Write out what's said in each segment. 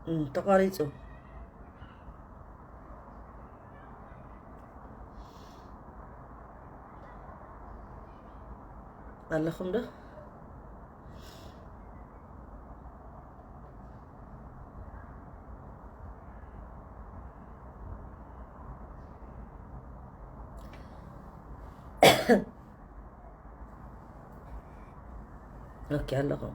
እም፣ ተቋሪጹ። ኣለኹም ዶ? ኦኬ፣ ኣለኹም።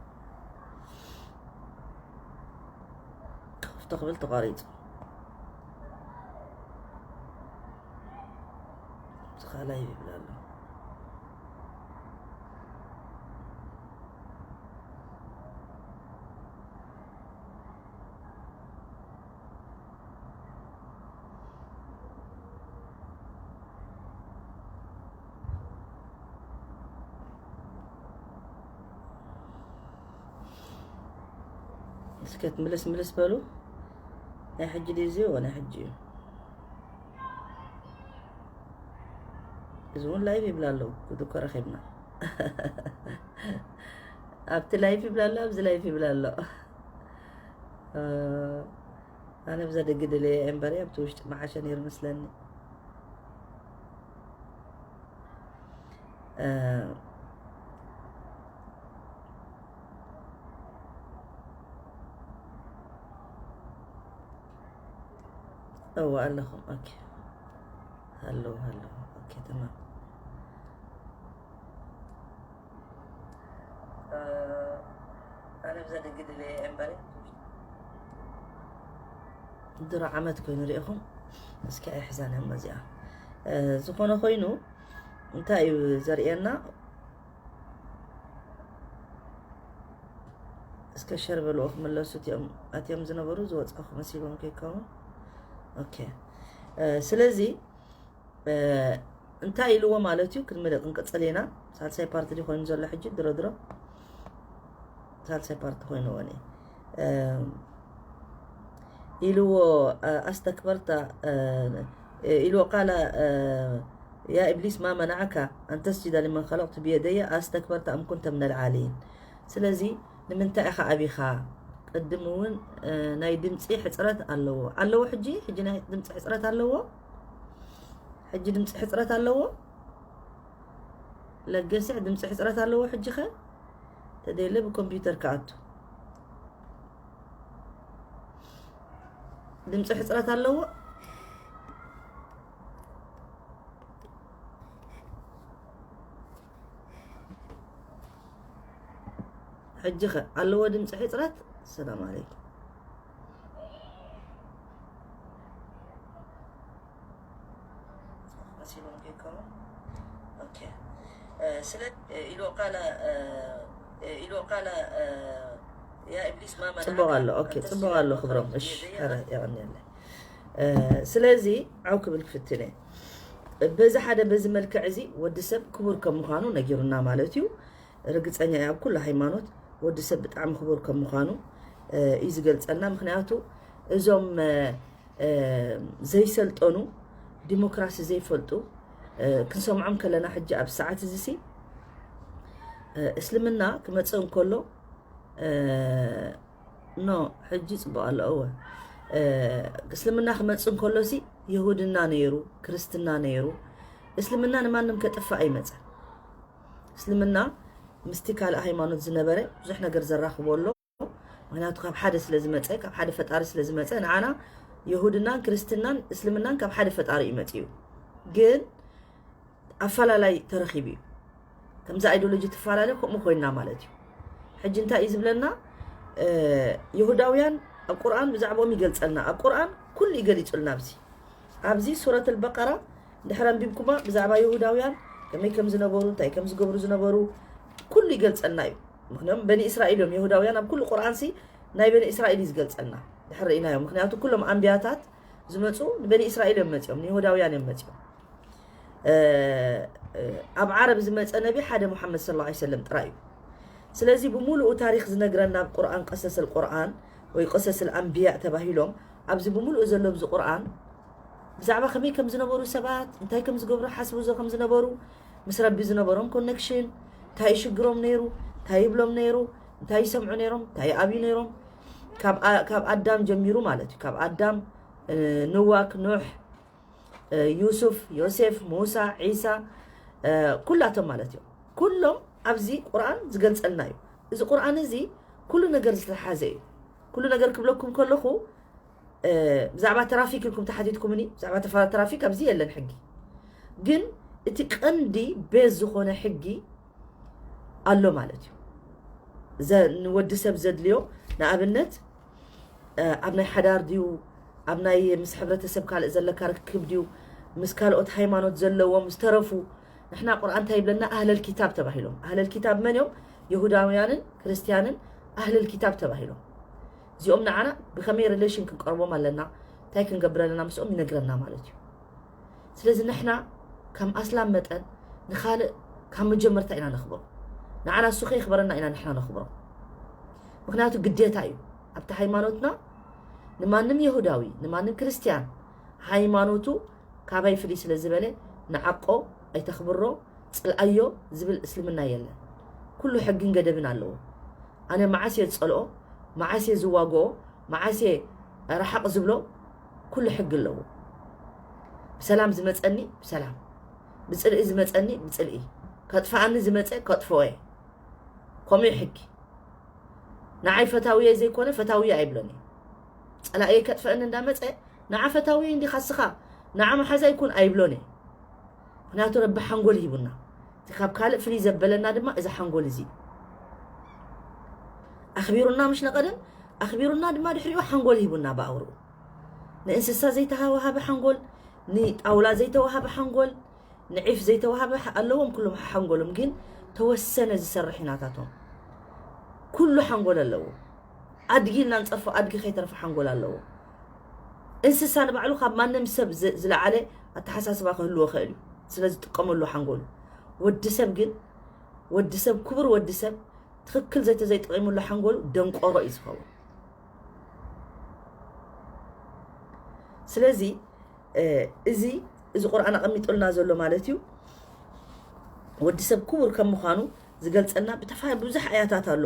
ከፍቶ ክብል ተቋሪጹ። እዚ ኸኣ ላይቭ ይብል ኣሎ። እስከ ምልስ ምልስ በሉ። ናይ ሕጂ ድዩ እዚ? እወ፣ ናይ ሕጂ እዩ። እዚ እውን ላይቭ ይብላ ኣለዉ። ጉድ እኮ ረኺብና። ኣብቲ ላይቭ ይብላ ኣሎ፣ ኣብዚ ላይቭ ይብላ ኣሎ። እ፣ ኣነ ብዛ ደገ ደለየ እምበረ ኣብቲ ውሽጢ መዓሸ ነይሩ መስለኒ። እ፣ እወ ኣለኹም። ኦኬ። ሃሎ፣ ሃሎ። ኦኬ፣ ተማም። እ፣ ኣነ ብዛ ደገ ደለየ እምበረ ድሮ ዓመት ኮይኑ ርኢኹም። እስኪ ኣይሕዛን እሞ እዚኣ። እ፣ ዝኾነ ኮይኑ እንታይ እዩ ዘርእየና? እስከ ሸር በልዎ ክምለሱ እቲኦም ኣትዮም ዝነበሩ ዝወጻኹ መሲሎም ከይከውን። ኦኬ። እ፣ ስለዚ፣ እ፣ እንታይ ኢልዎ ማለት እዩ? ክንምልእ ክንቅጽል ኢና። ሳልሳይ ፓርቲ ድዩ ኮይኑ ዘሎ ሕጂ? ድሮ ድሮ ሳልሳይ ፓርቲ ኮይንዎ እኔ። እ፣ ኢልዎ፣ እ፣ ኣስተክበርታ፣ እ፣ ኢልዎ ቃለ፣ እ፣ ያ ኢብሊስ ማ መናዓካ ኣን ተስጅዳ ሊመን ኸለቕቱ ብየደየ ኣስተክበርታ ኣም ኩንተ ምነል ዓሊይን። ስለዚ ንምንታይ ኢኻ ኣቢኻ? ቅድም እውን፣ እ፣ ናይ ድምፂ ሕፅረት ኣለዎ። ኣለዎ ሕጂ? ሕጂ ናይ ድምፂ ሕፅረት ኣለዎ? ሕጂ ድምፂ ሕፅረት ኣለዎ? ለገሰ ድምፂ ሕፅረት ኣለዎ ሕጂ ኸ? ተደለ ብኮምፒውተር ክኣቱ። ድምፂ ሕፅረት ኣለዎ? ሕጂ ኸ ኣለዎ ድምፂ ሕፅረት? ሰላም ዓለይኩም። መሲሎም ከይከውን። ኦኬ። እ፣ ስለ፣ እ፣ ኢልዎ ቃለ፣ እ፣ እ፣ ኢልዎ ቃለ፣ እ፣ ያ ኢብሊስ ማ መናዓካ ጽቡቕ ኣሎ። ኦኬ፣ ኣን ጽቡቕ ኣሎ ተስጁደ ክብሮም። ሊመን እሺ፣ ኸለቕቱ ብየደየ ኧረ፣ የቐንየለይ። እ፣ ስለዚ ዓው ክብል ክፍትን እየ። በዚ ሓደ፣ በዚ መልክዕ እዚ ወዲ ሰብ ክቡር ከም ምዃኑ ነጊሩና ማለት እዩ። ርግጸኛ እየ፣ ኣብ ኩሉ ሃይማኖት ወዲ ሰብ ብጣዕሚ ክቡር ከም ምዃኑ፣ እ፣ እዩ ዝገልጸልና። ምኽንያቱ እዞም፣ እ፣ እ፣ ዘይሰልጠኑ፣ ዲሞክራሲ ዘይፈልጡ፣ እ፣ ክንሰምዖም ከለና ሕጂ ኣብ ሰዓት እዚ ሲ፣ እ፣ እስልምና ክመጽእ እንከሎ፣ እ፣ ኖ፣ ሕጂ ጽቡቕ ኣሎ። እወ፣ እ፣ እስልምና ክመጽእ እንከሎ ሲ የሁድና ነይሩ፣ ክርስትና ነይሩ። እስልምና ንማንም ከጥፍእ ኣይመጸን። እስልምና ምስቲ ካልእ ሃይማኖት ዝነበረ ብዙሕ ነገር ዘራኽቦ ኣሎ። ምኽንያቱ ካብ ሓደ ስለ ዝመጸ፣ ካብ ሓደ ፈጣሪ ስለ ዝመጸ፣ ንዓና የሁድናን ክርስትናን እስልምናን ካብ ሓደ ፈጣሪ እዩ መጺኡ። ግን ኣፈላላይ ተረኺቡ እዩ። ከምዚ ኣይዲዮሎጂ ትፈላለ ከምኡ ኮይና ማለት እዩ። ሕጂ እንታይ እዩ ዝብለና? እ፣ የሁዳውያን ኣብ ቁርኣን ብዛዕባኦም ይገልጸልና። ኣብ ቁርኣን ኩሉ እዩ ገሊጹልና። ኣብዚ፣ ኣብዚ ሱረት ኣልበቀራ ድሕሪ ኣንቢብኩማ ብዛዕባ የሁዳውያን ከመይ ከም ዝነበሩ፣ እንታይ ከም ዝገብሩ ዝነበሩ ኩሉ ይገልጸልና እዩ። ምኽንያቱም በኒ እስራኤል እዮም የሁዳውያን። ኣብ ኩሉ ቁርኣንሲ ናይ በኒ እስራኤል እዩ ዝገልጸልና። ድሕሪ ርኢናዮም። ምኽንያቱ ኩሎም ኣንቢያታት ዝመጹ ንበኒ እስራኤል እዮም መጺኦም፣ ንየሁዳውያን እዮም መጺኦም። እ፣ እ፣ ኣብ ዓረብ ዝመጸ ነቢ ሓደ ሙሓመድ ሰለላሁ ዐለይሂ ወሰለም ጥራይ እዩ። ስለዚ ብምሉኡ ታሪኽ ዝነግረና ኣብ ቁርኣን፣ ቀሰስ ኣልቁርኣን ወይ ቀሰስ ኣልኣንብያ ተባሂሎም ኣብዚ ብምሉኡ ዘሎ ኣብዚ ቁርኣን ብዛዕባ ከመይ ከም ዝነበሩ ሰባት፣ እንታይ ከም ዝገብሩ ሓስቡ ከም ዝነበሩ፣ ምስ ረቢ ዝነበሮም ኮኔክሽን፣ እንታይ ሽግሮም ነይሩ፣ እንታይ ይብሎም ነይሩ፣ እንታይ ይሰምዑ ነይሮም፣ እንታይ ይኣብዩ ነይሮም፣ ካብ ኣዳም ጀሚሩ ማለት እዩ። ካብ ኣዳም፣ ኖህ፣ ኑሕ፣ ዩሱፍ፣ ዮሴፍ፣ ሙሳ፣ ዒሳ፣ ኩላቶም ማለት እዮም። ኩሎም ኣብዚ ቁርኣን ዝገልጸልና እዩ። እዚ ቁርኣን እዚ ኩሉ ነገር ዝተሓዘ እዩ። ኩሉ ነገር ክብለኩም ከለኹ፣ ብዛዕባ ትራፊክ ኢልኩም ተሓቲትኩምኒ። ብዛዕባ ትራፊክ ኣብዚ የለን ሕጊ፣ ግን እቲ ቀንዲ ቤዝ ዝኾነ ሕጊ ኣሎ ማለት እዩ። ንወዲ ሰብ ዘድልዮ፣ ንኣብነት ኣብ ናይ ሓዳር ድዩ፣ ኣብ ናይ ምስ ሕብረተሰብ ካልእ ዘለካ ርክብ ድዩ፣ ምስ ካልኦት ሃይማኖት ዘለዎም ዝተረፉ። ንሕና ቁርኣን እንታይ ይብለና? ኣህለል ኪታብ ተባሂሎም። ኣህለል ኪታብ መን እዮም? የሁዳውያንን ክርስትያንን ኣህለል ኪታብ ተባሂሎም። እዚኦም ንዓና ብኸመይ ሪሌሽን ክንቀርቦም ኣለና፣ እንታይ ክንገብር ኣለና ምስኦም ይነግረና ማለት እዩ። ስለዚ ንሕና ከም ኣስላም መጠን ንኻልእ ካብ መጀመርታ ኢና ነኽብሮ። ንዓና እሱ ከየኽበረና ኢና ንሕና ነኽብሮ። ምክንያቱ ግዴታ እዩ። ኣብቲ ሃይማኖትና ንማንም የሁዳዊ፣ ንማንም ክርስትያን ሃይማኖቱ ካባይ ፍልይ ስለ ዝበለ ንዓቆ፣ ኣይተኽብሮ፣ ጽልኣዮ ዝብል እስልምና የለን። ኩሉ ሕግን ገደብን ኣለዎ። ኣነ መዓስ እየ ዝጸልኦ፣ መዓስ እየ ዝዋግኦ፣ መዓስ እየ ርሓቕ ዝብሎ፣ ኩሉ ሕጊ ኣለዎ። ብሰላም ዝመጸኒ ብሰላም፣ ብጽልኢ ዝመጸኒ ብጽልኢ፣ ከጥፍኣኒ ዝመጸ ከጥፍኦ እየ። ከምኡ እዩ ሕጊ። ንዓይ ፈታውየ ዘይኮነ ፈታውየ ኣይብሎን እየ። ጸላእየ ከጥፍኣኒ እንዳመጸ፣ ንዓ ፈታውየ እንዲኻ እስኻ፣ ንዓ መሓዛይ ኩን ኣይብሎን እየ። ምክንያቱ ረቢ ሓንጎል ሂቡና። እቲ ካብ ካልእ ፍልይ ዘበለና ድማ እዚ ሓንጎል እዚ እዩ። ኣኽቢሩና፣ ምሽ ነቐደም ኣኽቢሩና ድማ ድሕሪኡ ሓንጎል ሂቡና ብኣውርኡ። ንእንስሳ ዘይተዋሃበ ሓንጎል፣ ንጣውላ ዘይተዋሃበ ሓንጎል፣ ንዒፍ ዘይተዋሃበ ሓ-፣ ኣለዎም ኩሎም ሓንጎሎም፣ ግን ተወሰነ ዝሰርሕ ኢናታቶም። ኩሉ ሓንጎል ኣለዎ። ኣድጊ ኢልና ንጸርፎ ኣድጊ ከይተረፈ ሓንጎል ኣለዎ። እንስሳ ንባዕሉ ካብ ማንም ሰብ ዝ-፣ ዝለዓለ ኣተሓሳስባ ክህልዎ ይኽእል እዩ፣ ስለ ዝጥቀመሉ ሓንጎሉ። ወዲ ሰብ ግን፣ ወዲ ሰብ፣ ክቡር ወዲ ሰብ፣ ትኽክል ዘይተዘይጠቒሙሉ ሓንጎሉ ደንቆሮ እዩ ዝኸውን። ስለዚ፣ እ፣ እዚ፣ እዚ ቁርኣን ኣቐሚጡልና ዘሎ ማለት እዩ። ወዲ ሰብ ክቡር ከም ምዃኑ ዝገልጸልና ብተፋ-፣ ብዙሕ ኣያታት ኣሎ።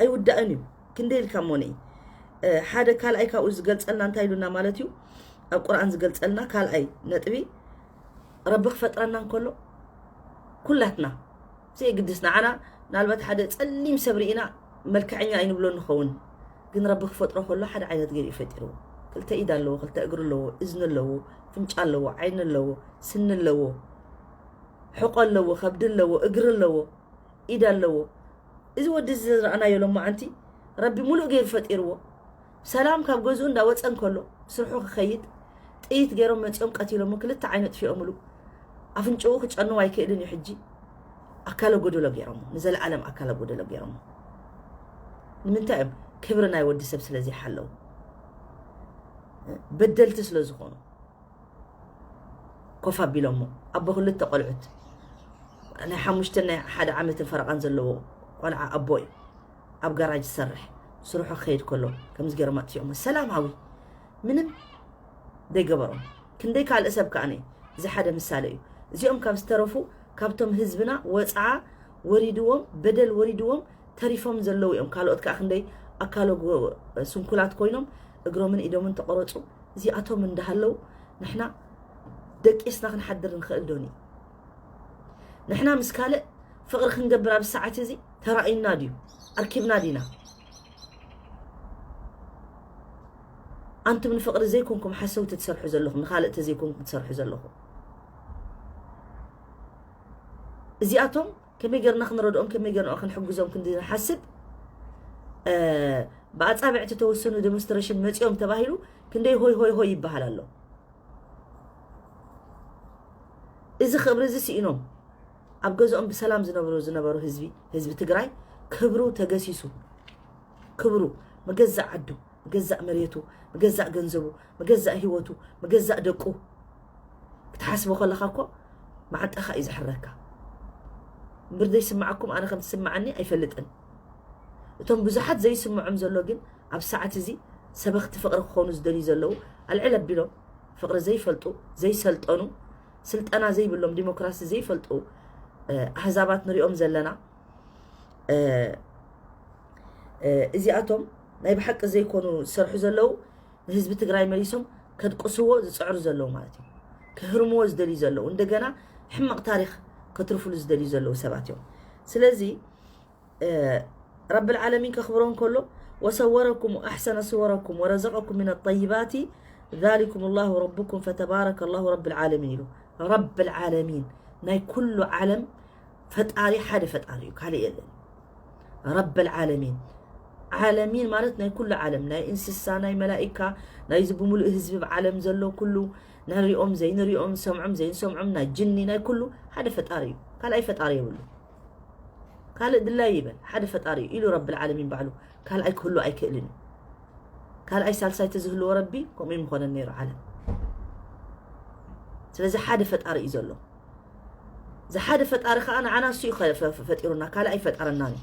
ኣይውዳእን እዩ። ክንደይ ኢልካ እሞ ንኢ-፣ እ፣ ሓደ ካልኣይ ካብኡ ዝገልጸልና እንታይ ኢሉና ማለት እዩ? ኣብ ቁርኣን ዝገልጸልና ካልኣይ ነጥቢ፣ ረቢ ክፈጥረና እንከሎ ኩላትና ዘይግድስ ንዓና፣ ምናልባት ሓደ ጸሊም ሰብ ርኢና መልክዐኛ ኣይንብሎ ንኸውን፣ ግን ረቢ ክፈጥሮ ከሎ ሓደ ዓይነት ገይሩ እዩ ፈጢርዎ። ክልተ ኢድ ኣለዎ፣ ክልተ እግሪ ኣለዎ፣ እዝኒ ኣለዎ፣ ፍንጫ ኣለዎ፣ ዓይኒ ኣለዎ፣ ስኒ ኣለዎ፣ ሕቖ ኣለዎ፣ ከብዲ ኣለዎ፣ እግሪ ኣለዎ፣ ኢድ ኣለዎ። እዚ ወዲ እዚ ዝረኣናዮ ሎማዓንቲ ረቢ ሙሉእ ገይሩ ፈጢርዎ። ሰላም ካብ ገዝኡ እንዳወፀ እንከሎ፣ ስርሑ ክኸይድ ጥይት ገይሮም መፂኦም ቀቲሎሞ፣ ክልተ ዓይኑ ኣጥፊኦምሉ። ኣፍንጭኡ ክጨንው ኣይክእልን እዩ ሕጂ። ኣካለ ጎደሎ ገይሮሞ፣ ንዘለኣለም ኣካለ ጎደሎ ገይሮሞ። ንምንታይ እዮም? ክብሪ ናይ ወዲ ሰብ ስለ ዘይሓለዉ፣ በደልቲ ስለ ዝኾኑ ኮፍ ኣቢሎሞ። ኣቦ ክልተ ቆልዑት፣ ናይ ሓሙሽተን ናይ ሓደ ዓመትን ፈረቓን ዘለዎ ቆልዓ ኣቦ እዩ። ኣብ ጋራጅ ዝሰርሕ፣ ስርሑ ክኸይድ ከሎ ከምዚ ገይሮም ኣጥፊኦሞ። ሰላማዊ ምንም ዘይገበሮም። ክንደይ ካልእ ሰብ ከኣነ፣ እዚ ሓደ ምሳሌ እዩ። እዚኦም ካብ ዝተረፉ፣ ካብቶም ህዝብና ወፅዓ ወሪድዎም፣ በደል ወሪድዎም ተሪፎም ዘለዉ እዮም። ካልኦት ከዓ ክንደይ ኣካለ ጎ-፣ ስንኩላት ኮይኖም እግሮምን ኢዶምን ተቆረፁ። እዚኣቶም እንዳሃለዉ ንሕና ደቂስና ክንሓድር ንኽእል ዶኒ? ንሕና ምስ ካልእ ፍቕሪ ክንገብር ኣብ ሰዓት እዚ ተራእዩና ድዩ? ኣርኪብና ዲና? ኣንቱም ንፍቕሪ ዘይኮንኩም ሓሰውቲ ትሰርሑ ዘለኹም፣ ንኻልእ ተዘይኮንኩም ትሰርሑ ዘለኹም። እዚኣቶም ከመይ ገርና ክንረድኦም፣ ከመይ ገርና ክንሕግዞም ክንዲ ንሓስብ፣ እ፣ ብኣጻብዕቲ ተወሰኑ ዴሞንስትሬሽን መጺኦም ተባሂሉ ክንደይ ሆይ ሆይ ሆይ ይበሃል ኣሎ። እዚ ክብሪ እዚ ስኢኖም ኣብ ገዝኦም ብሰላም ዝነብሩ፣ ዝነበሩ ህዝቢ፣ ህዝቢ ትግራይ ክብሩ ተገሲሱ። ክብሩ፣ መገዛእ ዓዱ፣ መገዛእ መሬቱ፣ መገዛእ ገንዘቡ፣ መገዛእ ህይወቱ፣ መገዛእ ደቁ ክትሓስቦ ከለኻ እኮ መዓንጣኻ እዩ ዝሕረካ። እምበር ዘይስምዓኩም ኣነ ከም ትስምዓኒ ኣይፈልጥን። እቶም ብዙሓት ዘይስምዖም ዘሎ ግን ኣብ ሰዓት እዚ ሰበኽቲ ፍቕሪ ክኾኑ ዝደልዩ ዘለዉ ኣልዕል ኣቢሎም ፍቕሪ ዘይፈልጡ፣ ዘይሰልጠኑ፣ ስልጠና ዘይብሎም፣ ዲሞክራሲ ዘይፈልጡ፣ እ፣ ኣህዛባት ንሪኦም ዘለና፣ እ፣ እ፣ እዚኣቶም ናይ ብሓቂ ዘይኮኑ ዝሰርሑ ዘለዉ ንህዝቢ ትግራይ መሊሶም ከድቅስዎ ዝፅዕሩ ዘለዉ ማለት እዩ። ክህርምዎ ዝደልዩ ዘለዉ፣ እንደገና ሕማቕ ታሪኽ ከትርፍሉ ዝደልዩ ዘለዉ ሰባት እዮም። ስለዚ ረብል ዓለሚን ከኽብሮ እንከሎ ወሰወረኩም ወኣሕሰነ ስወረኩም ወረዘቀኩም ሚነ ጠይባቲ ዛሊኩም ላሁ ረብኩም ፈተባረከ ላሁ ረብል ዓለሚን ኢሉ። ረብል ዓለሚን ናይ ኩሉ ዓለም ፈጣሪ ሓደ ፈጣሪ እዩ፣ ካልእ የለን። ረብል ዓለሚን፣ ዓለሚን ማለት ናይ ኩሉ ዓለም፣ ናይ እንስሳ፣ ናይ መላኢካ፣ ናይዚ ብምሉእ ህዝቢ ብዓለም ዘሎ ኩሉ፣ ንሪኦም ዘይንሪኦም፣ ሰምዖም ዘይንሰምዖም፣ ናይ ጅኒ፣ ናይ ኩሉ ሓደ ፈጣሪ እዩ። ካልኣይ ፈጣሪ የብሉ። ካልእ ድላይ ይበል ሓደ ፈጣሪ እዩ ኢሉ ረብል ዓለሚን ባዕሉ። ካልኣይ ክህሉ ኣይክእልን እዩ። ካልኣይ ሳልሳይ ተዝህልዎ ረቢ ከምኡ ይምኾነን ነይሩ ዓለም። ስለዚ ሓደ ፈጣሪ እዩ ዘሎ። እዚ ሓደ ፈጣሪ ከዓ ንዓና እሱ እዩ ፈ- ፈ- ፈጢሩና፣ ካልእ ኣይፈጠረናን እዩ።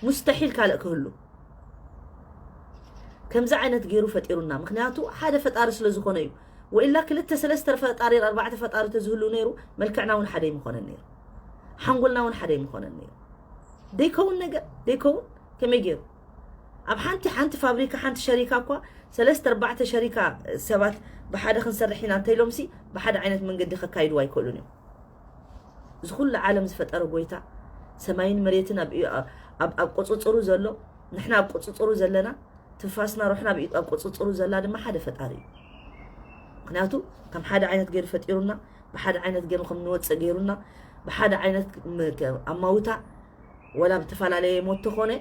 ሙስተሒል ካልእ ክህሉ ከምዚ ዓይነት ገይሩ ፈጢሩና። ምክንያቱ ሓደ ፈጣሪ ስለ ዝኾነ እዩ። ወኢላ ክልተ ሰለስተ ፈጣሪ ኣርባዕተ ፈጣሪ ተዝህሉ ነይሩ መልክዕና እውን ሓደ ይምኾነን ነይሩ፣ ሓንጎልና እውን ሓደ ይምኾነን ነይሩ። ደይከውን ነገር ደይከውን ከመይ ገይሩ ኣብ ሓንቲ ሓንቲ ፋብሪካ ሓንቲ ሸሪካ እኳ ሰለስተ ኣርባዕተ ሸሪካ ሰባት ብሓደ ክንሰርሕ ኢና እንተኢሎምሲ ብሓደ ዓይነት መንገዲ ከካይድዎ ኣይክእሉን እዮም። እዚ ኩሉ ዓለም ዝፈጠረ ጎይታ ሰማይን መሬትን ኣብ ኣብ- ኣብ ቁፅፅሩ ዘሎ ንሕና ኣብ ቁፅፅሩ ዘለና ትንፋስና ሩሕና ኣብ ኢዱ ኣብ ቁፅፅሩ ዘላ ድማ ሓደ ፈጣሪ እዩ። ምክንያቱ ከም ሓደ ዓይነት ገይሩ ፈጢሩና፣ ብሓደ ዓይነት ገይሩ ከም ንወፅእ ገይሩና፣ ብሓደ ዓይነት ም- ከ- ኣማውታ ወላ ብተፈላለየ ሞት ተኾነ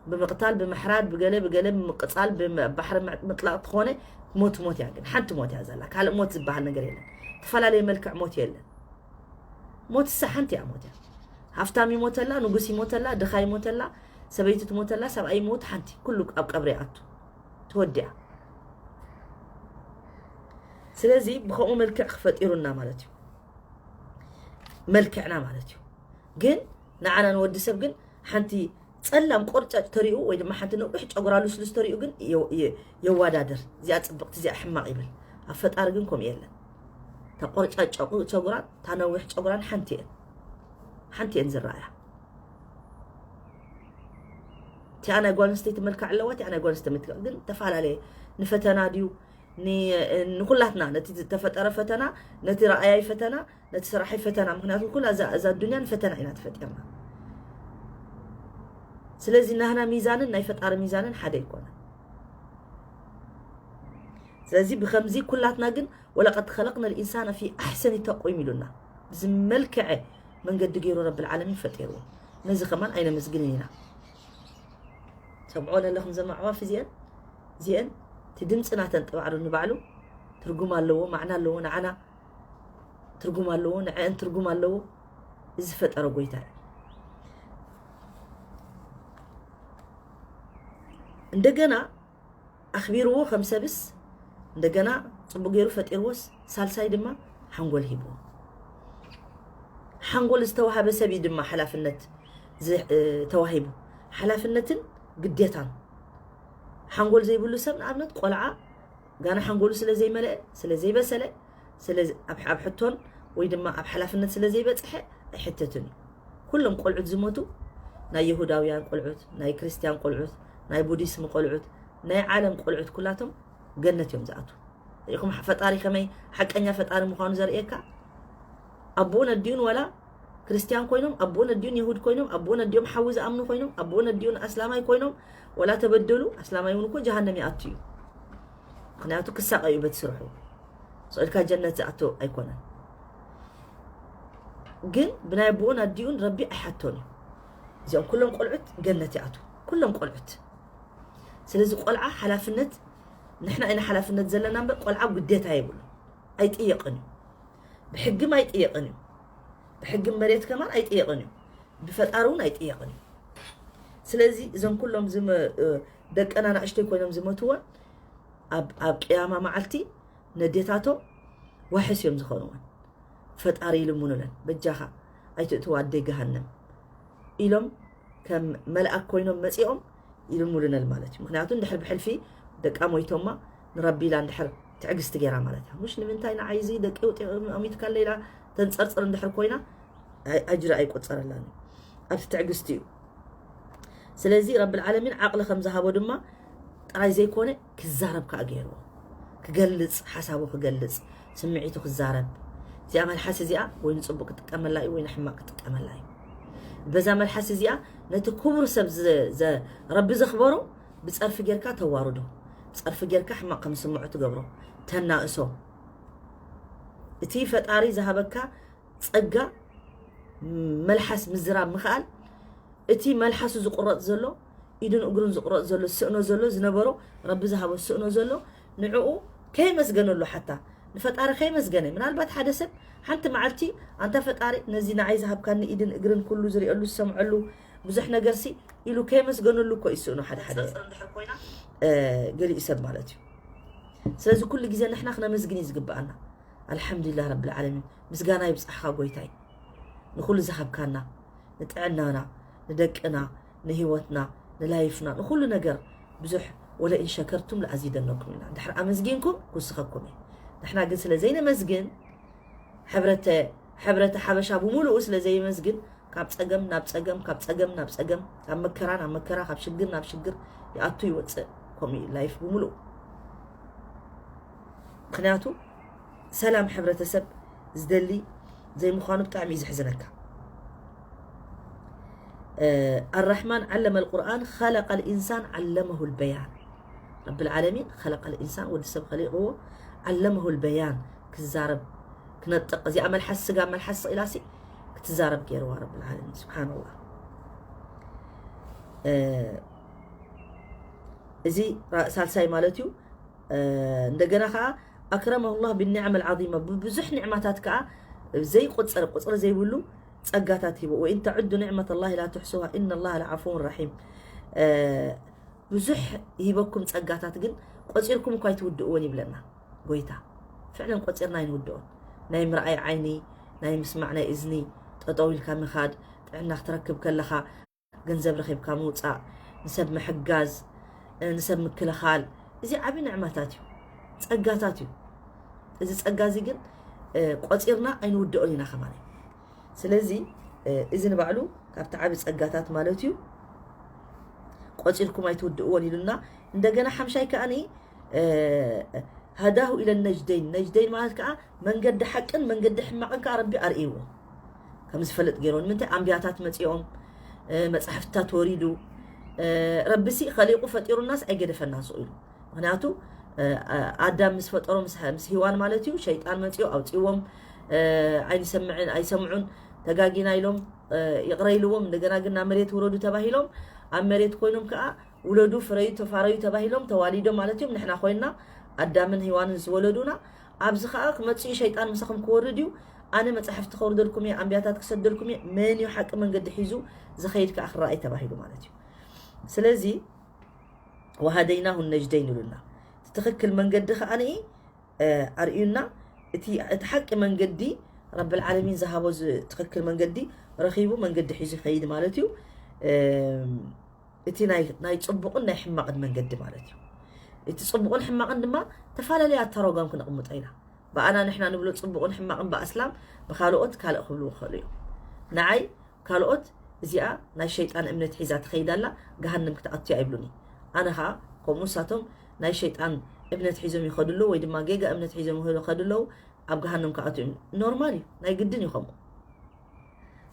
ብምቕታል ብምሕራድ ብገለ ብገለ ብምቅፃል ብባሕሪ ምጥላቕ ተኾነ ሞት ሞት እያ። ግን ሓንቲ ሞት እያ ዘላ፣ ካልእ ሞት ዝበሃል ነገር የለን። ዝተፈላለየ መልክዕ ሞት የለን። ሞትሳ ሓንቲ እያ ሞት እያ። ሃፍታም ይሞተላ፣ ንጉስ ይሞተላ፣ ድኻ ይሞተላ፣ ሰበይቲ ትሞተላ፣ ሰብኣይ ይሞት፣ ሓንቲ ኩሉ ኣብ ቀብሪ ይኣቱ፣ ተወዲኣ። ስለዚ ብኸምኡ መልክዕ ክፈጢሩና ማለት እዩ፣ መልክዕና ማለት እዩ። ግን ንዓና ንወዲ ሰብ ግን ሓንቲ ጸላም ቆርጫጭ ተሪኡ ወይ ድማ ሓንቲ ነዊሕ ጨጉራ ልስሉስ ተሪኡ ግን የው- የ- የዋዳድር፣ እዚኣ ጽብቕቲ እዚኣ ሕማቕ ይብል። ኣብ ፈጣሪ ግን ከምኡ የለን። እታ ቆርጫጭ ጨጉ- ጨጉራን እታ ነዊሕ ጨጉራን ሓንቲ እየን፣ ሓንቲ እየን ዝረኣያ። እቲኣ ናይ ጓል ኣንስተይቲ መልክዕ ኣለዋ፣ እቲኣ ናይ ጓል ኣንስተይቲ መልክዕ ግን ተፈላለየ። ንፈተና ድዩ ን- ንኩላትና ነቲ ዝተፈጠረ ፈተና፣ ነቲ ረኣያይ ፈተና፣ ነቲ ስራሐይ ፈተና። ምክንያቱ ኩላ እዛ እዛ ዱንያ ንፈተና ኢና ተፈጢርና። ስለዚ ናህና ሚዛንን ናይ ፈጣሪ ሚዛንን ሓደ ኣይኮነን። ስለዚ ብከምዚ ኩላትና ግን ወለቀድ ኸለቅና ልኢንሳነ ፊ ኣሕሰኒ ተቂም ኢሉና። ብዝመልክዐ መንገዲ ገይሩ ረብል ዓለሚን ፈጢርዎ። ነዚ ከማን ኣይነመስግንን ኢና። ሰምዖ ለለኹም ዘም ኣዕዋፍ እዚአን እዚአን እቲ ድምፂ ናተን ጥባዕሩ ንባዕሉ ትርጉም ኣለዎ፣ ማዕና ኣለዎ፣ ንዓና ትርጉም ኣለዎ፣ ንዐአን ትርጉም ኣለዎ። እዚ ፈጠረ ጎይታ እዩ። እንደገና ኣኽቢርዎ ከም ሰብስ እንደገና ጽቡቅ ገይሩ ፈጢርዎስ ሳልሳይ ድማ ሓንጎል ሂብዎ። ሓንጎል ዝተዋሃበ ሰብ እዩ ድማ ሓላፍነት ዝ- እ፣ ተዋሂቡ። ሓላፍነትን ግዴታን። ሓንጎል ዘይብሉ ሰብ ንኣብነት ቆልዓ ጋና ሓንጎሉ ስለ ዘይመለአ ስለ ዘይበሰለ ስለ ኣብ ኣብ ሕቶን ወይ ድማ ኣብ ሓላፍነት ስለ ዘይበጽሐ ኣይሕተትን እዩ። ኩሎም ቆልዑት ዝሞቱ ናይ የሁዳውያን ቆልዑት፣ ናይ ክርስትያን ቆልዑት፣ ናይ ቡዲስም ቆልዑት፣ ናይ ዓለም ቆልዑት ኩላቶም ገነት እዮም ዝኣቱ። ርኢኹም ፈጣሪ ከመይ ሓቀኛ ፈጣሪ ምዃኑ ዘርእየካ። ኣቦኡን ኣዲኡን ወላ ክርስትያን ኮይኖም ኣቦኡን ኣዲኡን የሁድ ኮይኖም ኣቦኡን ኣዲኦም ሓዊ ዝኣምኑ ኮይኖም ኣቦኡን ኣዲኡን ኣስላማይ ኮይኖም ወላ ተበደሉ ኣስላማይ እውን እኮ ጀሃነም ይኣቱ እዩ። ምክንያቱ ክሳቀ እዩ በቲ ስርሑ ስእልካ ጀነት ዝኣቶ ኣይኮነን። ግን ብናይ ኣቦኡን ኣዲኡን ረቢ ኣይሓቶን እዩ። እዚኦም ኩሎም ቆልዑት ገነት ይኣቱ ኩሎም ቆልዑት። ስለዚ ቆልዓ ሓላፍነት ንሕና ኢና ሓላፍነት ዘለና እምበር ቆልዓ ግዴታ የብሉ ኣይጥየቅን እዩ። ብሕግም ኣይጥየቅን እዩ። ብሕግም መሬት ከማን ኣይጥየቅን እዩ። ብፈጣሪ እውን ኣይጥየቅን እዩ። ስለዚ እዞም ኩሎም ዝመ- እ፣ ደቀና ናእሽተይ ኮይኖም ዝመትወን ኣብ ኣብ ቅያማ መዓልቲ ነዴታቶም ዋሕስ እዮም ዝኾንወን። ፈጣሪ ይልምኑለን በጃኻ ኣይትእትዋ ኣደይ ገሃነም ኢሎም ከም መልኣክ ኮይኖም መፂኦም ይልምሉነል ማለት እዩ። ምክንያቱ እንድሕር ብሕልፊ ደቃ ሞይቶማ ንረቢ ኢላ እንድሕር ትዕግስቲ ገይራ ማለት እያ። ሙሽ ንምንታይ ንዓይ እዚ ደቂ ውጢ ኣሚትካ ኢላ ተንፀርፅር እንድሕር ኮይና ኣይ- ኣጅሪ ኣይቆፀረላን እዩ። ኣብቲ ትዕግስቲ እዩ። ስለዚ ረብል ዓለሚን ዓቕሊ ከም ዝሃቦ ድማ ጥራይ ዘይኮነ ክዛረብ ከዓ ገይርዎ። ክገልፅ፣ ሓሳቡ ክገልፅ፣ ስምዒቱ ክዛረብ። እዚኣ መልሓስ እዚኣ ወይ ንፅቡቅ ክጥቀመላ እዩ ወይ ንሕማቅ ክጥቀመላ እዩ። በዛ መልሓስ እዚኣ ነቲ ክቡር ሰብ ዘ- ዘ- ረቢ ዘኽበሮ ብፀርፊ ጌርካ ተዋርዶ። ብፀርፊ ጌርካ ሕማቅ ከም ዝስምዖ ትገብሮ፣ ተናእሶ። እቲ ፈጣሪ ዝሃበካ ፀጋ፣ መልሓስ ምዝራብ ምኽኣል። እቲ መልሓሱ ዝቁረፅ ዘሎ፣ ኢዱን እግሩን ዝቁረፅ ዘሎ፣ ዝስእኖ ዘሎ፣ ዝነበሮ፣ ረቢ ዝሃቦ ዝስእኖ ዘሎ፣ ንዕኡ ከየመስገነሉ ሓታ፣ ንፈጣሪ ከየመስገነ። ምናልባት ሓደ ሰብ ሓንቲ መዓልቲ፣ ኣንታ ፈጣሪ፣ ነዚ ንዓይ ዝሃብካኒ ኢድን እግርን ኩሉ ዝሪኤሉ ዝሰምዐሉ ብዙሕ ነገርሲ ኢሉ ከየመስገነሉ እኮ ይስእኖ ሓደ ሓደ፣ እ፣ ገሊኡ ሰብ ማለት እዩ። ስለዚ ኩሉ ግዜ ንሕና ክነመስግን እዩ ዝግብኣና። ኣልሓምዱሊላህ ረብል ዓለሚን፣ ምስጋና ይብጻሕኻ ጎይታይ፣ ንኹሉ ዝሃብካና፣ ንጥዕናና፣ ንደቅና፣ ንህይወትና፣ ንላይፍና፣ ንኹሉ ነገር ብዙሕ ወለኢን ሸከርቱም ለኣዚደነኩም ኢልና እንድሕር ኣመስጊንኩም ክውስኸኩም እዩ። ንሕና ግን ስለ ዘይነመስግን፣ ሕብረተ ሕብረተ ሓበሻ ብምሉኡ ስለ ዘይመስግን፣ ካብ ጸገም ናብ ጸገም፣ ካብ ጸገም ናብ ጸገም፣ ካብ መከራ ናብ መከራ፣ ካብ ሽግር ናብ ሽግር ይኣቱ ይወጽእ። ከምኡ እዩ ላይፍ ብምሉኡ። ምክንያቱ ሰላም ሕብረተሰብ ዝደሊ ዘይምዃኑ ብጣዕሚ እዩ ዘሕዝነካ። ኣራሕማን ዓለመ ልቁርኣን ኸለቀ ልኢንሳን ዓለመሁ ልበያን። ረብል ዓለሚን ኸለቀ ልኢንሳን፣ ወዲ ሰብ ኸሊቕዎ፣ ዓለመሁ ልበያን፣ ክዛረብ ክነጥቕ። እዚኣ መልሓስ ስጋ መልሓስ ስቕ ኢላሲ ክትዛረብ ገይርዋ ረብል ዓለሚን። ስብሓንላህ። እዚ ራ- ሳልሳይ ማለት እዩ። እንደገና ከዓ ኣክረመሁ ላህ ብኒዕመ ልዓዚማ፣ ብብዙሕ ኒዕማታት ከዓ ዘይቁፅር ቁፅሪ ዘይብሉ ፀጋታት ሂቦ። ወኢን ተዕዱ ኒዕመተ ላህ ላ ትሕሱሃ ኢነ ላህ ለዓፉውን ራሒም። ብዙሕ ይሂበኩም ፀጋታት ግን ቆፂርኩም እኳ ኣይትውድእዎን ይብለና ጎይታ። ፍዕለን ቆፂርና ኣይንውድኦን። ናይ ምርኣይ ዓይኒ፣ ናይ ምስማዕ ናይ እዝኒ፣ ጠጠው ኢልካ ምኻድ፣ ጥዕና ክትረክብ ከለኻ ገንዘብ ረኺብካ ምውፃእ፣ ንሰብ ምሕጋዝ፣ ንሰብ ምክልኻል፣ እዚ ዓብዪ ንዕማታት እዩ፣ ፀጋታት እዩ። እዚ ፀጋ እዚ ግን ቆፂርና ኣይንውድኦን ኢና ከማን። ስለዚ እዚ ንባዕሉ ካብቲ ዓቢ ጸጋታት ማለት እዩ። ቆጺርኩም ኣይትውድእዎን ኢሉና። እንደገና ሓምሻይ ከኣኒ ሃዳሁ ኢለ ነጅደይን፣ ነጅደይን ማለት ከኣ መንገዲ ሓቅን መንገዲ ሕማቕን ከኣ ረቢ ኣርእይዎ ከም ዝፈልጥ ገይርዎ። ንምንታይ ኣንቢያታት መጺኦም፣ መጻሕፍትታት ወሪዱ፣ ረቢሲ ኸሊቑ ፈጢሩናስ ኣይገደፈናን ስቕ ኢሉ። ምክንያቱ ኣዳም ምስ ፈጠሮ ምስ ሂዋን ማለት እዩ፣ ሸይጣን መፂኡ ኣውፂዎም። ኣይንሰምዕን ኣይሰምዑን፣ ተጋጊና ኢሎም ይቕረ ኢልዎም። እንደገና ግን ናብ መሬት ውረዱ ተባሂሎም ኣብ መሬት ኮይኖም ከዓ ውለዱ፣ ፍረዩ፣ ተፋረዩ ተባሂሎም ተዋሊዶም ማለት እዮም። ንሕና ኮይንና ኣዳምን ሂዋንን ዝወለዱና። ኣብዚ ከዓ ክመፅኡ ሸይጣን ምሳኹም ክወርድ እዩ። ኣነ መፃሕፍቲ ከውርደልኩም እየ፣ ኣንቢያታት ክሰደልኩም እየ። መን እዩ ሓቂ መንገዲ ሒዙ ዝኸይድ ከዓ ክረኣይ ተባሂሉ ማለት እዩ። ስለዚ ወሃደይናሁ ነጅደይን ኢሉና። እቲ ትኽክል መንገዲ ከኣ ኣርእዩና። እቲ እቲ ሓቂ መንገዲ ረብል ዓለሚን ዝሃቦ ትኽክል መንገዲ ረኺቡ መንገዲ ሒዙ ይኸይድ ማለት እዩ። እቲ ናይ ናይ ጽቡቕን ናይ ሕማቕን መንገዲ ማለት እዩ። እቲ ጽቡቕን ሕማቕን ድማ ተፈላለየ ኣተረጓም ክነቕምጦ ኢና። ብኣና ንሕና ንብሎ ጽቡቕን ሕማቕን ብኣስላም ብኻልኦት ካልእ ክብሉ ይኽእሉ እዮም። ንዓይ ካልኦት እዚኣ ናይ ሸይጣን እምነት ሒዛ ትኸይድ ኣላ፣ ገሃነም ክትኣቱ እያ ይብሉኒ። ኣነ ኸኣ ከምኡ ንሳቶም ናይ ሸይጣን እምነት ሒዞም ይኸዱ ኣለዉ ወይ ድማ ጌጋ እምነት ሒዞም ይኸዱ ኣለዉ፣ ኣብ ገሃነም ክኣትዉ እዮም። ኖርማል እዩ፣ ናይ ግድን እዩ ከምኡ።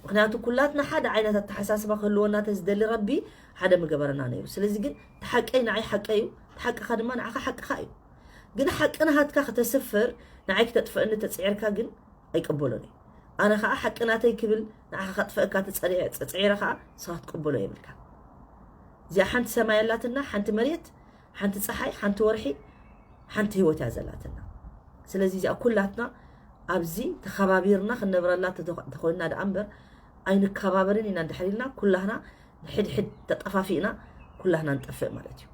ምኽንያቱ ኩላትና ሓደ ዓይነት ኣተሓሳስባ ክህልወና ተዝደሊ ረቢ ሓደ ምገበረና ነይሩ። ስለዚ ግን እቲ ሓቀይ ንዓይ ሓቀይ እዩ፣ እቲ ሓቅኻ ድማ ንዓኻ ሓቅኻ እዩ። ግን ሓቂ ናሃትካ ከተስፍር ንዓይ ክተጥፍእኒ ተፅዒርካ ግን ኣይቅበሎን እዩ። ኣነ ከዓ ሓቂ ናተይ ክብል ንዓኻ ከጥፍእካ ተፀሪዐ ፀፂዒረ ከዓ ንስኻ ክትቅበሎ የብልካ። እዚኣ ሓንቲ ሰማይ ኣላትና፣ ሓንቲ መሬት፣ ሓንቲ ፀሓይ፣ ሓንቲ ወርሒ፣ ሓንቲ ህይወት እያ ዘላትና። ስለዚ እዚኣ ኩላትና ኣብዚ ተኸባቢርና ክንነብረላ ተተኾ- ተኾይንና ደኣ እምበር ኣይንከባበርን ኢና እንድሕር ኢልና ኩላህና ንሕድሕድ ተጠፋፊእና ኩላህና ንጠፍእ ማለት እዩ።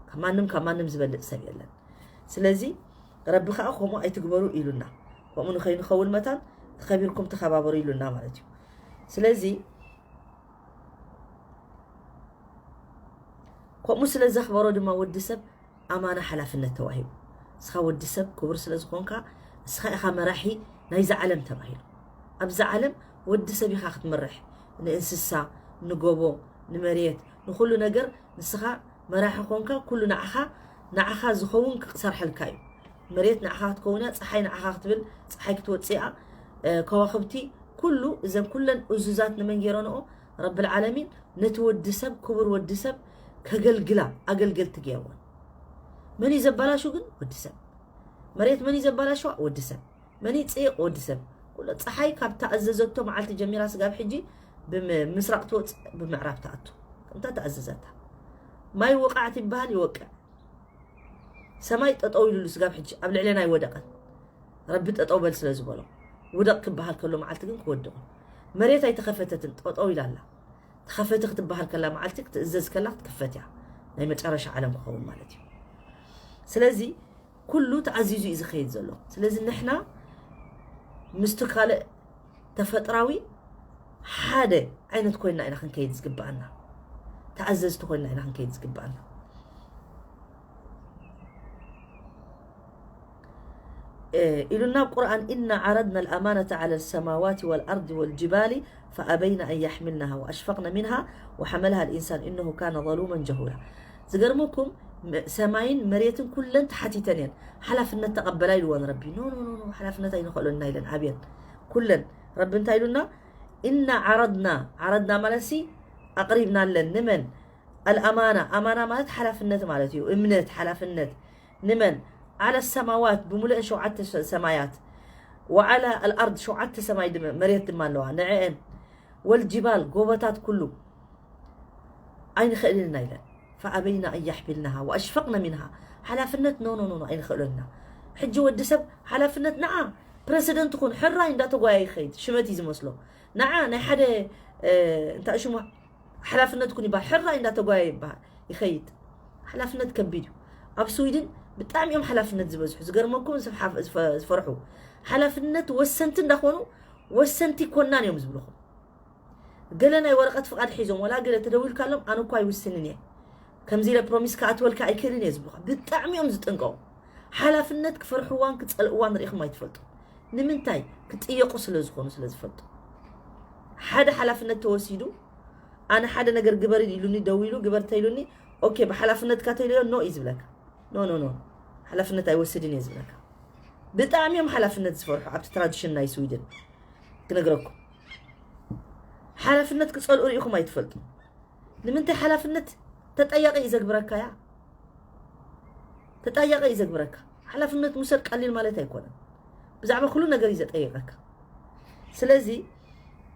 ካብ ማንም ካብ ማንም ዝበልፅ ሰብ የለን። ስለዚ ረቢ ከዓ ከምኡ ኣይትግበሩ ኢሉና። ከምኡ ንኸይንኸውን መታን ተኸቢርኩም ተኸባበሩ ኢሉና ማለት እዩ። ስለዚ ከምኡ ስለ ዘኽበሮ ድማ ወዲ ሰብ ኣማና ሓላፍነት ተዋሂቡ። ንስኻ ወዲ ሰብ ክቡር ስለ ዝኾንካ ንስኻ ኢኻ መራሒ ናይዛ ዓለም ተባሂሉ። ኣብዛ ዓለም ወዲ ሰብ ኢኻ ክትመርሕ፣ ንእንስሳ፣ ንጎቦ፣ ንመሬት፣ ንኹሉ ነገር ንስኻ መራሒ ኮንካ ኩሉ ንዓኻ ንዓኻ ዝኸውን ክሰርሐልካ እዩ። መሬት ንዓኻ ክትከውን እያ፣ ፀሓይ ንዓኻ ክትብል፣ ፀሓይ ክትወፅእ እያ፣ እ፣ ከዋኽብቲ፣ ኩሉ እዘን ኩለን እዙዛት ንመን ገይረንኦ? ረብል ዓለሚን ነቲ ወዲ ሰብ፣ ክቡር ወዲ ሰብ ከገልግላ ኣገልገልቲ ገይርወን። መን እዩ ዘባላሹ ግን? ወዲ ሰብ። መሬት መን እዩ ዘባላሽዋ? ወዲ ሰብ። መን ይጽይቕ? ወዲ ሰብ። ኩሉ ፀሓይ ካብ ተኣዘዘቶ መዓልቲ ጀሚራ ስጋብ ሕጂ ብምስራቕ ትወፅእ፣ ብምዕራብ ትኣቱ። ከምታ ተኣዘዘታ። ማይ ወቃዕት ይበሃል፣ ይወቅዕ። ሰማይ ጠጠው ኢሉሉ ስጋብ ሕጂ ኣብ ልዕሌና ኣይወደቐን። ረቢ ጠጠው በል ስለ ዝበሎ። ውደቕ ክበሃል ከሎ መዓልቲ ግን ክወድቕ። መሬት ኣይተኸፈተትን፣ ጠጠው ኢላ ኣላ። ተኸፈቲ ክትበሃል ከላ መዓልቲ ክትእዘዝ ከላ ክትክፈት እያ። ናይ መጨረሻ ዓለም ክኸውን ማለት እዩ። ስለዚ ኩሉ ተኣዚዙ እዩ ዝኸይድ ዘሎ። ስለዚ ንሕና ምስቲ ካልእ ተፈጥራዊ ሓደ ዓይነት ኮይና ኢና ክንከይድ ዝግብኣና። ተኣዘዝቲ ኮይና ኢና ክንከይድ ዝግብኣና። እ፣ ኢሉና ኣብ ቁርኣን፣ "إنا عرضنا الأمانة على السماوات والأرض والجبال فأبين أن يحملنها وأشفقن منها وحملها الإنسان إنه كان ظلوما جهولا." ዝገርመኩም፣ መ-፣ ሰማይን መሬትን ኩለን ተሓቲተን እየን። ሓላፍነት ተቐበላ ኢልወን ረቢ። ኖ፣ ኖ፣ ኖ፣ ኖ፣ ሓላፍነት ኣይንኽእሎና ኢለን ኣብየን። ኩለን ረቢ እንታይ ኢሉና? "إنا عرضنا"፣ ዓረድና ማለት ሲ ኣቕሪብናለን። ንመን? ኣልኣማና። ኣማና ማለት ሓላፍነት ማለት እዩ። እምነት፣ ሓላፍነት። ንመን? ዓለ ሰማዋት፣ ብምሉአን ሸውዓተ ሰ-፣ ሰማያት። ወዓላ ኣልኣርድ፣ ሸውዓተ ሰማይ ድመ-፣ መሬት ድማ ኣለዋ። ንዕአን። ወልጅባል፣ ጎቦታት ኩሉ። ኣይንኽእልን ኢና ኢለን። ፈኣበይና ኣን የሕሚልናሃ ወኣሽፈቅነ ሚንሃ። ሓላፍነት ኖ፣ ኖ፣ ኖ፣ ኖ፣ ኣይንኽእሎን ኢና። ሕጂ ወዲ ሰብ ሓላፍነት ንዓ ፕረሲደንት ኩን ሕራይ እንዳተጓየ ይኸይድ። ሽመት እዩ ዝመስሎ። ንዓ ናይ ሓደ፣ እ፣ እንታይ ሽሙ ሓላፍነት ኩን ይበሃል። ሕራይ እንዳተጓየ ይበሃል፣ ይኸይድ። ሓላፍነት ከቢድ እዩ። ኣብ ስዊድን ብጣዕሚ እዮም ሓላፍነት ዝበዝሑ። ዝገርመኩም ሰብ ሓፍ-፣ ዝፈ-፣ ዝፈርሑ። ሓላፍነት ወሰንቲ እንዳኾኑ ወሰንቲ ኮናን እዮም ዝብልኹም። ገለ ናይ ወረቐት ፍቓድ ሒዞም፣ ወላ ገለ ተደዊልካሎም፣ "ኣነ እኮ ኣይውስንን እየ። ከምዚ ኢለ ፕሮሚስ ክኣትወልካ ኣይክእልን እየ" ዝብሉኻ። ብጣዕሚ እዮም ዝጥንቀቑ። ሓላፍነት ክፈርሕዋን ክጸልእዋን ርኢኹም ኣይትፈልጡ። ንምንታይ? ክጥየቑ ስለ ዝኾኑ፣ ስለ ዝፈልጡ። ሓደ ሓላፍነት ተወሲዱ፣ ኣነ ሓደ ነገር ግበር ኢሉኒ፣ ደዊሉ፣ ግበር ተኢሉኒ፣ ኦኬ፣ ብሓላፍነትካ ተኢሉዮ፣ ኖ እዩ ዝብለካ። ኖ፣ ኖ፣ ኖ። ሓላፍነት ኣይወስድን እየ ዝብለካ። ብጣዕሚ እዮም ሓላፍነት ዝፈርሑ ኣብቲ ትራዲሽን ናይ ስዊድን። ክነግረኩም። ሓላፍነት ክጸልኡ ርኢኹም ኣይትፈልጡ። ንምንታይ? ሓላፍነት ተጠያቂ እዩ ዘግብረካ እያ። ተጠያቂ እዩ ዘግብረካ። ሓላፍነት ምውሰድ ቀሊል ማለት ኣይኮነን። ብዛዕባ ኩሉ ነገር እዩ ዘጠይቀካ። ስለዚ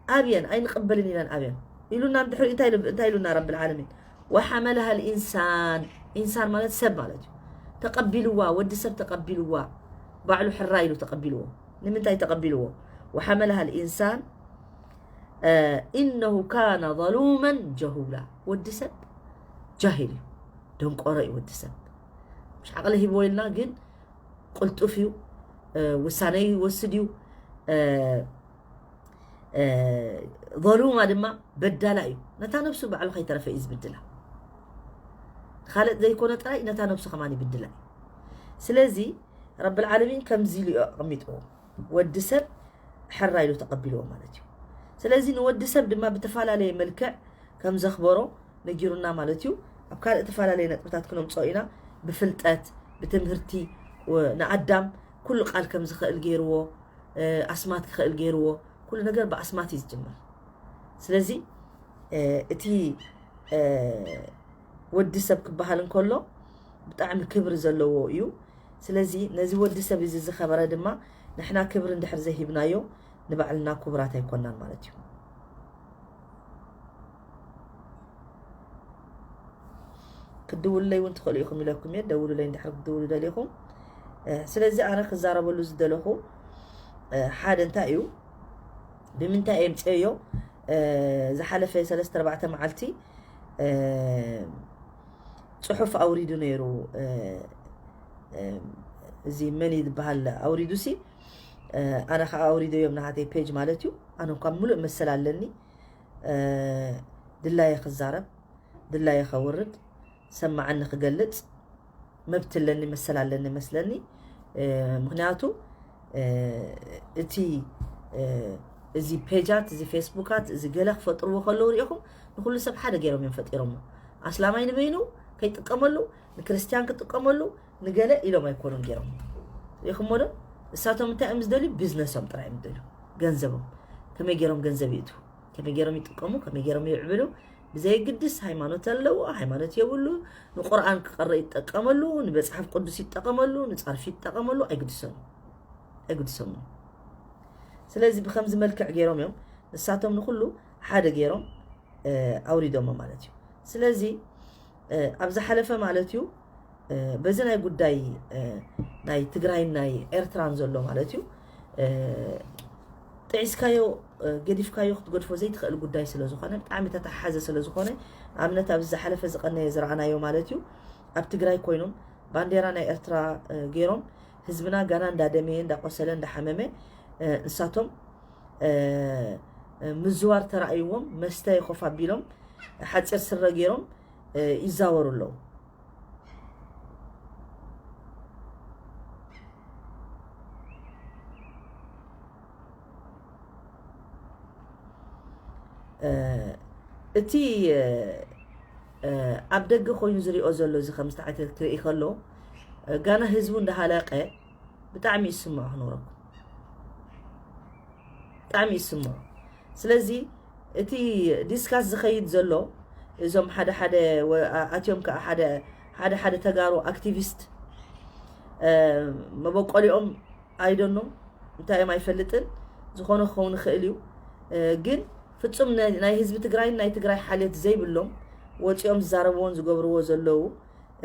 ኣብየን ኣይንቕበልን ኢለን ኣብየን ኢሉና። ንድሕሪኡ እንታይ ኢሉ-፣ እንታይ ኢሉና ረብል ዓለሚን? "ወሓመለሃ ልኢንሳን"፣ ኢንሳን ማለት ሰብ ማለት እዩ። ተቐቢልዋ፣ ወዲ ሰብ ተቐቢልዋ። ባዕሉ ሕራ ኢሉ ተቐቢልዎ። ንምንታይ ተቐቢልዎ? "ወሓመለሃ ልኢንሳን፣ እ፣ ኢነሁ ካነ ዘሉመን ጀሁላ።" ወዲ ሰብ ጃሂል እዩ። ደንቆሮ እዩ ወዲ ሰብ። ምሽ ዓቕሊ ሂብዎ ኢልና ግን ቅልጡፍ እዩ። እ፣ ውሳነ ይወስድ እዩ። እ፣ እ፣ ዘሉማ ድማ በዳላ እዩ። ነታ ነብሱ ባዕሉ ከይተረፈ እዩ ዝብድላ። ካልእ ዘይኮነ ጥራይ ነታ ነብሱ ከማን ይብድላ እዩ። ስለዚ ረብል ዓለሚን ከምዚ ኢሉ እዩ ኣቐሚጥዎ። ወዲ ሰብ ሕራ ኢሉ ተቐቢልዎ ማለት እዩ። ስለዚ ንወዲ ሰብ ድማ ብተፈላለየ መልክዕ ከም ዘኽበሮ ነጊሩና ማለት እዩ። ኣብ ካልእ ተፈላለየ ነጥብታት ክነምፅኦ ኢና። ብፍልጠት፣ ብትምህርቲ፣ ወ-፣ ንኣዳም ኩሉ ቃል ከም ዝኽእል ገይርዎ፣ እ፣ ኣስማት ክኽእል ገይርዎ። ኩሉ ነገር ብኣስማት እዩ ዝጅምር። ስለዚ፣ እ፣ እቲ፣ እ፣ ወዲ ሰብ ክበሃል እንከሎ ብጣዕሚ ክብሪ ዘለዎ እዩ። ስለዚ ነዚ ወዲ ሰብ እዚ ዝኸበረ ድማ ንሕና ክብሪ እንድሕር ዘይሂብናዮ ንባዕልና ክቡራት ኣይኮናን ማለት እዩ። ክትድውሉለይ እውን ትኽእሉ ኢኹም ኢለኩም እየ። ደውሉለይ እንድሕር ክትድውሉ ደሊኹም። እ፣ ስለዚ ኣነ ክዛረበሉ ዝደለኹ፣ እ፣ ሓደ እንታይ እዩ፣ ብምንታይ እየ ምፅኤዮ? እ፣ ዝሓለፈ ሰለስተ ኣርባዕተ መዓልቲ፣ እ፣ ፅሑፍ ኣውሪዱ ነይሩ። እ፣ እ፣ እዚ መን እዩ ዝበሃል ኣውሪዱ ሲ፣ እ፣ ኣነ ከዓ ኣውሪደዮም ናሃተይ ፔጅ ማለት እዩ። ኣነ እንኳ ሙሉእ መሰል ኣለኒ። እ፣ ድላየ ክዛረብ፣ ድላየ ከውርድ፣ ሰማዓኒ ክገልፅ መብት ኣለኒ፣ መሰል ኣለኒ መስለኒ። እ፣ ምኽንያቱ፣ እ፣ እቲ፣ እ፣ እዚ ፔጃት፣ እዚ ፌስቡካት፣ እዚ ገለ ክፈጥርዎ ከለዉ ሪኢኹም፣ ንኹሉ ሰብ ሓደ ገይሮም እዮም ፈጢሮሞ። ኣስላማይ ንበይኑ፣ ከይጥቀመሉ፣ ንክርስትያን ክጥቀመሉ፣ ንገለ ኢሎም ኣይኮኑን ገይሮም። ሪኢኹሞ ዶ? እሳቶም እንታይ እዮም ዝደልዩ? ቢዝነሶም ጥራይ እዮም ዝደልዩ። ገንዘቦም። ከመይ ገይሮም ገንዘብ ይእትዉ? ከመይ ገይሮም ይጥቀሙ? ከመይ ገይሮም ይዕብሉ? ብዘየግድስ ሃይማኖት ኣለዎ፣ ሃይማኖት የብሉ፣ ንቁርኣን ክቀርእ ይጠቀመሉ፣ ንመጽሓፍ ቅዱስ ይጠቀመሉ፣ ንጸርፊ ይጠቀመሉ፣ ኣይግድሰሉ። ኣይግድሰሉ። ስለዚ ብከምዚ መልክዕ ገይሮም እዮም ንሳቶም ንኩሉ ሓደ ገይሮም፣ እ፣ ኣውሪዶሞ ማለት እዩ። ስለዚ፣ እ፣ ኣብ ዝሓለፈ ማለት እዩ፣ እ፣ በዚ ናይ ጉዳይ፣ እ፣ ናይ ትግራይን ናይ ኤርትራን ዘሎ ማለት እዩ፣ እ፣ ጥዒስካዮ፣ እ፣ ገዲፍካዮ ክትገድፎ ዘይትኽእል ጉዳይ ስለ ዝኾነ፣ ብጣዕሚ ተተሓሓዘ ስለ ዝኾነ፣ ንኣብነት ኣብዚ ዝሓለፈ ዝቐነየ ዝረኣናዮ ማለት እዩ፣ ኣብ ትግራይ ኮይኖም ባንዴራ ናይ ኤርትራ፣ እ፣ ገይሮም ህዝብና ጋና እንዳደመየ፣ እንዳቆሰለ፣ እንዳሓመመ፣ እ፣ ንሳቶም፣ እ፣ እ፣ ምዝዋር ተራእይዎም መስተ ኮፍ ኣቢሎም ሓፂር ስረ ገይሮም፣ እ፣ ይዛወሩ ኣለዉ። እ፣ እቲ፣ እ፣ እ፣ ኣብ ደገ ኮይኑ ዝሪኦ ዘሎ እዚ ከም ዝተዓተ ክርኢ ከሎ፣ እ፣ ጋና ህዝቡ እንዳሃለቀ ብጣዕሚ ይስምዖ ክነግረኩም። ብጣዕሚ ይስምዖ። ስለዚ እቲ ዲስካስ ዝኸይድ ዘሎ እዞም ሓደ ሓደ ወ-፣ ኣ-፣ ኣትዮም ከኣ ሓደ ሓደ ሓደ ተጋሩ ኣክቲቪስት፣ እ፣ መበቆሊኦም ኣይደኖም እንታይ እዮም ኣይፈልጥን። ዝኾነ ክኸውን ይኽእል እዩ። እ፣ ግን ፍጹም ናይ፣ ናይ ህዝቢ ትግራይን ናይ ትግራይ ሓልዮት ዘይብሎም ወፂኦም ዝዛረብዎን ዝገብርዎ ዘለዉ፣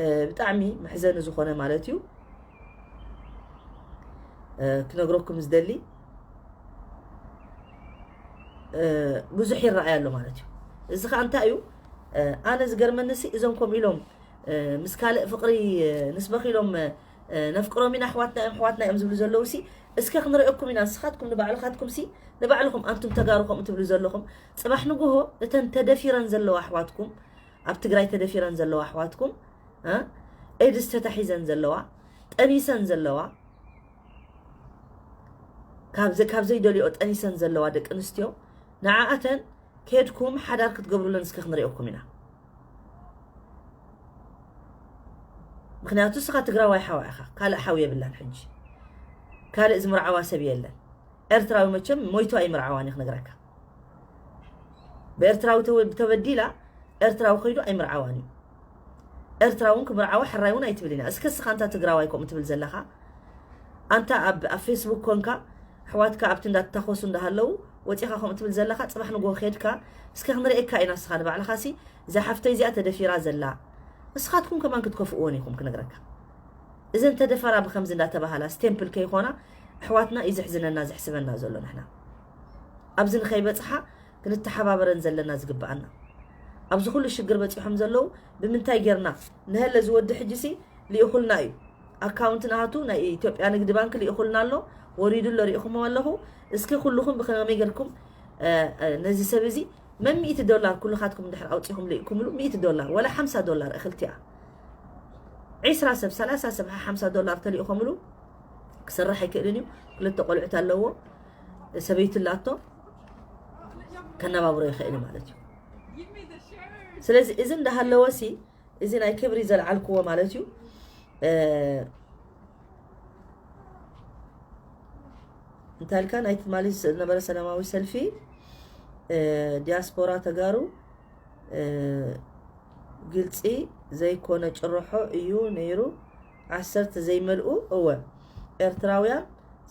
እ፣ ብጣዕሚ መሕዘኒ ዝኾነ ማለት እዩ፣ እ፣ ክነግረኩም ዝደሊ። እ፣ ብዙሕ ይረኣይ ኣሎ ማለት እዩ። እዚ ኸኣ እንታይ እዩ? እ፣ ኣነ ዝገርመኒ ሲ እዞም ከምኡ ኢሎም፣ እ፣ ምስ ካልእ ፍቕሪ፣ እ፣ ንስበኽ ኢሎም፣ እ፣ ነፍቅሮም ኢና፣ ኣሕዋትና እዮም፣ ኣሕዋትና እዮም ዝብሉ ዘለዉ ሲ፣ እስከ ክንርእየኩም ኢና። ንስኻትኩም ንባዕልኻትኩም ሲ፣ ንባዕልኹም ኣንቱም ተጋሩ ከምኡ ትብሉ ዘለኹም፣ ጽባሕ ንግሆ እተን ተደፊረን ዘለዋ ኣሕዋትኩም፣ ኣብ ትግራይ ተደፊረን ዘለዋ ኣሕዋትኩም፣ እ፣ ኤድስ ተታሒዘን ዘለዋ፣ ጠኒሰን ዘለዋ፣ ካብ ዘ-፣ ካብ ዘይደልዮ ጠኒሰን ዘለዋ ደቂ ኣንስትዮ፣ ንዓኣተን ከድኩም ሓዳር ክትገብሩለን እስከ ክንርእየኩም ኢና። ምኽንያቱ እስኻ ትግራዋይ ሓዋ ኢኻ፣ ካልእ ሓው የብላን። ሕጂ ካልእ ዝምርዓዋ ሰብ የለን። ኤርትራዊ መቸም ሞይቱ ኣይምርዓዋን እዩ ክነግረካ። ብኤርትራዊ ተወ-፣ ተበዲላ ኤርትራዊ ከይዱ ኣይምርዓዋን እዩ። ኤርትራ እውን ክምርዓዋ ሕራይ እውን ኣይትብል ኢና። እስከ እስኻ ኣንታ ትግራዋይ ከምኡ ትብል ዘለኻ፣ ኣንታ ኣብ፣ ኣብ ፌስቡክ ኮንካ ኣሕዋትካ ኣብቲ እንዳተታኾሱ እንዳሃለዉ ወፂኻ ከምኡ ትብል ዘለኻ፣ ፅባሕ ንጎ ከድካ እስከ ክንርእየካ ኢና። እስኻ ንባዕልኻ ሲ እዛ ሓፍተይ እዚኣ ተደፊራ ዘላ፣ ንስኻትኩም ከማን ክትከፍእወን ኢኹም ክነግረካ። እዘን ተደፈራ ብከምዚ እንዳተባሃላ ስቴምፕል ከይኾና ኣሕዋትና እዩ ዘሕዝነና ዘሕስበና ዘሎ። ንሕና ኣብዚ ንኸይበፅሓ ክንተሓባበረን ዘለና ዝግብኣና። ኣብዚ ኩሉ ሽግር በፂሖም ዘለዉ ብምንታይ ጌርና ንሀለ ዝወዲ ሕጂ ሲ ልኢኹልና እዩ። ኣካውንት ናቱ ናይ ኢትዮጵያ ንግዲ ባንክ ልኢኹልና ኣሎ፣ ወሪዱ ኣሎ፣ ሪኢኹሞ ኣለኹ። እስኪ ኩልኹም ብኸመይ ጌርኩም፣ እ፣ እ፣ ነዚ ሰብ እዚ መን ሚእቲ ዶላር ኩልኻትኩም እንድሕር ኣውፂኹም ልኢኩምሉ፣ ሚእቲ ዶላር ወላ ሓምሳ ዶላር እኽልቲኣ ዒስራ ሰብ፣ ሰላሳ ሰብ ሓምሳ ዶላር ተልኢኾምሉ ክሰርሕ ኣይክእልን እዩ። ክልተ ቆልዑት ኣለዎ፣ ሰበይቲ ኣላቶ፣ ከነባብሮ ይኽእል ማለት እዩ። ስለዚ እዚ እንዳሃለወ ሲ፣ እዚ ናይ ክብሪ ዘልዓልክዎ ማለት እዩ። እ፣ እንታይ ኢልካ? ናይ ትማሊ ዝነበረ ሰላማዊ ሰልፊ፣ እ፣ ዲያስፖራ ተጋሩ፣ እ፣ ግልፂ ዘይኮነ ጭርሖ እዩ ነይሩ። ዓሰርተ ዘይመልኡ፣ እወ፣ ኤርትራውያን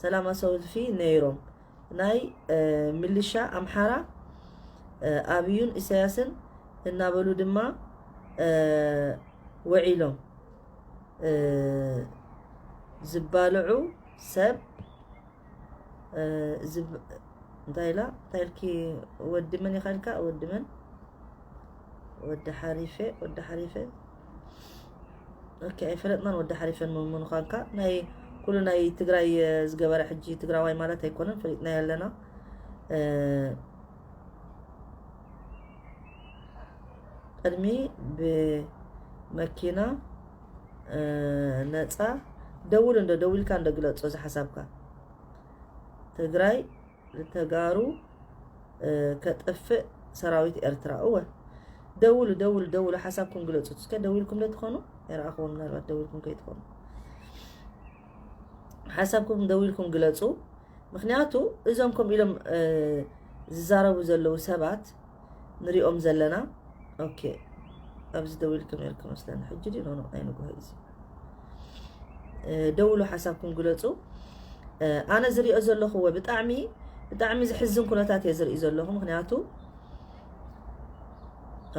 ሰላማዊ ሰልፊ ነይሮም። ናይ፣ እ፣ ሚሊሻ ኣምሓራ፣ እ፣ ኣብዩን ኢሳያስን እናበሉ ድማ፣ እ፣ ውዒሎም፣ እ፣ ዝባልዑ ሰብ፣ እ፣ ዝብ-፣ እንታይ ኢላ? እንታይ ኢልኪ? ወዲ መን ኢኻ ኢልካ? ወዲ መን? ወዲ ሓሪፈ፣ ወዲ ሓሪፈ። ኦኬ፣ ኣይፈለጥናን ወዲ ሓሪፈን መን ምዃንካ። ናይ ኩሉ ናይ ትግራይ፣ እ፣ ዝገበረ ሕጂ ትግራዋይ ማለት ኣይኮነን፣ ፈሊጥናዮ ኣለና። እ፣ ቅድሚ ብመኪና፣ እ፣ ነፃ ደውል እንዶ፣ ደዊልካ እንዶ ግለጾ እዚ ሓሳብካ። ትግራይ ንተጋሩ፣ እ፣ ከጥፍእ ሰራዊት ኤርትራ። እወ፣ ደውሉ፣ ደውሉ፣ ደውሉ፣ ሓሳብኩም ግለጹ። እስከ ደዊልኩም ዶ ትኾኑ? ኣይረኣኹዎም፣ ምናልባት ደዊልኩም ከይትኾኑ። ሓሳብኩም ደዊልኩም ግለጹ። ምኽንያቱ እዞም ከምኡ ኢሎም፣ እ፣ ዝዛረቡ ዘለዉ ሰባት ንሪኦም ዘለና። ኦኬ፣ ኣብዚ ደዊልኩም ነርኩም መስለኒ። ሕጂ ድዩ? ኖ፣ ኖ፣ ኣይንግሆ እዩ እዚ። እ፣ ደውሉ፣ ሓሳብኩም ግለጹ። እ፣ ኣነ ዝሪኦ ዘለኹ ወ-፣ ብጣዕሚ፣ ብጣዕሚ ዝሕዝን ኩነታት እየ ዝርኢ ዘለኹ። ምኽንያቱ፣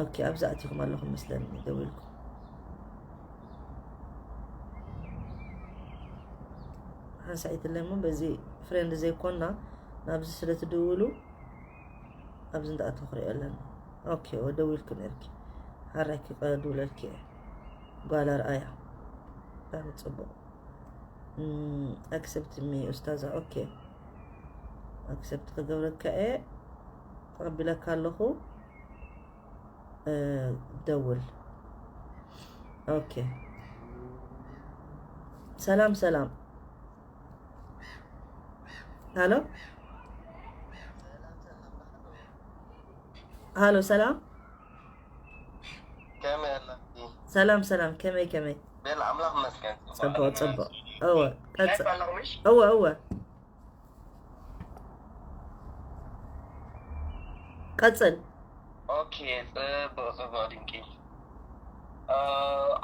ኦኬ፣ ኣብዚ ኣቲኹም ኣለኹም መስለኒ፣ ደዊልኩም። ሓንሳኢትለይ እሞ በዚ ፍሬንድ ዘይኮና ናብዚ ስለ ትድውሉ ኣብዚ እንዳኣተኹ ክሪኦ ኣለና። ኦኬ፣ ወደዊልኪ ነርኪ። ሓራኪ ቀዱለልኪ እየ። ጓል ኣርኣያ። ብጣዕሚ ጽቡቕ። እም፣ ኣክሰፕት ሚ ኡስታዛ። ኦኬ። ኣክሰፕት ክገብረካ እየ። ተቐቢለካ ኣለኹ። እ፣ ደውል። ኦኬ። ሰላም፣ ሰላም። ሃሎ? ሃሎ፣ ሰላም? ከመይ ኣለኪ? ሰላም፣ ሰላም። ከመይ፣ ከመይ? ቤላ፣ ኣምላኽ ይመስገን። ጽቡቕ፣ ጽቡቕ። እወ፣ ቀጽል። ላይፍ ኣለኹ ምሽ? እወ፣ እወ። ቀጽል። ኦኬ፣ ጽቡቕ፣ ጽቡቕ፣ ድንቂ። እ፣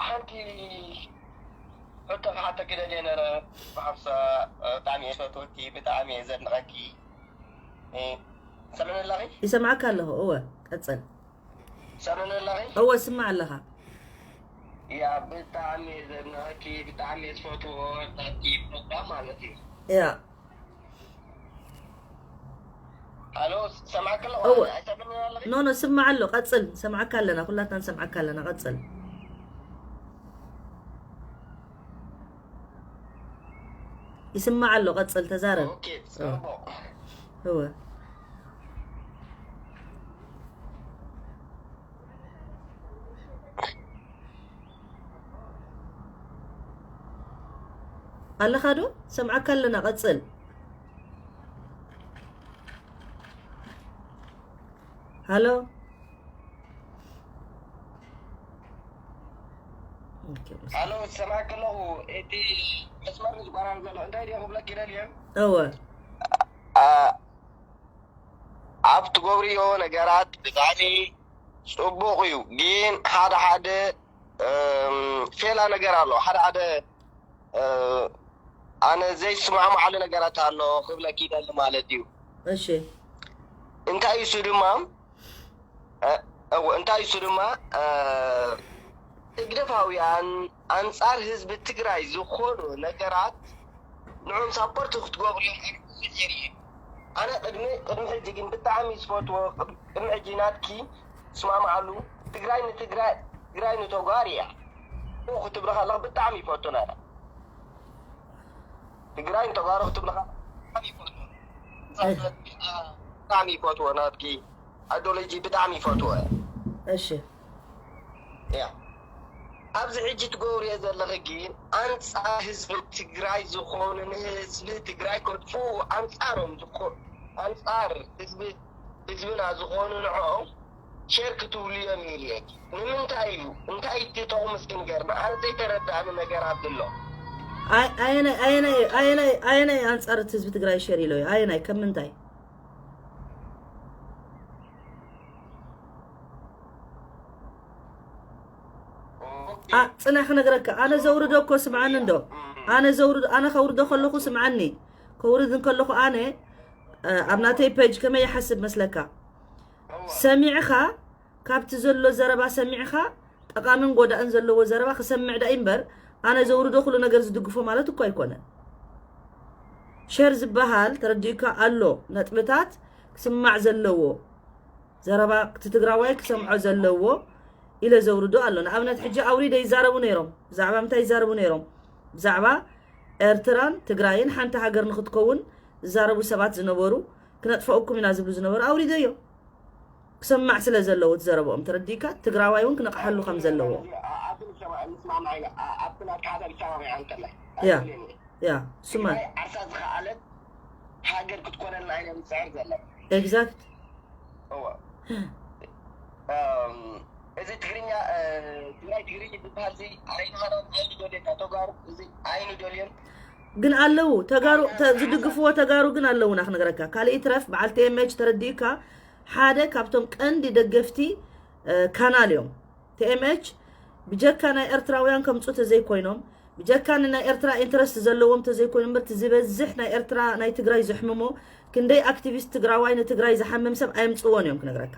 ሓንቲ ሕቶ ክሓተኪ ደልየ ነረ፣ ብሓፍሳ፣ እ፣ ብጣዕሚ እየ ዝፈትወኪ፣ ብጣዕሚ እየ ዘድንቐኪ። እ፣ ሰምዕኒ ኣለኺ? ይሰምዓካ ኣለኹ። እወ፣ ቀጽል። ሰምዕኒ ኣለኺ? እወ፣ ስማዕ ኣለኻ። ያ፣ ብጣዕሚ እየ ዘድንቐኪ፣ ብጣዕሚ እየ ዝፈትዎ፣ ናትኪ ፕሮግራም ማለት እዩ። ያ። ኣሎ፣ ሰማዕኪ ኣለኹ? እወ። ኣይሰምዕኒ ኣለኺ? ኖ፣ ኖ፣ ስማዕ ኣሎ። ቀጽል። ሰማዕካ ኣለና። ኩላትና ንሰምዓካ ኣለና። ቀጽል። ይስማዕ ኣሎ። ቀጽል። ተዛረብ። ኦኬ፣ ጽቡቕ። እወ። ኣለኻ ዶ? ሰምዓካ ኣለና። ቀጽል። ሃሎ። ኦኬ፣ ኣሎ፣ ሰማዕኪ ኣለኹ። እቲ መስመር ዝቋራረጽ ዘሎ እንታይ ድየ ክብለኪ ደልየ? እወ። ኣ-፣ ኣብ ትገብርዮ ነገራት ብጣዕሚ ጽቡቕ እዩ፣ ግን ሓደ ሓደ፣ እም፣ ፌላ ነገር ኣሎ። ሓደ ሓደ፣ እ፣ ኣነ ዘይስማዕማዓሉ ነገራት ኣሎ ክብለኪ ይደሊ ማለት እዩ። እሺ። እንታይ እሱ ድማ፣ እ፣ እወ፣ እንታይ እሱ ድማ፣ እ፣ ህግደፋውያን ኣንጻር ህዝቢ ትግራይ ዝኾኑ ነገራት ንዖም ሳፖርት ክትገብሩ እዮም። ኣነ ብዙሕ የርኢ። ኣነ ቅድሚ፣ ቅድሚ ሕጂ ግን ብጣዕሚ ዝፈትዎ፣ ቅድሚ ሕጂ ናትኪ ስማማዓሉ፣ ትግራይ ንትግራይ፣ ትግራይ ንተጋሩ እያ ክትብሊ ከለኺ ብጣዕሚ ይፈቱ ነረ። ትግራይ ንተጋሩ ክትብሊ ከለኺ ብጣዕሚ ይፈቱ። ብጣዕሚ ይፈትዎ ናትኪ። ኣዶሎጂ ብጣዕሚ ይፈትዎ። እሺ። ያ። ኣብዚ ሕጂ ትገብርዮ ዘለኺ ግን ኣንጻር ህዝቢ ትግራይ ዝኾኑ፣ ንህዝቢ ትግራይ ከጥፍኡ ኣንጻሮም ዝኾ-፣ ኣንጻር ህዝቢ፣ ህዝብና ዝኾኑ ንዕኦም ሼር ክትብሉ እዮም ኢሉ እየ። ንምንታይ እዩ? እንታይ እቲ ጠቕሙ እስኪ ንገርና። ኣነ ዘይተረዳእኒ ነገር ኣሎ። ኣይ-፣ ኣየናይ፣ ኣየናይ፣ ኣየናይ፣ ኣየናይ ኣንጻር እቲ ህዝቢ ትግራይ ሸር ኢሎ እዩ? ኣየናይ፣ ከም ምንታይ? ኣ፣ ጽናሕ ክነግረካ። ኣነ ዘውርዶ እኮ ስምዓኒ እንዶ። ኣነ ዘውርዶ፣ ኣነ ከውርዶ ከለኹ ስምዓኒ። ከውርድ እንከለኹ ኣነ፣ እ፣ ኣብ ናተይ ፔጅ ከመይ ይሓስብ መስለካ? ሰሚዕኻ፣ ካብቲ ዘሎ ዘረባ ሰሚዕኻ፣ ጠቓምን ጎዳእን ዘለዎ ዘረባ ክሰምዕ ዳኢ እምበር፣ ኣነ ዘውርዶ ኩሉ ነገር ዝድግፎ ማለት እኮ ኣይኮነን። ሸር ዝበሃል ተረዲኡካ ኣሎ፣ ነጥብታት ክስማዕ ዘለዎ፣ ዘረባ እቲ ትግራዋይ ክሰምዖ ዘለዎ ኢለ ዘውርዶ ኣሎ። ንኣብነት ሕጂ ኣውሪደ ይዛረቡ ነይሮም። ብዛዕባ ምንታይ ይዛረቡ ነይሮም? ብዛዕባ ኤርትራን ትግራይን ሓንቲ ሃገር ንክትከውን ዝዛረቡ ሰባት ዝነበሩ፣ ክነጥፈኡኩም ኢና ዝብሉ ዝነበሩ ኣውሪደዮ። ክሰማዕ ስለ ዘለዎ እቲ ዘረብኦም ተረዲእካ፣ ትግራዋይ እውን ክነቕሓሉ ከም ዘለዎ። ኣብቲ ንሰማ-፣ ንስማማዕ ኢና። ኣ-፣ ኣብቲ ናትካ ሓሳብ ይሰማማዕ እንተላይ። ያ። ኣይደልየኒ። ያ፣ ስማዕ። ትግራይ ዓርሳ ዝኸኣለት ሃገር ክትኮነልና ኢና ንፅዕር ዘለና። ኤግዛክት። እወ። እም፣ እዚ ትግርኛ ትግራይ ትግርኝ ዝበሃል እዚ ኣይንሃናን ኣይንደልየና ተጋሩ እዚ ኣይንደልዮን። ግን ኣለዉ ተጋሩ ዝድግፍዎ ተጋሩ ግን ኣለዉና ክነግረካ። ካልእ ይትረፍ በዓል ቲኤምኤች ተረዲእካ ሓደ ካብቶም ቀንዲ ደገፍቲ ካናል እዮም። ቲኤምኤች ብጀካ ናይ ኤርትራውያን ከምፁ ተዘይኮይኖም ብጀካ ንናይ ኤርትራ ኢንትረስት ዘለዎም ተዘይኮይኑ እምበር ዝበዝሕ ናይ ኤርትራ ናይ ትግራይ ዘሕምሞ ክንደይ ኣክቲቪስት ትግራዋይ ንትግራይ ዝሓምም ሰብ ኣየምፅዎን እዮም ክነግረካ።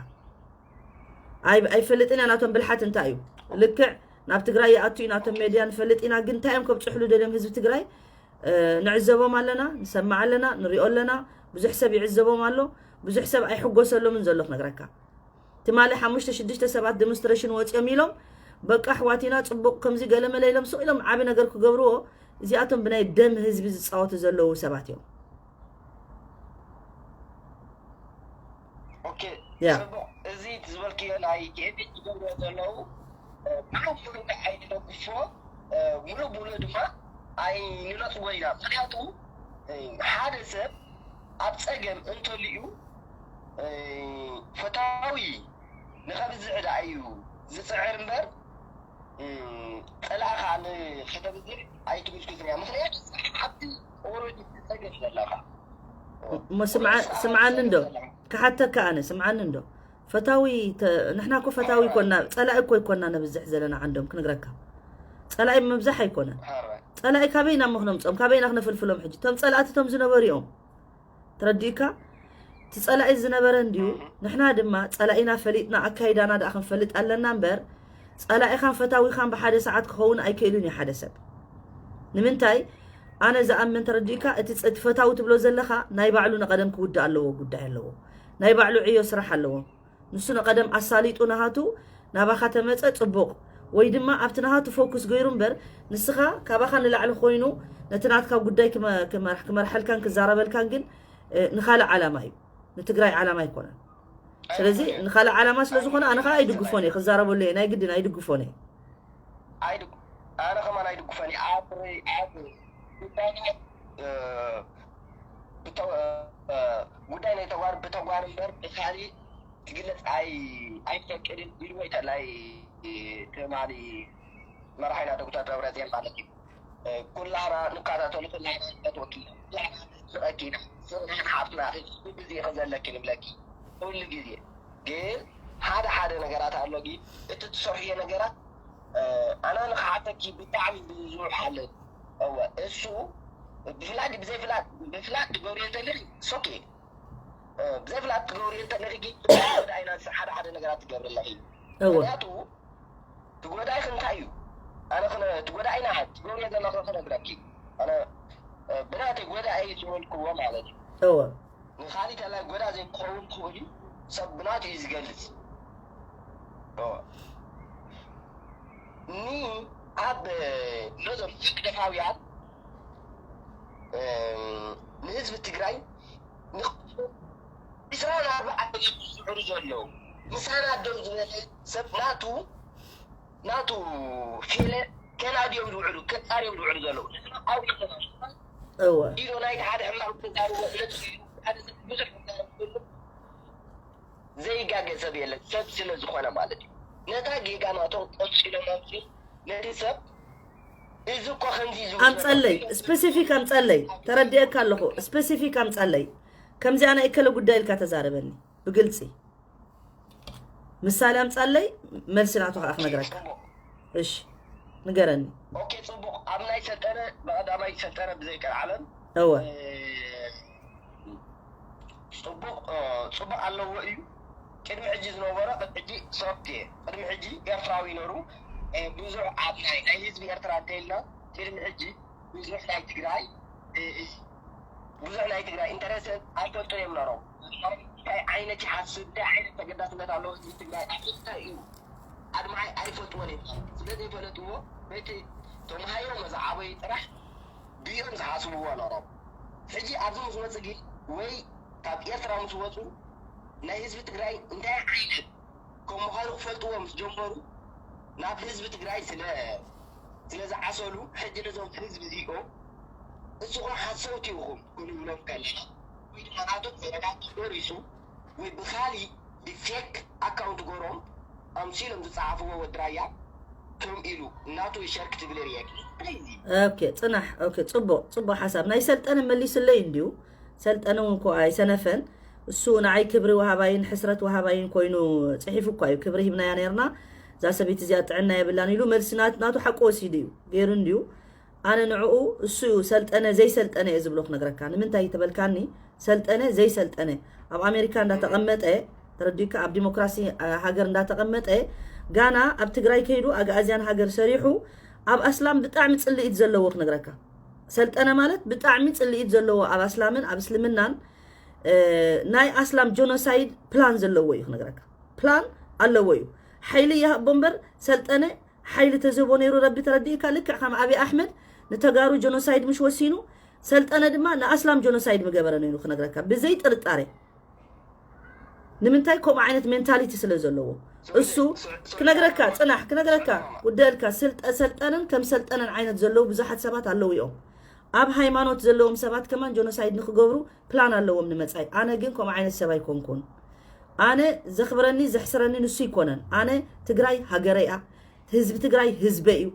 ኣይፈልጥን እያ ናቶም ብልሓት እንታይ እዩ። ልክዕ ናብ ትግራይ ይኣቱ እዩ ናቶም ሜድያ ንፈልጥ ኢና፣ ግን እንታይ እዮም ከብፅሕሉ ደልዮም ህዝቢ ትግራይ ንዕዘቦም ኣለና፣ ንሰማዕ ኣለና፣ ንሪኦ ኣለና። ብዙሕ ሰብ ይዕዘቦም ኣሎ፣ ብዙሕ ሰብ ኣይሕጎሰሎምን ዘሎ ክነግረካ። ትማሊ ሓሙሽተ ሽዱሽተ ሰባት ዴሞንስትሬሽን ወፂኦም ኢሎም በቃ ኣሕዋቲና ፅቡቅ ከምዚ ገለመለ ኢሎም ስቕ ኢሎም ዓቢ ነገር ክገብርዎ። እዚኣቶም ብናይ ደም ህዝቢ ዝፃወቱ ዘለዉ ሰባት እዮም። ኦኬ፣ ጽቡቕ። እዚ ዝበልክዮ ናይ ቲኤምኤች ዝገብርዎ ዘለዉ ሙሉእ ሙሉእ ኣይንደግፎ፣ ሙሉእ ሙሉእ ድማ ኣይንነጽጎ ኢና። ምክንያቱ ሓደ ሰብ ኣብ ጸገም እንተልዩ ፈታዊ ንኸብዝሕ ደኣ እዩ ዝጽዕር እምበር ጸላእኻ ንኸተብዝሕ ኣይትጉስጉስን እያ። ምክንያቱ ኣብቲ ኦረዲ ትጸገም ዘለኻ እሞ ስምዓኒ እንዶ ክሓተካ ኣነ ስምዓኒ እንዶ ፈታዊ ንሕና ኮ ፈታዊ ኮና ጸላኢ እኮ ይኮና ነብዝሕ ዘለና ዓንዶም ክነግረካ። ጸላኢ ምብዛሕ ኣይኮነን። ጸላኢ ካበይና ምክነምጾም ካበይና ክነፍልፍሎም ሕጂ እቶም ጸላእቲ እቶም ዝነበሩ እዮም። ተረዲእካ? እቲ ጸላኢ ዝነበረ እንድዩ። ንሕና ድማ ጸላኢና ፈሊጥና ኣካይዳና ደኣ ክንፈልጥ ኣለና እምበር ጸላኢኻን ፈታዊኻን ብሓደ ሰዓት ክኸውን ኣይክእልን እዩ ሓደ ሰብ። ንምንታይ ኣነ ዝኣምን ተረዲእካ እቲ ፈታዊ ትብሎ ዘለኻ ናይ ባዕሉ ንቐደም ክውዳእ ኣለዎ ጉዳይ ኣለዎ ናይ ባዕሉ ዕዮ ስራሕ ኣለዎ። ንሱ ንቐደም ኣሳሊጡ ናሃቱ ናባኻ ተመጸ ጽቡቕ ወይ ድማ ኣብቲ ናሃቱ ፎኩስ ገይሩ እምበር ንስኻ ካባኻ ንላዕሊ ኮይኑ ነቲ ናትካ ጉዳይ ክመርሐልካን ክዛረበልካን ግን ንኻልእ ዓላማ እዩ ንትግራይ ዓላማ ኣይኮነን። ስለዚ ንኻልእ ዓላማ ስለ ዝኾነ ኣነ ከዓ ኣይድግፎን እየ ክዛረበሉ እየ ናይ ግድን ኣይድግፎን እየ። ኣነ ከማን ኣይድግፎን እየ ኣብ ጉዳይ ናይ ተጓር ብተጓር እምበር ብካሊእ ክግለፅ ኣይፈቅድን ኢሉ ወይ ተላይ ትማሊ መራሒና ዶክተር ደብረፅዮን ማለት እዩ። ኩላና ንከታተሉ ኩላና ንፈትወኪ ኩላና ንስቀኪ ኢና ስቕና ንሓፍትና ኩሉ ግዜ ከዘለኪ ንብለኪ ኩሉ ግዜ ግን ሓደ ሓደ ነገራት ኣሎ ግን እቲ ትሰርሕዮ ነገራት ኣና ንክሓተኪ ብጣዕሚ ብዙሕ ኣለ እወ እሱ ብፍላጥ ብዘይፍላጥ ብፍላጥ ትገብርዮ እንተለኺ ሶኬ ብዘይፍላጥ ትገብርዮ እንተለኺ ግን ወደ ኣይና ሓደ ሓደ ነገራት ትገብር ኣለኺ ምክንያቱ ትጎዳእኺ እንታይ እዩ ኣነ ትጎዳእና ትገብርዮ ዘለኺ ክነግረኪ ኣነ ብናተይ ጎዳእ ዝበልክዎ ማለት እዩ እወ ንኻሊእ ተላይ ጎዳ ዘይክኸውን ክኽእል እዩ ሰብ ብናቱ እዩ ዝገልፅ ኒ ኣብ ነዞም ህግደፋውያን ንህዝቢ ትግራይ ዕስራን ኣርባዕተን ዝስዕሩ ዘለዉ ምሳና ደው ዝበለ ሰብ ናቱ ናቱ ፌለ ከናድዮም ዝውዕሉ ከፃርዮም ዝውዕሉ ዘለዉ ንሕና ኣውሪድና እወ ኢዶ ናይቲ ሓደ ሕማቕ ተዛርቦ ዕለት ሓደ ሰብ ብዙሕ ክዛረብ ከሎ ዘይጋገ ሰብ የለን ሰብ ስለ ዝኾነ ማለት እዩ ነታ ጌጋ ናቶም ቆፂሎም ኣምፅኡ ነቲ ሰብ እዚ እኮ ከምዚ ዝብል ኣምፀለይ ስፔሲፊክ ኣምፀለይ ተረዲአካ ኣለኹ ስፔሲፊክ ኣምፀለይ ከምዚኣ ናይ እከለ ጉዳይ ኢልካ ተዛረበኒ ብግልፂ ምሳሌ ኣምፃለይ መልሲ ናቱ ከዓ ክነግረካ እሺ ንገረኒ ኦኬ ፅቡቅ ኣብ ናይ ሰልጠነ ብቀዳማይ ሰልጠነ ብዘይቀር ዓለም እወ ፅቡቅ ፅቡቅ ኣለዎ እዩ ቅድሚ ሕጂ ዝነበረ ቅድሚ ሕጂ ሶፍት ቅድሚ ሕጂ ኤርትራዊ ነሩ ብዙሕ ኣብ ናይ ናይ ህዝቢ ኤርትራ እንተኢልና ቅድሚ ሕጂ ብዙሕ ናይ ትግራይ ብዙሕ ናይ ትግራይ ኢንተረስት ኣይፈልጡን እዮም ነሮም እንታይ ዓይነት ይሓስብ እንታይ ዓይነት ተገዳስነት ኣለዎ ህዝቢ ትግራይ ኣፍልጥታ እዩ ኣድማዓይ ኣይፈልጥዎን እዮም ስለዘይፈለጥዎ በቲ ተምሃዮ መዝዓበዩ ጥራሕ ብኦም ዝሓስብዎ ነሮም ሕጂ ኣብዚ ምስ መፅእ ግን ወይ ካብ ኤርትራ ምስ ወፁ ናይ ህዝቢ ትግራይ እንታይ ዓይነት ከም ምዃኑ ክፈልጥዎ ምስ ጀመሩ ናብ ህዝቢ ትግራይ ስለ ስለ ዝዓሰሉ ሕጂ ነዞም ህዝቢ እዚኦም ንስኹም ሓሰውቲ ኢኹም ክንብሎም ከለና ወይ ድማ ናቶም ዘረጋት ተደሪሱ ወይ ብኻሊእ ብፌክ ኣካውንት ገሮም ኣምሲሎም ዝጸሓፍዎ ወዲ ራያ ከም ኢሉ እናቱ ሸር ክትብል ርየክ ኦኬ፣ ጽናሕ። ኦኬ፣ ጽቡቕ፣ ጽቡቕ ሓሳብ። ናይ ሰልጠነ መሊስለይ እንድዩ። ሰልጠነ እውን እኮ ኣይሰነፈን። እሱ ንዓይ ክብሪ ወሃባይን ሕስረት ወሃባይን ኮይኑ ጽሒፉ እኳ እዩ። ክብሪ ሂብናያ ነርና፣ እዛ ሰበይቲ እዚኣ ጥዕና የብላን ኢሉ መልሲ ናት-፣ ናቱ ሓቂ ወሲዱ እዩ፣ ገይሩ እንድዩ። ኣነ ንዕኡ እሱ እዩ ሰልጠነ ዘይሰልጠነ እየ ዝብሎ ክነግረካ። ንምንታይ ተበልካኒ፣ ሰልጠነ ዘይሰልጠነ ኣብ ኣሜሪካ እንዳተቐመጠ፣ ተረዲካ፣ ኣብ ዲሞክራሲ ሃገር እንዳተቐመጠ፣ ጋና ኣብ ትግራይ ከይዱ ኣግኣዝያን ሃገር ሰሪሑ ኣብ ኣስላም ብጣዕሚ ጽልኢት ዘለዎ ክነግረካ። ሰልጠነ ማለት ብጣዕሚ ጽልኢት ዘለዎ ኣብ ኣስላምን ኣብ እስልምናን ናይ ኣስላም ጆኖሳይድ ፕላን ዘለዎ እዩ ክነግረካ። ፕላን ኣለዎ እዩ። ሓይሊ ይሃቦ እምበር ሰልጠነ ሓይሊ ተዝህቦ ነይሩ ረቢ፣ ተረዲእካ፣ ልክዕ ከም ኣብይ ኣሕመድ ንተጋሩ ጆኖሳይድ ምሽ ወሲኑ፣ ሰልጠነ ድማ ንኣስላም ጆኖሳይድ ምገበረ ነይሩ ክነግረካ ብዘይ ጥርጣሬ። ንምንታይ? ከምኡ ዓይነት ሜንታሊቲ ስለ ዘለዎ። እሱ ክነግረካ፣ ጽናሕ ክነግረካ፣ ውደልካ፣ ስልጠ-፣ ሰልጠነን ከም ሰልጠነን ዓይነት ዘለዉ ብዙሓት ሰባት ኣለዉ እዮም። ኣብ ሃይማኖት ዘለዎም ሰባት ከማን ጆኖሳይድ ንክገብሩ ፕላን ኣለዎም ንመጻኢ። ኣነ ግን ከምኡ ዓይነት ሰብ ኣይኮንኩን። ኣነ ዘኽብረኒ ዘሕስረኒ ንሱ ይኮነን። ኣነ ትግራይ ሃገረይ እያ። ህዝቢ ትግራይ ህዝበ እዩ።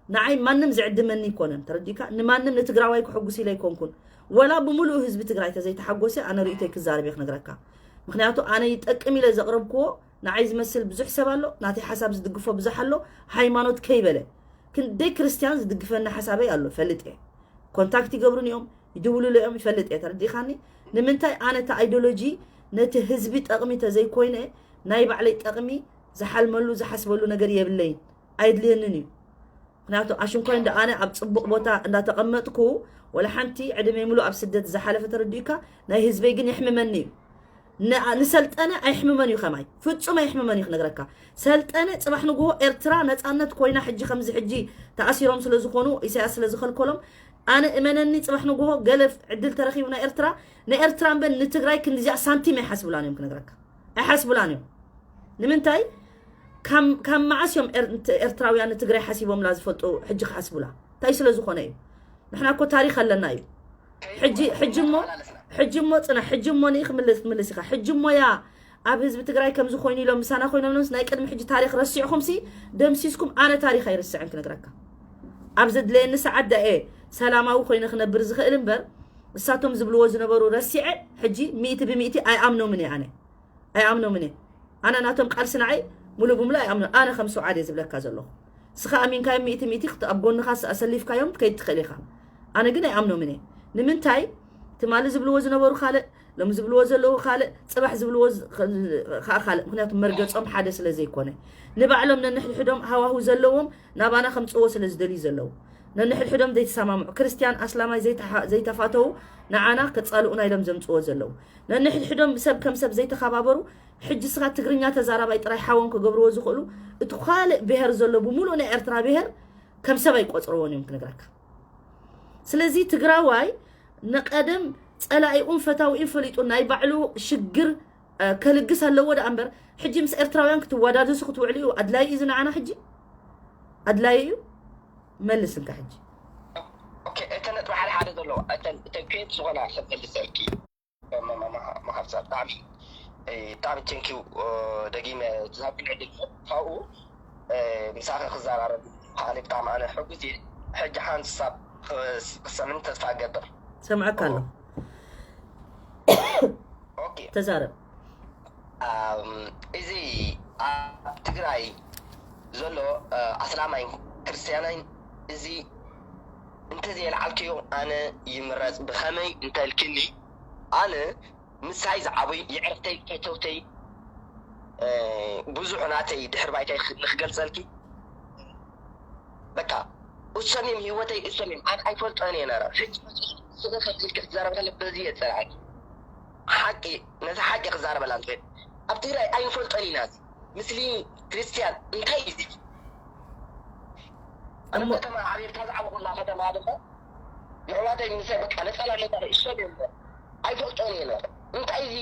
ንዓይ ማንም ዝዕድመኒ ይኮነን። ተረዲካ? ንማንም ንትግራዋይ ክሕጉስ ኢለ ኣይኮንኩን። ወላ ብምሉኡ ህዝቢ ትግራይ ተዘይተሓጎሰ ኣነ ርእይቶይ ክዛረብ እየ ክነግረካ። ምክንያቱ ኣነ ይጠቅም ኢለ ዘቕረብክዎ ንዓይ ዝመስል ብዙሕ ሰብ ኣሎ፣ ናተይ ሓሳብ ዝድግፎ ብዙሕ ኣሎ። ሃይማኖት ከይበለ ክንደይ ክርስትያን ዝድግፈኒ ሓሳበይ ኣሎ ፈልጥ እየ። ኮንታክት ይገብሩን እዮም፣ ይድውሉሉ እዮም፣ ይፈልጥ እየ። ተረዲኻኒ? ንምንታይ ኣነ እቲ ኣይዲዮሎጂ ነቲ ህዝቢ ጠቕሚ ተዘይኮይነ ናይ ባዕለይ ጠቕሚ ዝሓልመሉ ዝሓስበሉ ነገር የብለይን፣ ኣይድልየንን እዩ። ምክንያቱ ኣሽንኮይ እንደ ኣነ ኣብ ጽቡቕ ቦታ እንዳተቐመጥኩ ወላ ሓንቲ ዕድመይ ሙሉ ኣብ ስደት ዝሓለፈ ተረዲኡካ፣ ናይ ህዝበይ ግን የሕምመኒ እዩ። ን-፣ ንሰልጠነ ኣይሕምመን እዩ ከማይ። ፍጹም ኣይሕምመን እዩ ክነግረካ። ሰልጠነ ጽባሕ ንግሆ ኤርትራ ነጻነት ኮይና ሕጂ ከምዚ ሕጂ ተኣሲሮም ስለ ዝኾኑ ኢሳያስ ስለ ዝኸልከሎም፣ ኣነ እመነኒ ጽባሕ ንግሆ ገለ ዕድል ተረኺቡ ናይ ኤርትራ፣ ንኤርትራ እምበር ንትግራይ ክንዲዚኣ ሳንቲም ኣይሓስብላን እዮም ክነግረካ። ኣይሓስብላን እዮም። ንምንታይ? ካብ፣ ካብ መዓስ እዮም ኤር-፣ ኤርትራውያን ንትግራይ ሓሲቦምላ ዝፈልጡ ሕጂ ክሓስቡላ? እንታይ ስለ ዝኾነ እዩ? ንሕና እኮ ታሪኽ ኣለና እዩ። ሕጂ፣ ሕጂ እሞ፣ ሕጂ እሞ ጽናሕ፣ ሕጂ እሞ ንኢ ክምልስ፣ ክምልስ ኢኻ። ሕጂ እሞ ያ ኣብ ህዝቢ ትግራይ ከምዚ ኮይኑ ኢሎም ምሳና ኮይኖም ነምስ ናይ ቅድሚ ሕጂ ታሪኽ ረሲዕኹምሲ ደምሲስኩም፣ ኣነ ታሪኽ ኣይርስዕን ክነግረካ። ኣብ ዘድለየኒ ሰዓት ዳኤ ሰላማዊ ኮይነ ክነብር ዝኽእል እምበር እሳቶም ዝብልዎ ዝነበሩ ረሲዐ ሕጂ ሚእቲ ብሚእቲ ኣይኣምኖምን እየ ኣነ። ኣይኣምኖምን እየ። ኣነ ናቶም ቃልሲ ንዓይ ሙሉ ብሙሉ ኣይኣምኖ። ኣነ ከም ስውዓድ እየ ዝብለካ ዘለኹ። እስኻ ኣሚንካዮም ሚእቲ ሚእቲ ክት-፣ ኣብ ጎንኻ ስ-፣ ኣሰሊፍካዮም ክትከይድ ትኽእል ኢኻ። ኣነ ግን ኣይኣምኖምን እየ። ንምንታይ? ትማሊ ዝብልዎ ዝነበሩ ካልእ፣ ሎሚ ዝብልዎ ዘለዉ ካልእ፣ ጽባሕ ዝብልዎ ዝ-፣ ከ-፣ ከዓ ካልእ። ምክንያቱ መርገጾም ሓደ ስለ ዘይኮነ። ንባዕሎም ነንሕድሕዶም ሃዋሁ ዘለዎም ናባና ከምጽዎ ስለ ዝደልዩ ዘለዉ። ነንሕድሕዶም ዘይተሰማምዑ። ክርስትያን ኣስላማይ ዘይተሓ-፣ ዘይተፋተዉ ንዓና ከጻልኡና ኢሎም ዘምጽዎ ዘለዉ። ነንሕድሕዶም ሰብ ከም ሰብ ዘይተኸባበሩ። ሕጂ ስኻ ትግርኛ ተዛራባይ ጥራይ ሓዎም ክገብርዎ ዝኽእሉ፣ እቲ ካልእ ብሄር ዘሎ ብምሉእ ናይ ኤርትራ ብሄር ከም ሰብ ኣይቆጽርዎን እዮም ክነግረካ። ስለዚ ትግራዋይ ንቐደም ጸላኢኡን ፈታዊኡን ፈሊጡ ናይ ባዕሉ ሽግር፣ እ፣ ከልግስ ኣለዎ ደኣ እምበር፣ ሕጂ ምስ ኤርትራውያን ክትወዳደሱ ክትውዕሉ እዩ ኣድላይ እዩ ንዓና ሕጂ? ኣድላይ እዩ? መልስ እንካ ሕጂ። ኦኬ፣ እተን ነጥቢ ሓደ ሓደ ዘለዎ፣ እተን፣ እተን ፔንት ዝኾና ክመልሰልኪ። መ-፣ መ-፣ መ-፣ መሃብዛ ብጣዕሚ፣ እ፣ ብጣዕሚ ቴንኪው፣ እ፣ ደጊመ ዝሃብክን ዕድል ካብኡ፣ እ፣ ምሳኺ ክዘራረብ ምዃነይ ብጣዕሚ ኣነ ሕጉስ እየ። ሕጂ ሓንሳብ ክስ-፣ ክሰምዕኒ ተስፋ እገብር። ሰምዓካ ኣለኹ። ኦኬ። ተዛረብ። ኣም፣ እዚ ኣብ ትግራይ ዘሎ፣ እ፣ ኣስላማይን ክርስትያናይን እዚ እንተዘየልዓልክዮ ኣነ ይምረጽ። ብኸመይ እንተልክኒ፣ ኣነ ምሳይ ዝዓብዩ የዕርክተይ፣ ፈተውተይ፣ እ፣ ብዙሕ ናተይ ድሕር ባይታይ ክ-፣ ንክገልጸልኪ፣ በቃ እሶም እዮም ህይወተይ፣ እሶም እዮም። ኣነ ኣይፈልጦን እየ ነረ። ሕጂ መጺኡ ስለ ከፊልኪ ክትዛረብ ከለ በዚ እየ ዝጸልኣኪ። ሓቂ፣ ነዚ ሓቂ ክዛረበላ እንትኽእል። ኣብ ትግራይ ኣይንፈልጦን ኢና። እዚ ምስሊም፣ ክርስትያን፣ እንታይ እዩ እዚ? ኣነ እሞ ከተማ ዓብየ፣ እታ ዝዓበኹላ ከተማ ድማ የሕዋተይ ምሳይ በቃ ነጸላ ነጸላ እሶም እዮም። ኣይፈልጦን እየ ነረ። እንታይ እዚ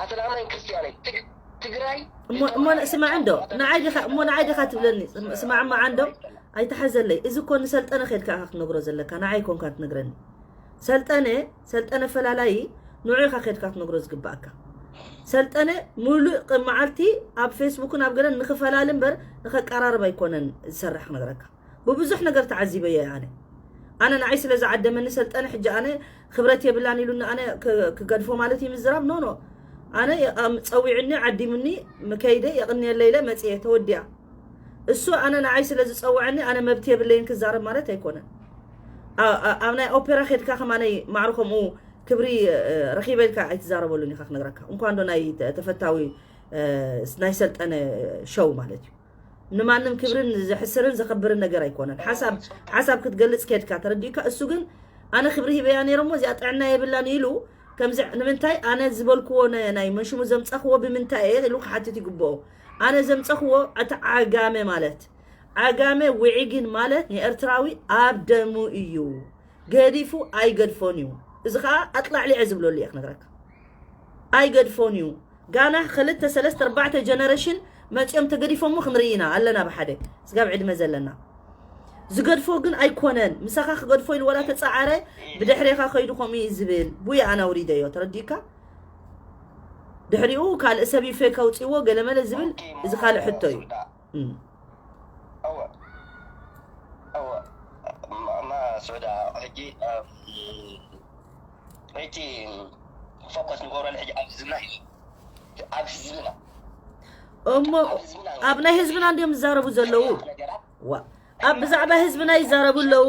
ኣስላማይን ክርስትያንን? ትግ-፣ ትግራይ እሞ፣ እሞ ስማዕ እንዶ፣ ንዓይ ዲኻ፣ እሞ ንዓይ ዲኻ ትብለኒ? ስማዕ እሞ ዓንዶ፣ ኣይተሓዘለይ። እዚ እኮ ንሰልጠነ ኸድካ ኢኻ ክትነግሮ ዘለካ፣ ንዓይ ኮንካ ትነግረኒ። ሰልጠነ፣ ሰልጠነ ፈላላዪ፣ ንዑ ኢኻ ኸድካ ክትነግሮ ዝግባእካ። ሰልጠነ ሙሉእ ቅ- መዓልቲ ኣብ ፌስቡክን ኣብ ገለን ንኽፈላሊ እምበር ንኸቀራርብ ኣይኮነን ዝሰርሕ ክነግረካ። ብብዙሕ ነገር ተዓዚበዮ እየ ኣነ። ኣነ ንዓይ ስለ ዝዓደመኒ ሰልጠነ ሕጂ ኣነ ክብረት የብላን ኢሉኒ ኣነ ክ- ክገድፎ ማለት እዩ ምዝራብ? ኖ ኖ። ኣነ የቐም- ጸዊዑኒ ዓዲሙኒ ምከይደ የቕንየለ ኢለ መጽየ ተወዲኣ። እሱ ኣነ ንዓይ ስለ ዝጸውዐኒ ኣነ መብት የብለይን ክዛረብ ማለት ኣይኮነን። ኣ- ኣ- ኣብ ናይ ኦፔራ ኸድካ ከማነይ ማዕሩ ከምኡ ክብሪ እ፣ ረኺበ ኢልካ ኣይትዛረበሉን ኢኻ ክነግረካ። እንኳን ዶ ናይ ተ- ተፈታዊ እ፣ ናይ ሰልጠነ ሸው ማለት እዩ። ንማንም ክብርን ዘሕስርን ዘኸብርን ነገር ኣይኮነን። ሓሳብ ሓሳብ ክትገልጽ ከድካ ተረዲእካ። እሱ ግን ኣነ ክብሪ ሂበያ ነይረ እሞ እዚኣ ጥዕና የብላን ኢሉ ከምዚ ንምንታይ ኣነ ዝበልክዎ ነ- ናይ መንሽሙ ዘምጻኽዎ ብምንታይ እየ ኢሉ ክሓትት ይግብኦ። ኣነ ዘምጻኽዎ እቲ ዓጋመ ማለት ዓጋመ ውዒጊን ማለት ንኤርትራዊ ኣብ ደሙ እዩ። ገዲፉ ኣይገድፎን እዩ። እዚ ኸዓ ኣጥላዕሊዐ ዝብለሉ እየ ክነግረካ። ኣይገድፎን እዩ። ጋና ክልተ ሰለስተ ኣርባዕተ ጀነሬሽን መፂኦም ተገዲፎሞ ክንርኢ ኢና ኣለና ብሓደ ስጋብ ዕድመ ዘለና። ዝገድፎ ግን ኣይኮነን። ምሳኻ ክገድፎ ኢሉ ወላ ተፃዓረ ብድሕሬኻ ከይዱ ከምኡ እዩ ዝብል። ቡይ ኣና ውሪደዮ ተረዲእካ። ድሕሪኡ ካልእ ሰብ እዩ ፌክ ኣውፅዎ ገለመለ ዝብል እዚ ካልእ ሕቶ እዩ። እም። እወ እወ ማ- ማ ስዑዳ ሕጂ እቲ ፎከስ ንገብረሉ ሕጂ ኣብ ህዝብና እዩ። ኣብ ህዝብና እሞ ኣብ ናይ ህዝብና እንዲዮም ዝዛረቡ ዘለዉ። ዋ ኣብ ብዛዕባ ህዝብና ይዛረቡ ኣለዉ።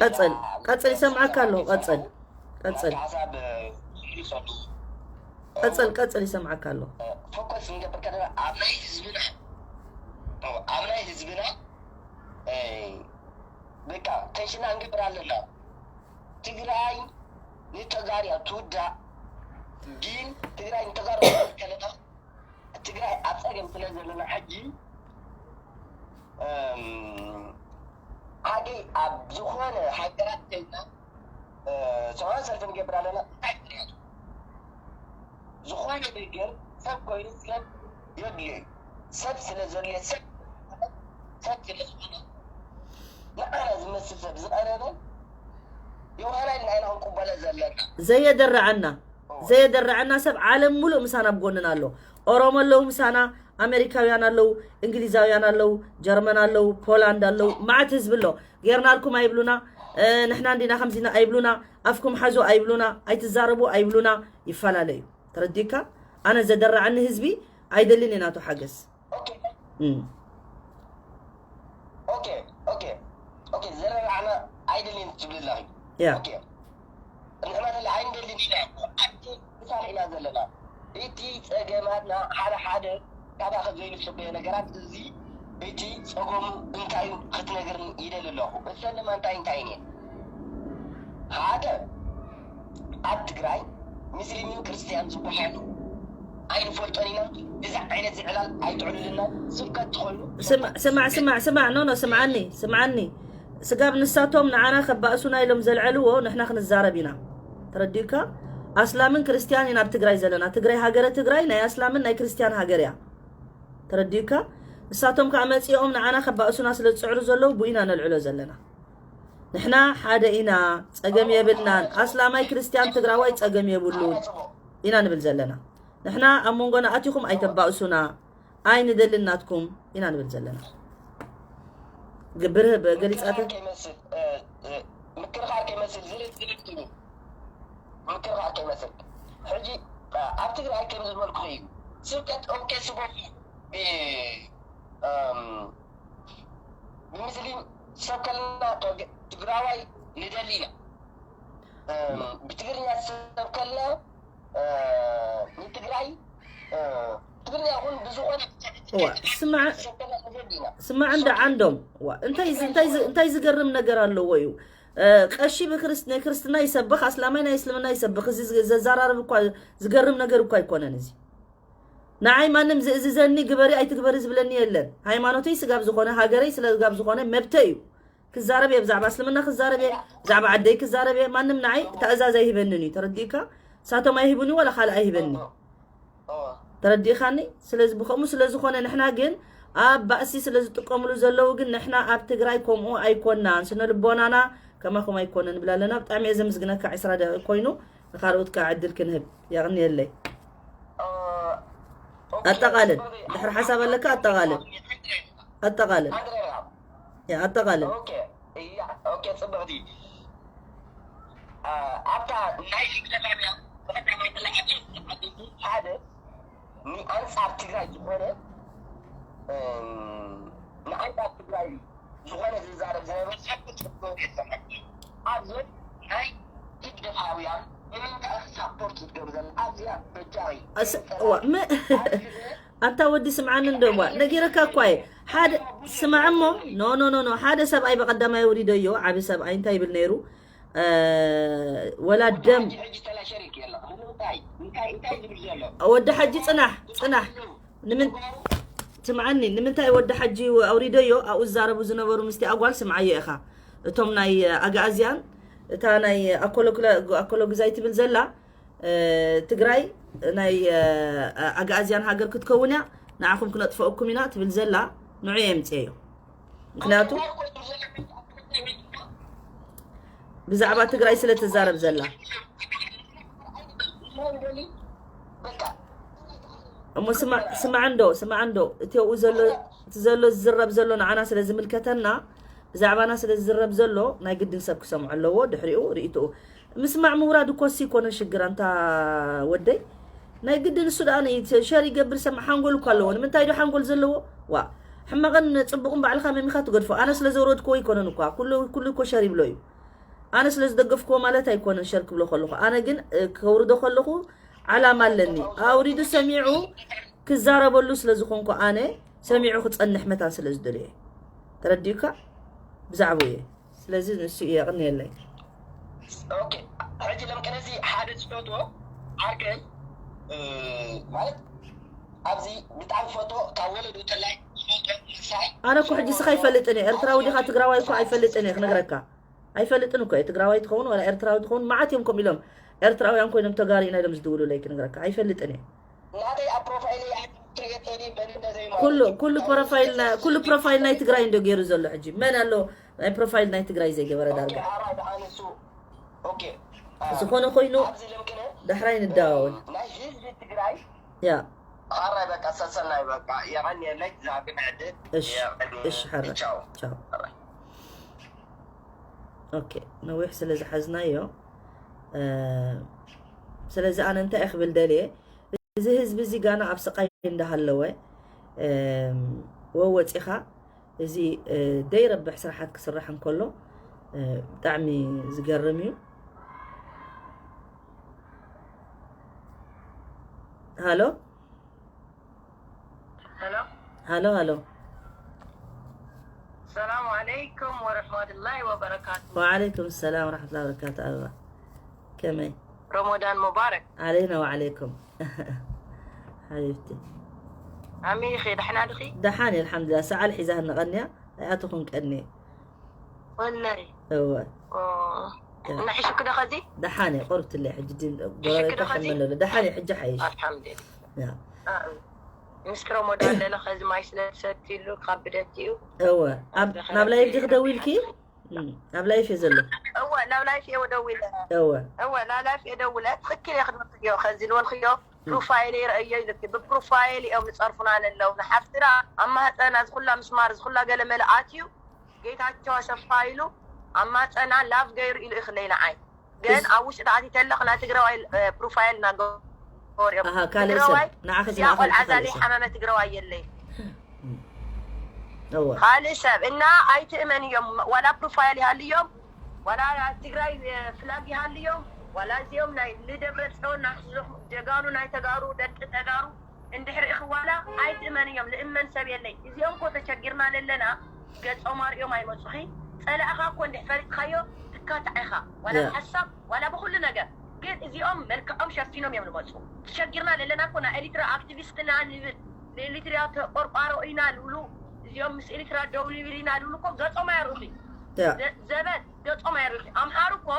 ቀፅል ቀፅል ይሰምዓካ ኣለዉ። ቀፅል ቀፅል ቀፅል ቀፅል ይሰምዓካ ኣለዉ። ፎከስ ንገብር ከለና ኣብ ናይ ህዝብና ኣብ ናይ ህዝብና በቃ ተንሽና እንገብር ኣለና። ትግራይ ንተጋሩ እያ ትውዳእ፣ ግን ትግራይ ንተጋሩ ከለና ትግራይ ኣብ ፀገም ስለ ዘለና ሕጂ ሓቂ ኣብ ዝኾነ ሃገራት ከይድና ሰብኣዊ ሰልፊ ንገብር ኣለና። እንታይ ምክንያቱ ዝኾነ ነገር ሰብ ኮይኑ ሰብ የድልዮ እዩ። ሰብ ስለ ዘድልዮ ሰብ ሰብ ስለ ዝኾነ ንዓና ዝመስል ሰብ ዝቐረበ የውሃና ኢልና ኢና ክንቅበሎ ዘለና። ዘየደረዐና ዘየደረዐና ሰብ ዓለም ሙሉእ ምሳና ኣብ ጎንና ኣሎ። ኦሮሞ ኣለዉ ምሳና፣ ኣሜሪካውያን ኣለዉ፣ እንግሊዛውያን ኣለዉ፣ ጀርመን ኣለዉ፣ ፖላንድ ኣለዉ፣ መዓት ህዝቢ ኣሎ። ጌርናልኩም ኣይብሉና፣ ንሕና እንዲና ከምዚና ኣይብሉና፣ ኣፍኩም ሓዙ ኣይብሉና፣ ኣይትዛረቡ ኣይብሉና። ይፈላለዩ። ተረዲካ? ኣነ ዘደረዓኒ ህዝቢ ኣይደልን እየ ናቱ ሓገዝ። ኦኬ ኦኬ ኦኬ ዘረባዕና ኣይደልን ትብል ኣለኺ። ያ ኦኬ ንሕና ተለ ኣይንደልን ኢና። ኣቲ ምሳሌ ኢና ዘለና። እቲ ጸገማትና ሓደ ሓደ ካባኸ ዘይንጽበዮ ነገራት እዚ እቲ ጸገሙ እንታይ እዩ ክትነግርኒ ይደሊ ኣለኹ። እሰንማ እንታይ እንታይ እየ ሓደ ኣብ ትግራይ ሙስሊምን ክርስትያን ዝበሃሉ ኣይንፈልጦን ኢና። እዚ ዓይነት ዝዕላል ኣይትዕልልና። ስብከት ትኾይኑ ስማዕ ስማዕ ስማዕ ስማዕ ኖ ኖ ስምዓኒ ስምዓኒ ስጋብ ንሳቶም ንዓና ከባእሱና ኢሎም ዘልዐልዎ ንሕና ክንዛረብ ኢና። ተረዲእካ? ኣስላምን ክርስትያን ኢና ኣብ ትግራይ ዘለና። ትግራይ ሃገረ ትግራይ ናይ ኣስላምን ናይ ክርስትያን ሃገር እያ። ተረዲእካ? ንሳቶም ከዓ መፂኦም ንዓና ከባእሱና ስለ ዝፅዕሩ ዘለዉ ብኡ ኢና ነልዕሎ ዘለና። ንሕና ሓደ ኢና፣ ፀገም የብልናን። ኣስላማይ ክርስትያን ትግራዋይ ፀገም የብሉን ኢና ንብል ዘለና። ንሕና ኣብ መንጎና ኣቲኹም ኣይተባእሱና፣ ኣይንደልን ናትኩም ኢና ንብል ዘለና። ግብር ገሊፃተ ምክርኻር ከይመስል ዝርት ዝርት እዩ። ምክርኻር ከይመስል ሕጂ ኣብ ትግራይ ከም ዝበልኩ እዩ። ስብከት ኦኬ ስቦ ብምስሊም ሰብ ከልና ትግራዋይ ንደሊ ኢና። ብትግርኛ ሰብ ከልና ንትግራይ ትግርኛ ይኹን ብዝኾነ ስማዕ እንዳ ዓንዶም እንታይ ዝገርም ነገር ኣለዎ እዩ። ቀሺ ብክርስ ናይ ክርስትና ይሰብኽ ኣስላማይ ናይ እስልምና ይሰብኽ። እዚ ዘዛራርብ እኳ ዝገርም ነገር እኳ ኣይኮነን። እዚ ንዓይ ማንም ዝእዝዘኒ ግበሪ ኣይትግበሪ ዝብለኒ የለን። ሃይማኖተይ ስጋብ ዝኾነ ሃገረይ ስለጋብ ዝኾነ መብተ እዩ። ክዛረብ እየ ብዛዕባ እስልምና ክዛረብ እየ ብዛዕባ ዓደይ ክዛረብ እየ። ማንም ንዓይ ተእዛዝ ኣይህበንን እዩ። ተረዲእካ? ሳቶም ኣይህቡኒ ወላ ካልእ ኣይህበኒ። ተረዲእካኒ? ስለዚ ብኸምኡ ስለ ዝኾነ ንሕና ግን ኣብ ባእሲ ስለ ዝጥቀምሉ ዘለዉ ግን ንሕና ኣብ ትግራይ ከምኡ ኣይኮናን። ስነ ልቦናና ከማኹም ኣይኮነን ንብል ኣለና። ብጣዕሚ እየ ዘመስግነካ። ዕስራ ደቂቕ ኮይኑ ንኻልኦት ከዓ ዕድል ክንህብ። የቕንየለይ። ኣጠቓልል። ድሕሪ ሓሳብ ኣለካ? ኣጠቓልል። ኣጠቓልል። ያ፣ ኣጠቓልል። ኦኬ፣ እያ፣ ኦኬ፣ ጽብቕቲ። አ፣ ኣብታ ናይ ፊክተር ላብያ ብቐዳማይ ጥላዕ ሓደ ንኣንጻር ትግራይ ዝኾነ፣ እም፣ ንኣንጻር ትግራይ ዝኾነ ዝዛረብ ዝነበረ ሓቂ ጽቡቕ የሰማዕ። ኣብዚ ናይ ኢግደፋውያን ንምንታይ ሳፖርት ዝገብሩ ዘሎ? ኣብዚኣ በጃኺ ኣስ-፣ ዋ፣ መ-፣ ኣንታ ወዲ ስምዓኒ እንዶ፣ ዋ፣ ነጊረካ እኳ እየ። ሓደ ስማዕ እሞ፣ ኖ፣ ኖ፣ ኖ፣ ኖ፣ ሓደ ሰብኣይ በቐዳማይ ኣውሪደዮ፣ ዓቢ ሰብኣይ እንታይ ይብል ነይሩ? እ፣ ወላ ደም ሕጂ፣ ሕጂ ተላ ሸሪክ የለ። ንምንታይ? እንታይ፣ እንታይ ዝብል ዘሎ? ወዲ ሓጂ ጽናሕ፣ ጽናሕ። ንምን-፣ ስምዓኒ፣ ንምንታይ ወዲ ሓጂ ኣውሪደዮ? ኣብኡ ዝዛረቡ ዝነበሩ ምስቲ ኣጓል ስምዓዮ ኢኻ። እቶም ናይ ኣግኣዝያን፣ እታ ናይ ኣኮሎግላ-፣ ኣኮሎግዛይ ትብል ዘላ፣ እ፣ ትግራይ ናይ፣ እ፣ ኣግኣዝያን ሃገር ክትከውን እያ፣ ንዓኹም ክነጥፈአኩም ኢና ትብል ዘላ፣ ንዑ የምፅየዮ። ምክንያቱ ብዛዕባ ትግራይ ስለ ትዛረብ ዘላ። እሞ ስማ-፣ ስማዕ እንዶ፣ ስማዕ እንዶ፣ እቲ ኣብኡ ዘሎ፣ እቲ ዘሎ ዝዝረብ ዘሎ ንዓና ስለ ዝምልከተና፣ ብዛዕባና ስለ ዝዝረብ ዘሎ ናይ ግድን ሰብ ክሰምዖ ኣለዎ። ድሕሪኡ ርእይትኡ ምስማዕ ምውራድ እኮ እሱ ይኮነ ሽግር፣ ኣንታ ወደይ። ናይ ግድን እሱ ደኣ ነ-፣ ሸር ይገብር፣ ሰማዕ ሓንጎል እኮ ኣለዎ። ንምንታይ ዶ ሓንጎል ዘለዎ? ዋ፣ ሕማቕን ጽቡቕን ባዕልኻ መሚኻ ትገድፎ። ኣነ ስለ ዘውረድክዎ ኣይኮነን እኳ። ኩሉ፣ ኩሉ እኮ ሸር ይብሎ እዩ። ኣነ ስለ ዝደገፍክዎ ማለት ኣይኮነን ሸር ክብሎ ከለኹ። ኣነ ግን፣ እ፣ ከውርዶ ከለኹ ዓላማ ኣለኒ። ኣውሪዱ ሰሚዑ ክዛረበሉ ስለ ዝኾንኩ ኣነ ሰሚዑ ክጸንሕ መታን ስለ ዝደልዮ እየ። ተረዲኡካ? ብዛዕባኡ እየ። ስለዚ ንሱ እዩ የቕንየለይ። ኦኬ፣ ሕጂ ለምቀነሲ ሓደ ዝፈትዎ ዓርከይ፣ እ፣ ማለት ኣብዚ ብጣዕሚ ዝፈትዎ ካብ ወለዱ ተላይ ዝፈትዎ ምሳይ ኣነ እኮ ሕጂ ስኻ ኣይፈልጥን እየ። ኤርትራዊ ዲኻ ትግራዋይ እኮ ኣይፈልጥን እየ ክነግረካ። ኣይፈልጥን እኮ እየ። ትግራዋይ ትኸውን ዋላ ኤርትራዊ ትኸውን መዓት እዮም ከምኡ ኢሎም። ኤርትራውያን ኮይኖም ተጋሩ ኢና ኢሎም ዝድውሉለይ ክነግረካ። ኣይፈልጥን እየ። ናተይ ኣብ ፕሮፋይል ኣትሪገተኒ በል እንደዘይ ኩሉ፣ ኩሉ ፕሮፋይል ናይ፣ ኩሉ ፕሮፋይል ናይ ትግራይ እንዶ ገይሩ ዘሎ ሕጂ። መን ኣሎ ናይ ፕሮፋይል ናይ ትግራይ ዘይገበረ ዳርጋ? ኣራይ ደኣ ንሱ። ኦኬ። ዝኾነ ኮይኑ ኣብዚ ለምቀነ ዳሕራይ ንደዋወል። ናይ ህዝቢ ትግራይ ያ። ኣራይ በቃ ሰሰናይ በቃ የቐንየለይ ዛግን ዕድል እሺ፣ የቐንየ-፣ እሺ፣ ሓረ። ቻው። ቻው። ኦኬ፣ ነዊሕ ስለ ዝሓዝናዮ፣ እ፣ ስለዚ ኣነ እንታይ እየ ክብል ደልየ፣ እዚ ህዝቢ እዚ ጋና ኣብ ስቓይ እንዳሃለወ፣ እም፣ ወወፂኻ እዚ፣ እ፣ ደይረብሕ ስራሓት ክስራሕ እንከሎ፣ እ፣ ብጣዕሚ ዝገርም እዩ። ሃሎ? ሄሎ፣ ሃሎ፣ ሃሎ። ሰላም ዓለይኩም ወረሕመቱላሂ ወበረካቱ። ወዓለይኩም ሰላም ወረሕመቱላሂ ወበረካቱ። ኣበባ፣ ከመይ? ረመዳን ሙባረክ። ዓለይና ወዓለይኩም። ሓቢብቲ። ኣሚኺ፣ ደሕና ድኺ? ደሓን እየ፣ ኣልሓምዱሊላህ። ሰዓል ሒዛ ንቐንያ፣ ኣይኣተኹን ቀንየ። ወላይ። እወ። ኦ፣ እና ሒሹኪ ዶ ኸዚ? ደሓን እየ፣ ቆርብትለይ ሕጂ፣ ድም-፣ ሒሹኪ ዶ ጎረቤታ ኸዚ? ሕመን ኣሎ። ደሓን እየ፣ ሕጂ ሓይሽ። ኣልሓምዱሊላህ። ያ። ኣእ። ምስቲ ረመዳን ለለ ኸዚ ማይ ስለ ትሰትይሉ ካብ ብደት እዩ። እወ። ኣብ፣ ናብ ላይፍ ዲኺ ደዊልኪ? እም፣ ኣብ ላይፍ እየ ዘሎ። እወ፣ ናብ ላይፍ እየ ደዊለ። እወ። እወ፣ ናብ ላይፍ እየ ደዊለ። ትኽክል እየ ክድወልክዮ፣ ኸዚ ዝበልክዮ ፕሮፋይል ይረአዮ ኢልኪ። ብፕሮፋይል እዮም ዝጸርፉና ለለው። ንሓፍትና ኣብ ማህፀና ዝኹላ ምስማር፣ ዝኹላ ገለመለ ኣትዩ፣ ጌታቸው ኣሰፋ ኢሉ ኣብ ማህፀና ላቭ ገይሩ ኢሉ ይኽለይ ንዓይ። ግን ኣብ ውሽጢ ተኣቲተ ኣለኽ ናይ ትግራዋይ፣ እ፣ ፕሮፋይል እናገበሩ እዮም። ኣሃ፣ ካልእ ሰብ። ትግራዋይ ንዓኺ እዚኣ ዝለኣኸልኪ ቆልዓ ካልእ ዛለይ ሰብ። ሓመመ ትግራዋይ የለይ። እወ። ካልእ ሰብ እና ኣይትእመን እዮም። ዋላ ፕሮፋይል ይሃልዮም፣ ዋላ ትግራይ፣ እ፣ ፍላግ ይሃልዮም፣ ዋላ እዚኦም ናይ ንደብረ ጽዮን ናሕዝኹም ጀጋኑ ናይ ተጋሩ፣ ደቂ ተጋሩ እንድሕሪ ኢኺ ዋላ ኣይትእመን እዮም። ልእመን ሰብ የለይ። እዚኦም እኮ ተቸጊርና ለለና ገጾም ኣርእዮም ኣይመጹኺ። ጸላእኻ እኮ እንድሕ ፈሊጥካዮ ትካታዕ ኢኻ። ዋላ ያ። ብሓሳብ ዋላ ብኹሉ ነገር። ግን እዚኦም መልክዖም ሸፊኖም እዮም ዝመጹ። ተቸጊርና ለለና እኮ ናይ ኤሪትራ ኣክቲቪስት ኢና ንብል፣ ንኤሪትራ ተቆርቋሮ ኢና ንብሉ፣ እዚኦም ምስ ኤሪትራ ደው ንብል ኢና ንብሉ እኮ ገጾም ኣየርእዩኺ። ያ። ዘ-፣ ዘበት ገጾም ኣየርእዩኺ። ኣምሓሩ እኮ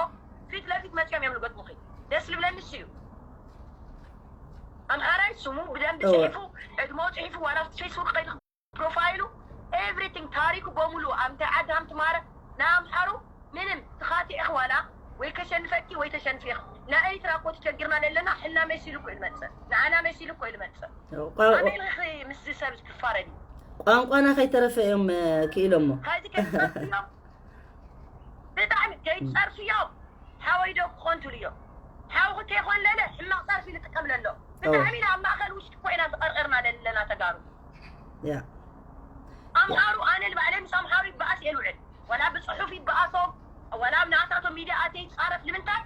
ፊት ለፊት መጺኦም እዮም ዝገጥሙኺ። ደስ ዝብለኒ እሱ እዩ። ኣምሓራይ ስሙ ብደንብ እወ። ጽሒፉ፣ ዕድመኡ ጽሒፉ፣ ዋላ ኣብቲ ፌስቡክ ከይዱ ፕሮፋይሉ፣ ኤቭሪቲንግ ታሪኩ በሙሉ፣ ኣብ እንታይ ዓዲ ሃምቲ ማረ፣ ናይ ኣምሓሩ ምንም ትኻትዕኽ ዋላ ወይ ከሸንፈኪ ወይ ተሸንፊኽ። ናይ ኤርትራ እኮ ተቸግርና ለለና ሕና መሲሉ እኮ እዩ ልመጽእ፣ ንዓና መሲሉ እኮ እዩ ልመጽእ። ቋ- ኣበይ ኢኺ ምስዚ ሰብ ዝትፋረዲ? ቋንቋና ከይተረፈ እዮም ክኢሎሞ። ካዚ ከይጸርፍዮም ብጣዕሚ ከይጸርፍዮም ሓወይ ዶ ክኾን ትብልዮ? ሓውኺ ከይኾን ለለ ሕማቕ ጸርፊ ንጥቀም ለሎ። ብጣዕሚ ኢና ኣብ ማእኸል ውሽጢ እኮ ኢና ዝቐርቐርና ለለና ተጋሩ። ያ ኣምሓሩ ኣነ ንባዕለይ ምስ ኣምሓሩ ይበኣስ እየ ልውዕል። ዋላ ብፅሑፍ ይበኣሶም፣ ዋላ ኣብ ናታቶም ሚድያ ኣተይ ይፃረፍ። ንምንታይ?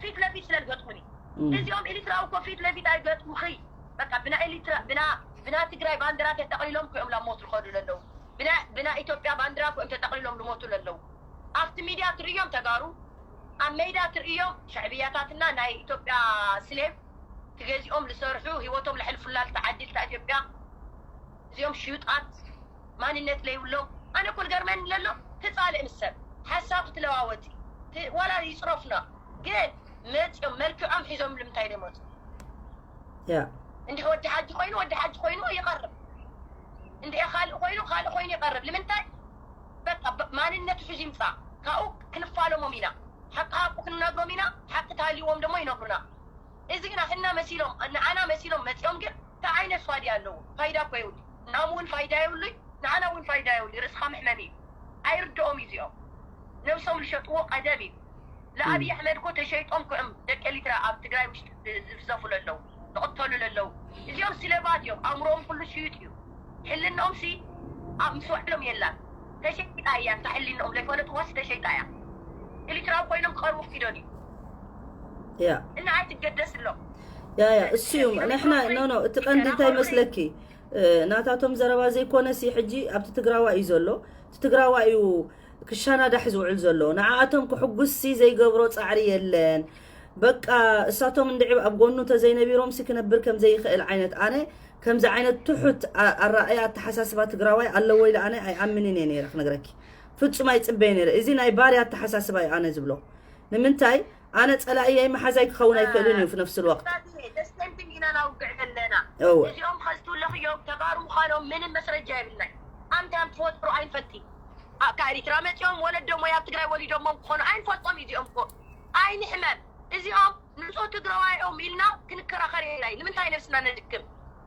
ፊት ለፊት ስለ ዝገጥሙኒ። እም። እዚኦም ኤሪትራዊ እኮ ፊት ለፊት ኣይገጥሙኺ። በቃ ብና ኤሪትራ ብና ብና ትግራይ ባንዲራ ተጠቕሊሎም እኮ እዮም ናብ ሞት ዝኸዱ ዘለዉ። ብና ብና ኢትዮጵያ ባንዲራ እኮ እዮም ተጠቕሊሎም ዝሞቱ ዘለዉ። ኣብቲ ሚድያ ትርእዮም ተጋሩ፣ ኣብ ሜዳ ትርእዮም ሸዕብያታትና ናይ ኢትዮጵያ ስሌብ ትገዚኦም ዝሰርሑ ህይወቶም ለሕልፉላ ልተዓዲ ልታ ኢትዮጵያ እዚኦም ሽዩጣት ማንነት ለይብሎም። ኣነ እኮ ዝገርመኒ ለሎ ትፃልእ ምስ ሰብ ሓሳብ ክትለዋወጢ ት- ዋላ ይፅረፉና ግን መፂኦም መልክዖም ሒዞም ልምንታይ ደመፁ? ያ እንዲህ ወዲ ሓጂ ኮይኑ ወዲ ሓጂ ኮይኑ ይቐርብ፣ እንዲህ ካልእ ኮይኑ ካልእ ኮይኑ ይቐርብ። ልምንታይ? በቃ በ- ማንነቱ ሒዙ ይምፃእ። ካብኡ ክንፋለሞም ኢና፣ ሓቂ ሓቁ ክንነግሮም ኢና። ሓቂ ተሃልይዎም ደሞ ይነግሩና። እዚ ግን ኣሕና መሲሎም ንዓና መሲሎም መፂኦም ግን እንታይ ዓይነት ፋይዳ ኣለዎ? ፋይዳ እኮ የብሉ። ንዓም እውን ፋይዳ የብሉይ፣ ንዓና እውን ፋይዳ የብሉ። ርእስኻ መሕመሚ እዩ። ኣይርድኦም እዩ እዚኦም። ነብሶም ዝሸጥዎ ቀደም እዩ። ንኣብይ ኣሕመድ እኮ ተሸይጦም ክዕም ደቂ ኤሪትራ ኣብ ትግራይ ውሽጢ ዝፍዘፉ ለለዉ፣ ዝቕተሉ ለለዉ። እዚኦም ስለባት እዮም። ኣእምሮኦም ኩሉ ሽዩጥ እዩ። ሕልናኦም ሲ ኣብ ምስ ውዕሎም የላን። ተሸይጣ እያ። እንታ ሕልናኦም ለይፈለጥዋስ ተሸይጣ እያ። ኤሪትራዊ ኮይኖም ክቐርቡ ፍቂዶን እዩ። ያ እና ኣይትገደስሎም። ያ ያ እሱ እዩ ንሕና ኖ ኖ እቲ ቀንዲ እንታይ መስለኪ ናታቶም ዘረባ ዘይኮነ ሲ ሕጂ ኣብቲ ትግራዋ እዩ ዘሎ። እቲ ትግራዋ እዩ ክሻናዳሕ ዝውዕል ዘሎ። ንዓኣቶም ክሕጉስ ሲ ዘይገብሮ ፃዕሪ የለን። በቃ እሳቶም እንድዒ ኣብ ጎኑ ተዘይነቢሮም ሲ ክነብር ከም ዘይኽእል ዓይነት ኣነ ከምዚ ዓይነት ትሑት ኣራእያ ኣተሓሳስባ ትግራዋይ ኣለዎ ኢለ ኣነ ኣይኣምንን እየ ነይረ ክነግረኪ። ፍጹም ኣይፅበየ ነይረ። እዚ ናይ ባርያ ኣተሓሳስባ እዩ ኣነ ዝብሎ። ንምንታይ ኣነ ፀላእየይ መሓዛይ ክኸውን ኣይክእልን እዩ። في نفس الوقت ኢና ናውግዕ ዘለና። እወ እዚኦም ኸዝትውለኽዮም ተጋሩ ምዃኖም ምንም መስረጃ የብልናይ። ኣምታም ትፈጥሩ ኣይንፈልቲ። ካብ ኤሪትራ መፂኦም ወለዶሞ ኣብ ትግራይ ወሊዶሞም ክኾኑ ኣይንፈልጦም። እዚኦም እኮ ኣይንሕመም። እዚኦም ንፁህ ትግራዋይ እዮም ኢልና ክንከራኸር የብልናይ። ንምንታይ ነብስና ነድክም?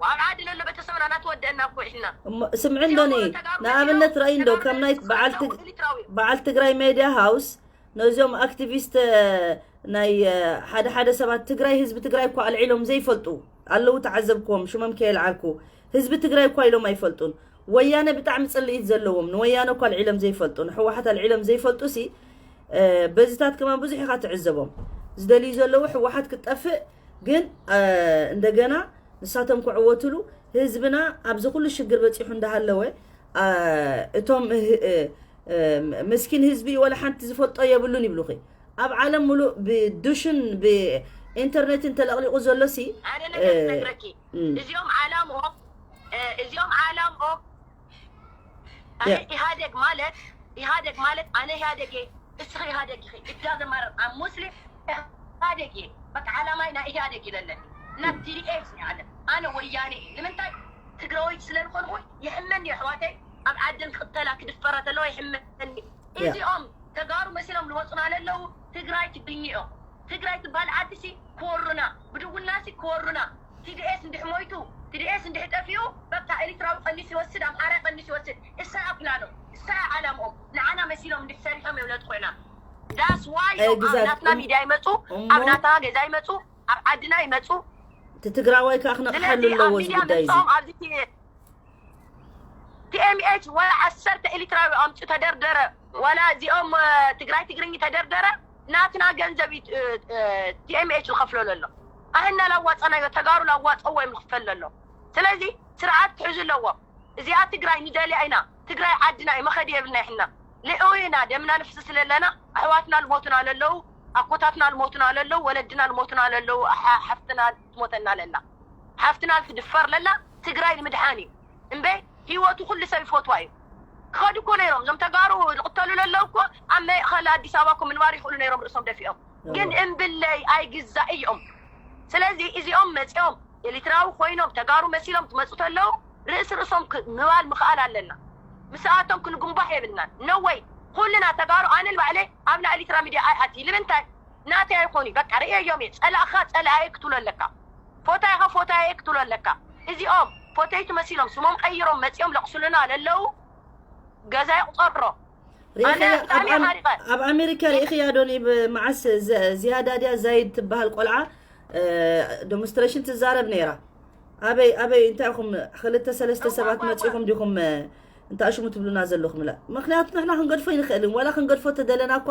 ኣብ ዓዲ ለሎ ቤተሰብና እናተወደእና እኮ ኢሕና እሞ ስምዒ እንዶኒ ንኣብነት ረኣይ እንዶ ከም ናይ በዓል ትግ- ኤሪትራዊ በዓል ትግራይ ሜድያ ሃውስ ነዚኦም ኣክቲቪስት ናይ ሓደ ሓደ ሰባት ትግራይ ህዝቢ ትግራይ እኳ ኣልዒሎም ዘይፈልጡ ኣለዉ። ተዓዘብክዎም ሽሞም ከየልዓልኩ ህዝቢ ትግራይ እኳ ኢሎም ኣይፈልጡን። ወያነ ብጣዕሚ ፅልኢት ዘለዎም ንወያነ እኳ ኣልዒሎም ዘይፈልጡ ንሕወሓት ኣልዒሎም ዘይፈልጡ ሲ በዚታት ከማን ብዙሕ ኢኻ ትዕዘቦም። ዝደልዩ ዘለዉ ሕወሓት ክትጠፍእ ግን እንደገና ንሳቶም ክዕወትሉ ህዝብና ኣብዚ ኩሉ ሽግር በፂሑ እንዳሃለወ እቶም ምስኪን ህዝቢ ወላ ሓንቲ ዝፈልጦ የብሉን ይብሉኺ። ኣብ ዓለም ሙሉእ ብዱሽን ብኢንተርኔትን ተለቕሊቑ ዘሎ ሲ ኣነ ነገር ነግረኪ። እዚኦም ዓላምኦም እዚኦም ዓላምኦም ኢህኣደግ ማለት ኢህኣደግ ማለት ኣነ ኢህኣደግ እየ እስኺ ኢህኣደግ ኢኺ እዳ ዘማረር ኣብ ሙስሊም ኢህኣደግ እየ በቃ ዓላማይ ናይ ኢህኣደግ እዩ ለለኒ እና ቲዲኤፍ እየ ኣነ ኣነ ወያነ እየ ንምንታይ ትግራወይቲ ስለ ዝኾንኩ ይሕመኒ ኣሕዋተይ ኣብ ዓደን ክቕተላ ክድፈራ ተለዋ ይሕመኒ እዚኦም ተጋሩ መሲሎም ዝወፁና ለለዉ ትግራይ ትግርኛ እዮም ትግራይ ትበሃል ዓዲ ሲ ክወሩና ብድውና ሲ ክወሩና ቲዲኤስ እንድሕ ሞይቱ ቲዲኤስ እንድሕ ጠፊኡ በቃ ኤሪትራዊ ቀኒሱ ይወስድ ኣምሓራይ ቀኒሱ ይወስድ እሳ እያ ፕላኖም እሳ እያ ዓላምኦም ንዓና መሲሎም እንድሕ ሰሪሖም እዮም ለጥቑዕና that's why እዮም ኣብ ናትና ሚድያ ይመፁ ኣብ ናትና ገዛ ይመፁ ኣብ ዓድና ይመፁ እቲ ትግራዋይ ከዓ ክነቕሓሉ ኣለዎ እዚ ጉዳይ እዚ ቲኤምኤች ወላ ዓሰርተ ኤሪትራዊ ኣምፁ ተደርደረ ወላ እዚኦም ትግራይ ትግርኝ ተደርደረ ናትና ገንዘብ ቲኤምኤች ዝኸፍሎ ዘሎ ኣህና ላዋፀናዮ ተጋሩ ላዋፀዎ እዮም ዝኽፈል ዘሎ ስለዚ ስርዓት ክሕዙ ኣለዎም እዚኣ ትግራይ ንደልያ ኢና ትግራይ ዓድና እዩ መኸዲ የብልና ይሕና ልእው ኢና ደምና ንፍስስ ለለና ኣሕዋትና ልሞቱና ለለዉ ኣኮታትና ልሞቱና ለለዉ ወለድና ልሞቱና ለለዉ ሓፍትና ትሞተና ለላ ሓፍትና ትድፈር ለላ ትግራይ ንምድሓን እዩ እምበይ ህይወቱ ኩሉ ሰብ ይፈትዋ እዩ ክኸዱ እኮ ነይሮም እዞም ተጋሩ ዝቕተሉ ለለው እኮ ኣብ መእኸል ኣዲስ ኣበባ እኮ ምንባር ይኽእሉ ነይሮም ርእሶም ደፊኦም ግን እምብለይ ኣይግዛእ እዮም ስለዚ እዚኦም መፂኦም ኤሪትራዊ ኮይኖም ተጋሩ መሲሎም ክመፁ ተለው ርእሲ ርእሶም ምባል ምኽኣል ኣለና ምስኣቶም ክንጉንባሕ የብልናን ነወይ ኩልና ተጋሩ ኣነ ንባዕለይ ኣብ ናይ ኤርትራ ሚድያ ኣይኣቲ ንምንታይ ናተይ ኣይኮኑ በቃ ርእየዮም እየ ጸላእኻ ጸላእየ ክትብሎ ኣለካ ፎታይኻ ፎታየ ክትብሎ ኣለካ እዚኦም ፎተይቲ መሲሎም ስሞም ቀይሮም መጺኦም ለቕስሉና ለለው ገዛ ይቁጸሮ ኣብ ኣሜሪካ ርኢኽያ ዶ? መዓስ ዝያዳ ድያ ዛይድ ትበሃል ቆልዓ ዶሞንስትሬሽን ትዛረብ ነይራ። ኣበይ ኣበይ እንታይ ኢኹም ክልተ ሰለስተ ሰባት መፂኹም ዲኹም እንታሽሙ ትብሉና ዘለኹም? ላ ምክንያቱ ንሕና ክንገድፎ ይንኽእልን ዋላ ክንገድፎ ተደለና እኳ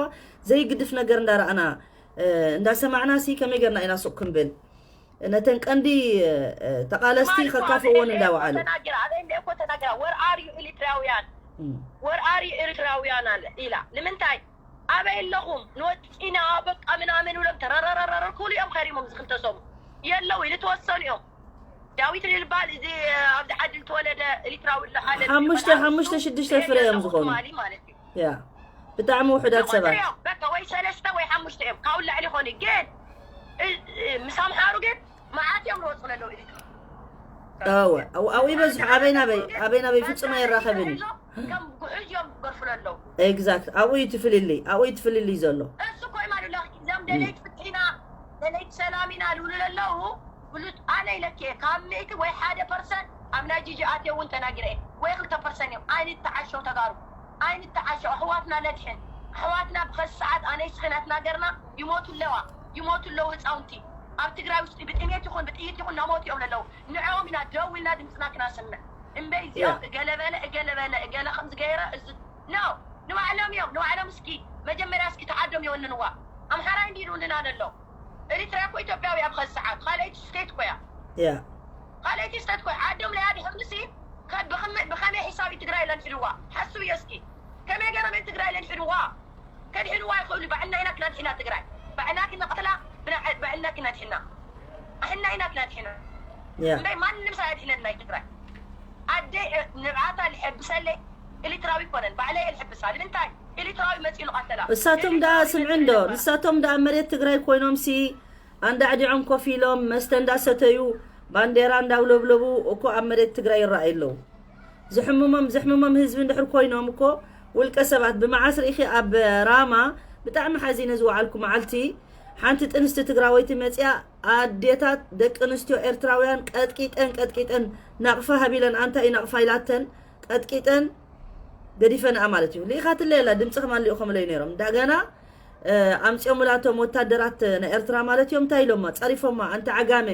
ዘይግድፍ ነገር እንዳረኣና እንዳሰማዕና ሲ ከመይ ገርና ኢና ሱቅ ክንብል? ነተን ቀንዲ ተቓለስቲ ከካፍእዎን እንዳወዓሉ ወርኣር ዩ ኤሪትራውያን ወርኣር ዩ ኤሪትራውያን ኢላ ንምንታይ ኣበይ ኣለኹም ንወፂና በቃ ምናምን ብሎም ተረረረረር ኩሉ እዮም ከሪሞም ዝክልተ ሰሙ የለው ኢሉ ተወሰኑ እዮም ዳዊት ልልባል እዚ ኣብዚ ዓዲ ዝተወለደ ኤሪትራዊ ለሓለ ሓሙሽተ ሓሙሽተ ሽዱሽተ ፍረ እዮም ዝኾኑ ማለት እዩ ያ ብጣዕሚ ውሑዳት ሰባት በቃ ወይ ሰለስተ ወይ ሓሙሽተ እዮም ካብኡ ላዕሊ ይኾኑ ግን ምስ ኣምሓሩ ግን መዓት እዮም ዝወፁ ዘለዉ እወ ኣብኡ ይበዝሑ ኣበይ ናበይ ኣበይ ናበይ ፍጹም ኣይራኸብን እዩ ከም ጉሑጅ እዮም ዝገርፉ ዘለዉ ኤግዛክት ኣብኡ እዩ ትፍልልይ ኣብኡ እዩ ትፍልልይ ዘሎ እሱ ኮይ ማሉላ እዞም ደለይቲ ፍትሒና ደለይቲ ሰላም ኢና ዝብሉ ዘለዉ ብሉፅ ኣነ ኢለኪ እየ ካብ ሚእቲ ወይ ሓደ ፐርሰንት ኣብ ናይ ጂጂ ኣትዮ እውን ተናጊረ እየ ወይ ክልተ ፐርሰንት እዮም ኣይንተዓሸው ተጋሩ ኣይንተዓሸው ኣሕዋትና ነድሕን ኣሕዋትና ብኸዚ ሰዓት ኣነይ ስኺ ናትናገርና ይሞቱ ኣለዋ ይሞቱ ኣለዉ ህፃውንቲ ኣብ ትግራይ ውሽጢ ብጥሜት ይኹን ብጥይት ይኹን ናሞቱ እዮም ዘለዉ ንዕኦም ኢና ደው ኢልና ድምፅና ክናሰምዕ እምበይ እዚኦም እገለበለ እገለበለ እገለ ከምዝገይረ እዚ ኖ ንባዕሎም እዮም ንባዕሎም እስኪ መጀመርያ እስኪ ተዓዶም ይወንንዋ ኣምሓራይ እንዲ ይውንና ዘሎ ኤሪትራ እኮ ኢትዮጵያዊ ኣብ ኸዚ ሰዓት ካልኣይቲ ስቴት እኮ እያ ያ ካልኣይቲ ስቴት እኮ እያ ዓዶም ናይ ኣድሕኑ ሲ ከ- ብኸመ- ብኸመይ ሒሳብ እዩ ትግራይ ለንሒድዋ ሓስብዮ እስኪ ከመይ ገይሮም እዮም ትግራይ ለንሒድዋ ከድሕንዋ ይኽእሉ ባዕልና ኢና ክነድሕና ትግራይ ባዕልና ክነቕትላ ብና- ባዕልና ክነድሕና ኣሕና ኢና ክነድሕና ያ እምበይ ማንም ሰብ ኣድሕነና እዩ ትግራይ ኣደይ ንብዓታ ልሕብሰለይ ኤሊትራዊ ይኮነን ባዕለይ እየ ልሕብሳ ንምንታይ ኤሊትራዊ መፂኡ ልቃተላ እሳቶም ደኣ ስምዒ እንዶ ንሳቶም ደኣ መሬት ትግራይ ኮይኖም ሲ ኣንዳዕዲዖም ኮፍ ኢሎም መስተ እንዳሰተዩ ባንዴራ እንዳውለብለቡ እኮ ኣብ መሬት ትግራይ ይረኣዩ ኣለዉ ዝሕምሞም ዝሕምሞም ህዝቢ እንድሕር ኮይኖም እኮ ውልቀ ሰባት ብመዓስ ርኢኺ ኣብ ራማ ብጣዕሚ ሓዚነ ዝወዓልኩ መዓልቲ ሓንቲ ጥንስቲ ትግራወይቲ መፅያ ኣዴታት ደቂ ኣንስትዮ ኤርትራውያን ቀጥቂጠን ቀጥቂጠን ናቕፋ ሃቢለን ኣንታ እዩ ናቕፋ ኢላተን ቀጥቂጠን ገዲፈንኣ ማለት እዩ። ልኢኻትለይ ኣላ ድምፂ ከማን ልኢኾምለይ ነይሮም። እንደገና ኣምፂኦሙላቶም ወታደራት ናይ ኤርትራ ማለት እዮም እንታይ ኢሎማ ፀሪፎማ ኣንታ ዓጋመ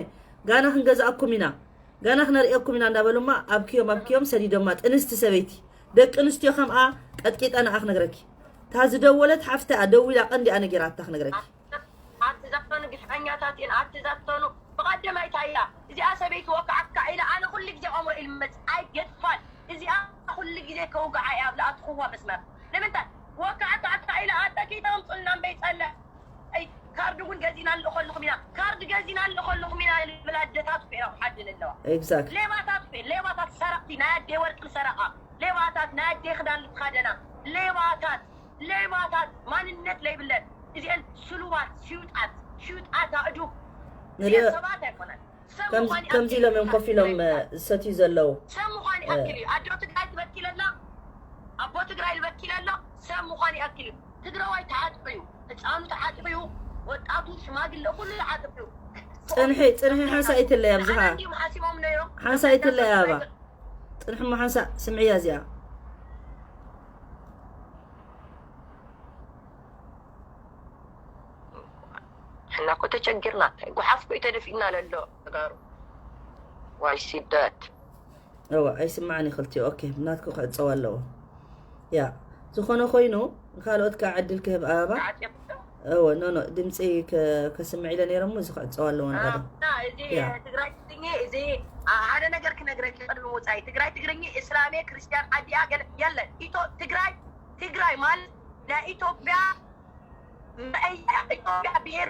ጋና ክንገዝኣኩም ኢና ጋና ክነርእየኩም ኢና እንዳበሉማ ኣብክዮም ኣብክዮም ሰዲዶማ ጥንስቲ ሰበይቲ ደቂ ኣንስትዮ ከምኣ ቀጥቂጠንኣ ክነግረኪ እታ ዝደወለት ሓፍታ እያ ደዊላ ቀንዲኣ ነጊራታ ክነግረኪ ኣትዛተኑ ግፍዐኛታት እየን ኣትዛተኑ ብቐደማይ ታያ እዚኣ ሰበይቲ ወካዓካ ኢለ ኣነ ኩሉ ግዜ ቆምሮ ኢልመፅ ኣይገድፋን እዚኣ ኩሉ ግዜ ከውግዓ እያ ኣብ ለኣትኽዋ መስመር ንምንታይ ወካዓካ ኣካ ኢለ ኣጠቂጠ ኣምፁልና እምበይ ፀልእ ካርድ እውን ገዚና ንልእኸልኹም ኢና ካርድ ገዚና ንልእኸልኹም ኢና ዝብል ኣደታት ኮይና ሓድን ኣለዋ exactly ሌባታት ኮይን ሌባታት ሰረቕቲ ናይ ኣደይ ወርቂ ዝሰረቓ ሌባታት ናይ ኣደይ ክዳን ዝተኻደና ሌባታት ሌባታት ማንነት ለይብለን እዚአን ስሉባት ሽዩጣት ሽዩጣት ኣእዱግ እዚአን ሰባት ኣይኮነን ሰብ ምዃን ከምዚ ኢሎም እዮም ኮፍ ኢሎም ዝሰትዩ ዘለዉ ሰብ ምዃን ይኣክል እዩ ኣዶ ትግራይ ትበኪለላ ኣቦ ትግራይ ዝበኪለላ ሰብ ምዃን ይኣክል እዩ ትግራዋይ ተዓጥቑ እዩ ህፃኑ ተዓጥቑ እዩ ወጣቱ ሽማግለ ኩሉ ተዓጥቑ እዩ ፅንሒ ፅንሒ ሓንሳ ይትለይ ኣብዝኻ ሓንሳ ይትለይ ኣባ ፅንሕሞ ሓንሳ ስምዕያ እዚኣ ሕና እኮ ተቸጊርና እንታይ ጓሓፍ እኮ እዩ ተደፊእና ለሎ ተጋሩ ዋይ ስደት እወ ኣይስማዕን እዩ ክልቲኡ ኦኬ ናትኩ ክዕፀው ኣለዎ ያ ዝኾነ ኮይኑ ንካልኦት ከዓ ዕድል ክህብ ኣበባ እወ ኖ ኖ ድምፂ ከስምዕ ኢለ ነይረ እሞ እዚ ክዕፀው ኣለዎ ንቀደም ትግራይ ትግርኛ እዚ ሓደ ነገር ክነግረኪ ቅድሚ ውፃኢ ትግራይ ትግርኛ እስላሜ ክርስቲያን ዓዲያ ገለ የለን ኢቶ ትግራይ ትግራይ ማለት ናይ ኢትዮጵያ ኢትዮጵያ ብሄር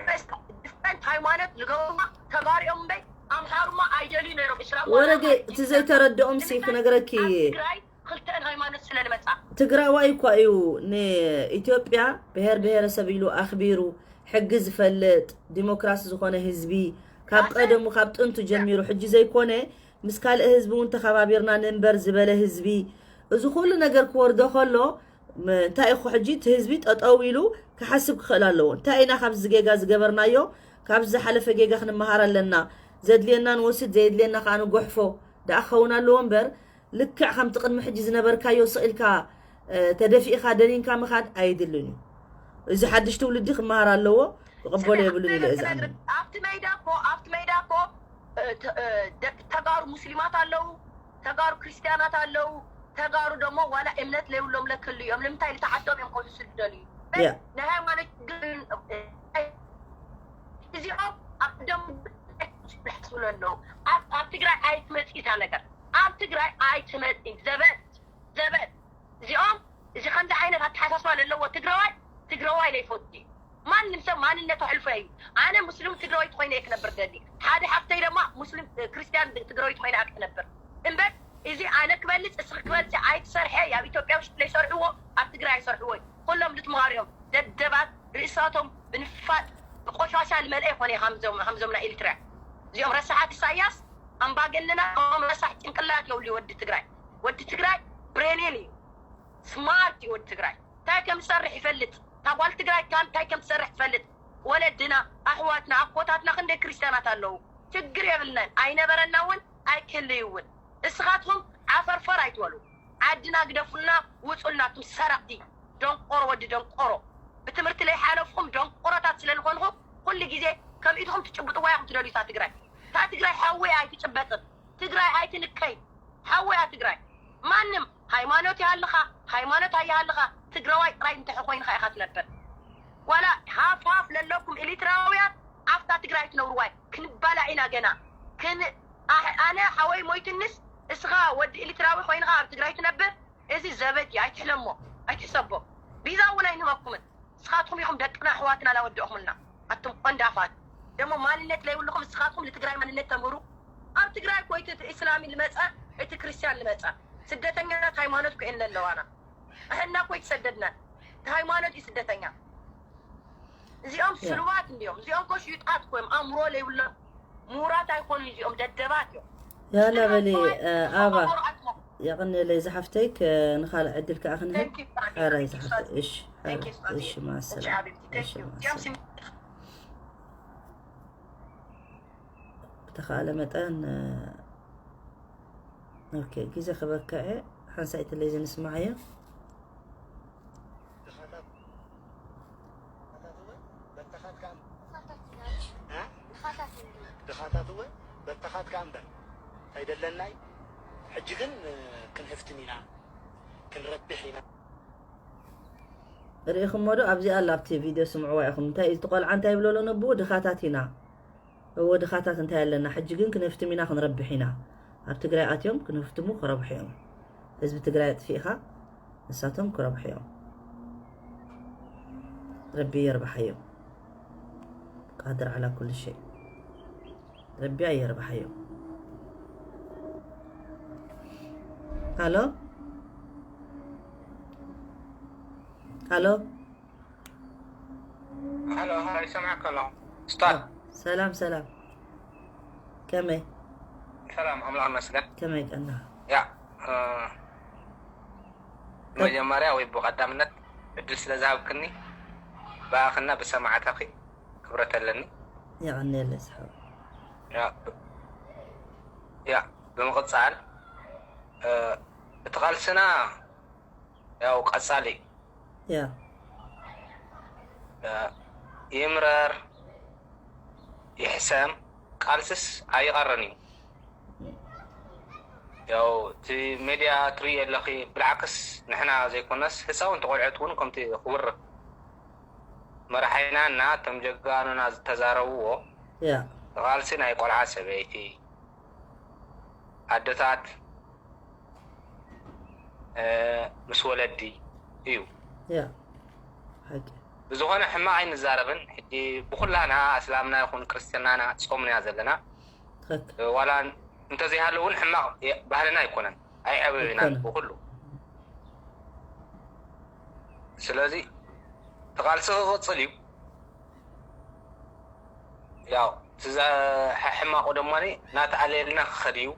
ዲፍረንት ሃይማኖት ዝገብሩማ ተጋሪኦም እምበይ ኣምሓሩማ ኣይደልዩ ነይሮም እስላም ወረደ እቲ ዘይተረድኦም ሲ ክነግረኪ ትግራይ ክልተን ሃይማኖት ስለ ዝመፃ ትግራዋይ እኳ እዩ ንኢትዮጵያ ብሄር ብሄረሰብ ኢሉ ኣኽቢሩ ሕጊ ዝፈልጥ ዲሞክራሲ ዝኾነ ህዝቢ ካብ ቀደሙ ካብ ጥንቱ ጀሚሩ ሕጂ ዘይኮነ ምስ ካልእ ህዝቢ እውን ተኸባቢርና ንንበር ዝበለ ህዝቢ እዚ ኩሉ ነገር ክወርዶ ከሎ እንታይ ኢኹ ሕጂ እቲ ህዝቢ ጠጠው ኢሉ ክሓስብ ክኽእል ኣለዎ። እንታይ ኢና ካብዚ ጌጋ ዝገበርናዮ? ካብዚ ዝሓለፈ ጌጋ ክንመሃር ኣለና። ዘድልየና ንወስድ፣ ዘየድልየና ከዓ ንጎሕፎ ደኣ ክኸውን ኣለዎ እምበር፣ ልክዕ ከምቲ ቅድሚ ሕጂ ዝነበርካዮ ስቕ ኢልካ ተደፊእካ ደኒንካ ምኻድ ኣይድልን እዩ። እዚ ሓድሽ ትውልዲ ክመሃር ኣለዎ፣ ክቕበሎ የብሉን ኢለ እየ ዝኣምን። ኣብቲ ሜዳ እኮ ኣብቲ ሜዳ እኮ ተጋሩ ሙስሊማት ኣለዉ፣ ተጋሩ ክርስቲያናት ኣለዉ፣ ተጋሩ ደሞ ዋላ እምነት ለይብሎም ለክሉ እዮም። ንምንታይ ልተዓዶም እዮም ከውስዱ ደልዩ ናይ ሃይማኖት ግን እዚኦም ኣብ ደም ዝሓስብሉ ኣለዉ። ኣብ ትግራይ ኣይትመፅእ እዛ ነገር፣ ኣብ ትግራይ ኣይትመፅእ። ዘበት ዘበት እዚኦም እዚ ከምዚ ዓይነት ኣተሓሳስባ ለለዎ ትግራዋይ ትግራዋይ ለይፈቱ። ማንም ሰብ ማንነቱ ሕልፎ እዩ። ኣነ ሙስሊም ትግራዊት ኮይነ እየ ክነብር ደሊ። ሓደ ሓፍተይ ድማ ሙስሊም ክርስቲያን ትግራዊት ኮይነ እየ ክነብር እምበር እዚ ኣነ ክበልፅ እስኺ ክበልፂ ኣይትሰርሐ። ኣብ ኢትዮጵያ ውሽጢ ለይሰርሕዎ ኣብ ትግራይ ኣይሰርሕዎ እዩ። ኩሎም ልትምሃሩ እዮም። ደደባት ርእሳቶም ብንፋጥ ብቆሻሻ ልመልአ ይኮነ እዩ። ከምዞም ናይ ኤሪትራ እዚኦም ረሳሓት ኢሳያስ ኣምባገነናት ከምኦም ረሳሕ ጭንቅላት የብሉ ወዲ ትግራይ። ወዲ ትግራይ ብሬኔን እዩ። ስማርት እዩ ወዲ ትግራይ። እንታይ ከም ዝሰርሕ ይፈልጥ። እታ ጓል ትግራይ ካብ እንታይ ከም ትሰርሕ ትፈልጥ። ወለድና ኣሕዋትና ኣቦታትና ክንደይ ክርስቲያናት ኣለዉ። ችግር የብልናን። ኣይነበረና እውን ኣይክህልይ እውን። እስኻትኩም ዓፈርፈር ኣይትበሉ። ዓድና ግደፉልና ውፁልና ኣቱም ሰረቕቲ። ደንቆሮ ወዲ ደንቆሮ። ብትምህርቲ ለይሓለፍኩም ደንቆሮታት ስለልኾንኹም ኩሉ ግዜ ከምኢትኹም ትጭብጥዋ ኢኹም ትደልዩ እታ ትግራይ። እታ ትግራይ ሓወይ ኣይትጭበጥን። ትግራይ ኣይትንከይ። ሓወያ ትግራይ ማንም ሃይማኖት ይሃልኻ ሃይማኖት ኣይሃልኻ ትግራዋይ ጥራይ እንተ ኮይንኻ ኢኻ ትነብር። ዋላ ሃፍ ሃፍ ለለኩም ኤሪትራውያን ኣብታ ትግራይ ትነብርዋይ ክንባላዕ ኢና ገና። ክን ኣነ ሓወይ ሞይትንስ እስኻ ወዲ ኤሪትራዊ ኮይንኻ ኣብ ትግራይ ትነብር። እዚ ዘበት እዩ። ኣይትሕለሞ ኣይትሕሰቦ። ቪዛ እውን ኣይንህበኩምን። ንስኻትኩም ኢኹም ደቅና ኣሕዋትና ላወደእኹምልና ኣቱም ቆንዳፋት። ደሞ ማንነት ለይብልኹም ንስኻትኩም ንትግራይ ማንነት ተምህሩ። ኣብ ትግራይ እኮ እቲ እስላሚ ልመፀ እቲ ክርስቲያን ልመፀ ስደተኛታት ሃይማኖት እኮ እየን ለለዋና። ኣሕና እኮ ይተሰደድና እቲ ሃይማኖት እዩ ስደተኛ። እዚኦም ስሉባት እንዲዮም። እዚኦም እኮ ሽዩጣት እኮ እዮም። ኣእምሮ ለይብሎም ምሁራት ኣይኮኑ። እዚኦም ደደባት እዮም። ያላ በሊ ኣባ የቕንየለይ ዝሓፍተይ። ንኻልእ ዕድል ከዓ ክንህብ ሓራይ ዝሓፍተይ። እሺ ሓራይ እሺ ማሰላ እሺ ማሰላ። ብተኻእለ መጠን ኦኬ ግዜ ክበክዐ ሓንሳይትለይ ዝንስማዓዮ። ድኻታት እውን በተኻት ከኣ እምበር ኣይደለናይ። ሕጂ ግን ክንህፍትን ኢና ክንረብሕ ኢና። ርኢኹሞ ዶ ኣብዚኣ ኣላ ኣብቲ ቪድዮ ስምዕዋ ኢኹም። እንታይ እቲ ቆልዓ እንታይ ይብሎ ኣሎ ነብኡ ድኻታት ኢና። እወ ድኻታት እንታይ ኣለና ሕጂ ግን ክንህፍትም ኢና ክንረብሕ ኢና። ኣብ ትግራይ ኣትዮም ክንህፍትሙ ክረብሑ እዮም። ህዝቢ ትግራይ ኣጥፊእኻ ንሳቶም ክረብሑ እዮም። ረቢ የርብሓዮም። ቃድር ዓላ ኩሉ ሸይ ረቢ ኣየርብሓዮም። ሃሎ ሃሎ ሃሎ ሃሎ ይሰማዕካ ኣለኹ። ስታር ሰላም ሰላም ከመይ ሰላም ኣምላኽ ይመስገን። ከመይ ቀና ያ መጀመርያ ወይ ብቐዳምነት ዕድል ስለ ዝሃብክኒ ብኣኽና ብሰማዕታኺ ክብረት ኣለኒ። የቐንየለይ ዝሓወይ። ያ ያ ብምቕጻል እቲ ቃልስና ያው ቀጻሊ እዩ። ያ ይምረር ይሕሰም ቃልስስ ኣይቐርን እዩ። ያው እቲ ሜድያ ትርእዮ ኣለኺ ብልዓክስ ንሕና ዘይኮነስ ህፃውንቲ ቆልዑት እውን ከምቲ ክቡር መራሓይና እና እቶም ጀጋኑና ዝተዛረብዎ ያ ቃልሲ ናይ ቆልዓ ሰበይቲ ኣደታት ምስ ወለዲ እዩ። ያ ሓቂ ብዝኾነ ሕማቕ ኣይንዛረብን። ሕጂ ብኩላና እስላምና ይኹን ክርስትናና ጾምና ዘለና ትኽክል ዋላ እንተዘይሃለዉ እውን ሕማቕ ባህልና ኣይኮነን ኣይዕበብናን ኣይኮነን። ብኩሉ። ስለዚ ተቓልሲ ክቕፅል እዩ። ያው ትዛ ሕማቑ ደሞኒ ናተኣለየልና ክኸድ እዩ።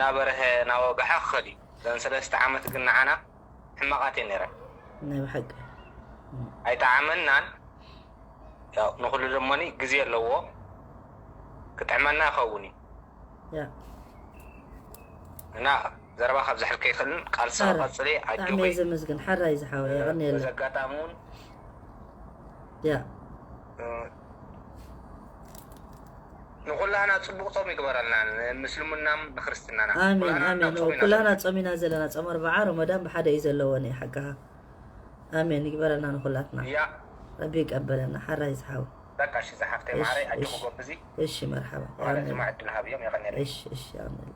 ናበረሀ ናወግሐ ክኸድ እዩ። ዘን ሰለስተ ዓመት ግን ንዓና ሕማቓት እየን ነይረን። ናይ ብሓቂ ኣይጠዓመናን። ያው ንኹሉ ደሞኒ ግዜ ኣለዎ፣ ክጥዕመና ይኸውን እዩ። ያ እና ዘረባ ካብ ዘሕልከ ይኽእልን ቃልሲ ሓራ ክቐጽል እየ። ብጣዕሚ ኣጆኺ። እየ ዘመስግን። ሓራይ ዝሓወ የቐንየለ። በዚ ኣጋጣሚ እውን ያ እ፣ ንኹላህና ጽቡቕ ጾም ይግበረልና፣ ንምስልምናም ንክርስትናና። ኣሜን ኩላህና ኣሜን። ናብ ጾም ኢና ኩላህና ዘለና። ጾም ኢና ዘለና። ጾም ኣርባዓ ረመዳን ብሓደ እዩ ዘለዎ። ናይ ሓቅኻ ኣሜን ይግበረልና ንኹላትና። ያ ረቢ ይቀበለና። ሓራይ ዝሓወ በቃ እሺ፣ ዝሓፍተይ እሺ ማዕረይ ኣጆኺ እሺ ጎብዚ። እሺ መርሓባ ማለት ኣሜን። ድማ ዕድል ሃብዮም የቐንየለይ። እሺ እሺ ኣሜን።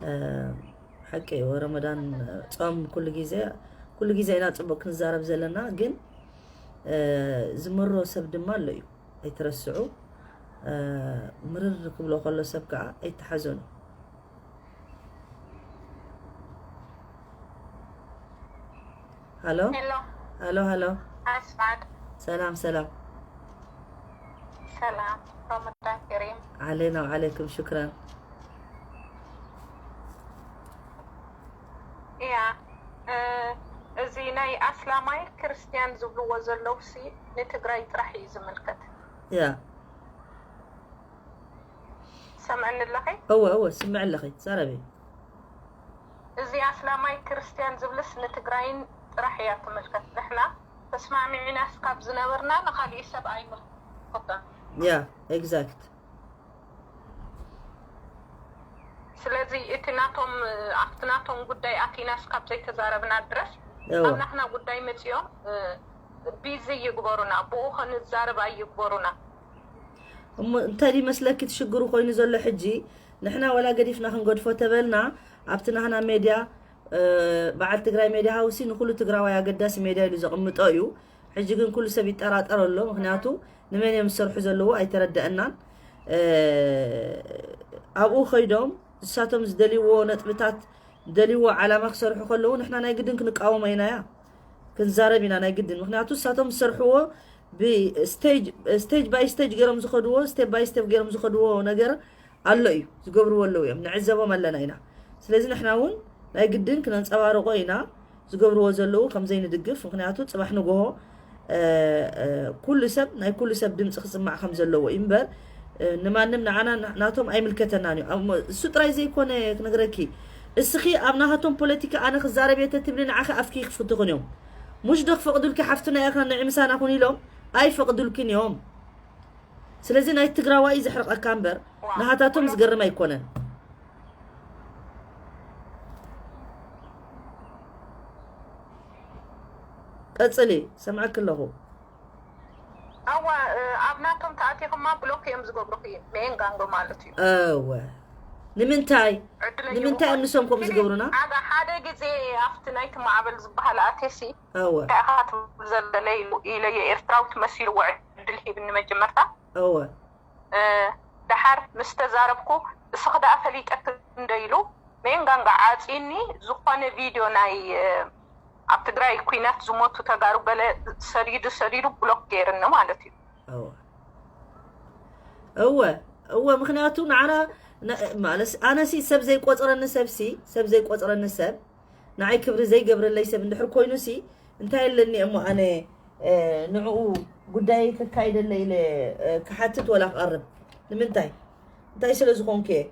እ፣ ሓቂ እዩ። ረመዳን ጾም ኩሉ ግዜ ኩሉ ግዜ ኢና ጽቡቅ ክንዛረብ ዘለና፣ ግን እ፣ ዝምሮ ሰብ ድማ ኣሎ እዩ። ኣይትረስዑ። እ፣ ምርር ክብሎ ከሎ ሰብ ከዓ ኣይተሓዘኑ። ሃሎ ሄሎ ሃሎ ሃሎ። ኣስማድ ሰላም ሰላም። ሰላም ረመዳን ከሪም። ዓለይና ወዓለይኩም ሽክራን። እያ እ፣ እዚ ናይ ኣስላማይ ክርስትያን ዝብልዎ ዘለውሲ ንትግራይ ጥራሕ እዩ ዝምልከት። ያ ሰምዕኒ ኣለኺ? እወ እወ ስምዕ ኣለኺ ዛረቢ። እዚ ኣስላማይ ክርስትያን ዝብልስ ንትግራይን ጥራሕ እያ ትምልከት። ንሕና ተስማሚዕናስ ካብ ዝነበርና ንካሊእ ሰብ ኣይምልከቶን። ያ ኤግዛክት። ስለዚ እቲ ናቶም ኣብቲ ናቶም ጉዳይ ኣቲናስ ካብ ዘይተዛረብና ድረስ እወ ኣብ ናትና ጉዳይ መፂኦም እ፣ ቢዚ ይግበሩና፣ ብኡ ክንዛረብ ኣይግበሩና። እሞ እንታይ ድዩ መስለኪ እቲ ሽግሩ ኮይኑ ዘሎ ሕጂ? ንሕና ወላ ገዲፍና ክንገድፎ ተበልና ኣብቲ ናህና ሜድያ እ፣ በዓል ትግራይ ሜድያ ሃውሲ ንኩሉ ትግራዋይ ኣገዳሲ ሜድያ ኢሉ ዘቕምጦ እዩ። ሕጂ ግን ኩሉ ሰብ ይጠራጠር ኣሎ። ምክንያቱ ንመን እዮም ዝሰርሑ ዘለዉ ኣይተረደአናን። እ፣ ኣብኡ ከይዶም ንሳቶም ዝደልይዎ ነጥብታት ዝደልይዎ ዓላማ ክሰርሑ ከለዉ ንሕና ናይ ግድን ክንቃወሞ ኢና እያ ክንዛረብ ኢና ናይ ግድን። ምክንያቱ ንሳቶም ዝሰርሕዎ ብስቴጅ ስቴጅ ባይ ስቴጅ ገይሮም ዝኸድዎ ስቴፕ ባይ ስቴፕ ገይሮም ዝኸድዎ ነገር ኣሎ እዩ ዝገብርዎ ኣለዉ እዮም ንዕዘቦም ኣለና ኢና። ስለዚ ንሕና እውን ናይ ግድን ክነንፀባርቆ ኢና። ዝገብርዎ ዘለዉ ከም ዘይንድግፍ፣ ምክንያቱ ፅባሕ ንጎሆ እ፣ እ፣ ኩሉ ሰብ ናይ ኩሉ ሰብ ድምፂ ክስማዕ ከም ዘለዎ እዩ እምበር እ፣ ንማንም ንዓና ና- ናቶም ኣይምልከተናን እዩ። ኣብ- እሱ ጥራይ ዘይኮነ ክነግረኪ፣ እስኺ ኣብ ናሃቶም ፖለቲካ ኣነ ክዛረብ እየ ተትብሊ ንዓኺ ኣፍኪ ክፍትኹን እዮም። ሙሽ ዶ ክፈቕዱልኪ ሓፍትና ኢኽና ንዒ ምሳና ኩን ኢሎም ኣይፈቕዱልክን እዮም። ስለዚ ናይ ትግራዋይ እዩ ዘሕርቐካ እምበር ናሃታቶም ዝገርም ኣይኮነን። ቀፅሊ ሰምዐኪ ኣለኹ። ኣዋ እ፣ ኣብ ናቶም ተኣቲኽማ ብሎክ እዮም ዝገብሩኺ። መኤን ጋንጎ ማለት እዩ። እወ ንምንታይ ዕድለኛ ንምንታይ እዮም ንሶም ከምኡ ዝገብሩና? ሓደ ሓደ ግዜ ኣብቲ ናይቲ ማዕበል ዝበሃል ኣቴሲ እወ እንታይ ኢኻ ትብል ዘለለ ኢሉ ኢለዮ። ኤርትራዊ ትመሲልዎ ዕድል ሂብኒ መጀመርታ። እወ እ፣ ደሓር ምስ ተዛረብኩ እስኺ ደኣ ፈሊጠኪ እንዶ ኢሉ መኤን ጋንጎ ዓፂኒ ዝኾነ ቪድዮ ናይ እ፣ ኣብ ትግራይ ኩናት ዝሞቱ ተጋሩ ገለ ሰዲዱ ሰዲዱ ብሎክ ገይርኒ ማለት እዩ። እወ እወ እወ ምክንያቱ ንዓና ነ- ማለት ኣነሲ ሰብ ዘይቆፅረኒ ሰብሲ ሰብ ዘይቆፅረኒ ሰብ ንዓይ ክብሪ ዘይገብረለይ ሰብ እንድሕር ኮይኑሲ እንታይ ኣለኒ እሞ ኣነ እ፣ ንዕኡ ጉዳይ ከካይደለ ኢለ እ፣ ክሓትት ወላ ክቐርብ ንምንታይ እንታይ ስለ ዝኾንኩ እየ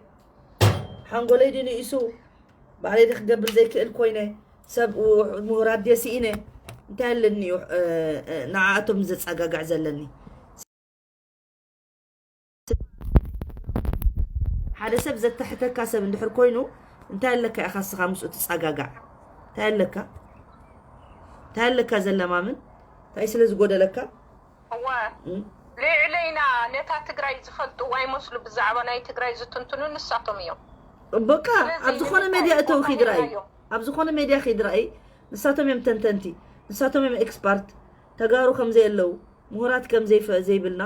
ሓንጎለይ ድንኢሱ ባዕለይ ደ ክገብር ዘይክእል ኮይነ ሰብ ው- ምሁራት ድየ ስኢነ እንታይ ኣለኒ እዩ እ፣ እ፣ ንዓኣቶም ዘፀጋግዕ ዘለኒ ሓደ ሰብ ዘተሕተካ ሰብ እንድሕር ኮይኑ እንታይ ኣለካ ኢኻ እስኻ ምስኡ ትፀጋጋዕ እንታይ ኣለካ እንታይ ኣለካ ዘለማምን እንታይ ስለ ዝጎደለካ እወ እም? ልዕለይና ነታ ትግራይ ዝፈልጥዋ ይመስሉ ብዛዕባ ናይ ትግራይ ዝትንትኑ ንሳቶም እዮም። በቃ ስለዚ ኣብ ዝኾነ ንምንታይ ሜድያ እተው ቦታ ኪድራይ ሂብናዮም? ኣብ ዝኾነ ሜድያ ኪድራይ ንሳቶም እዮም ተንተንቲ ንሳቶም እዮም ኤክስፓርት ተጋሩ ከም ዘየለው ምሁራት ከም ዘይፈ ዘይብልና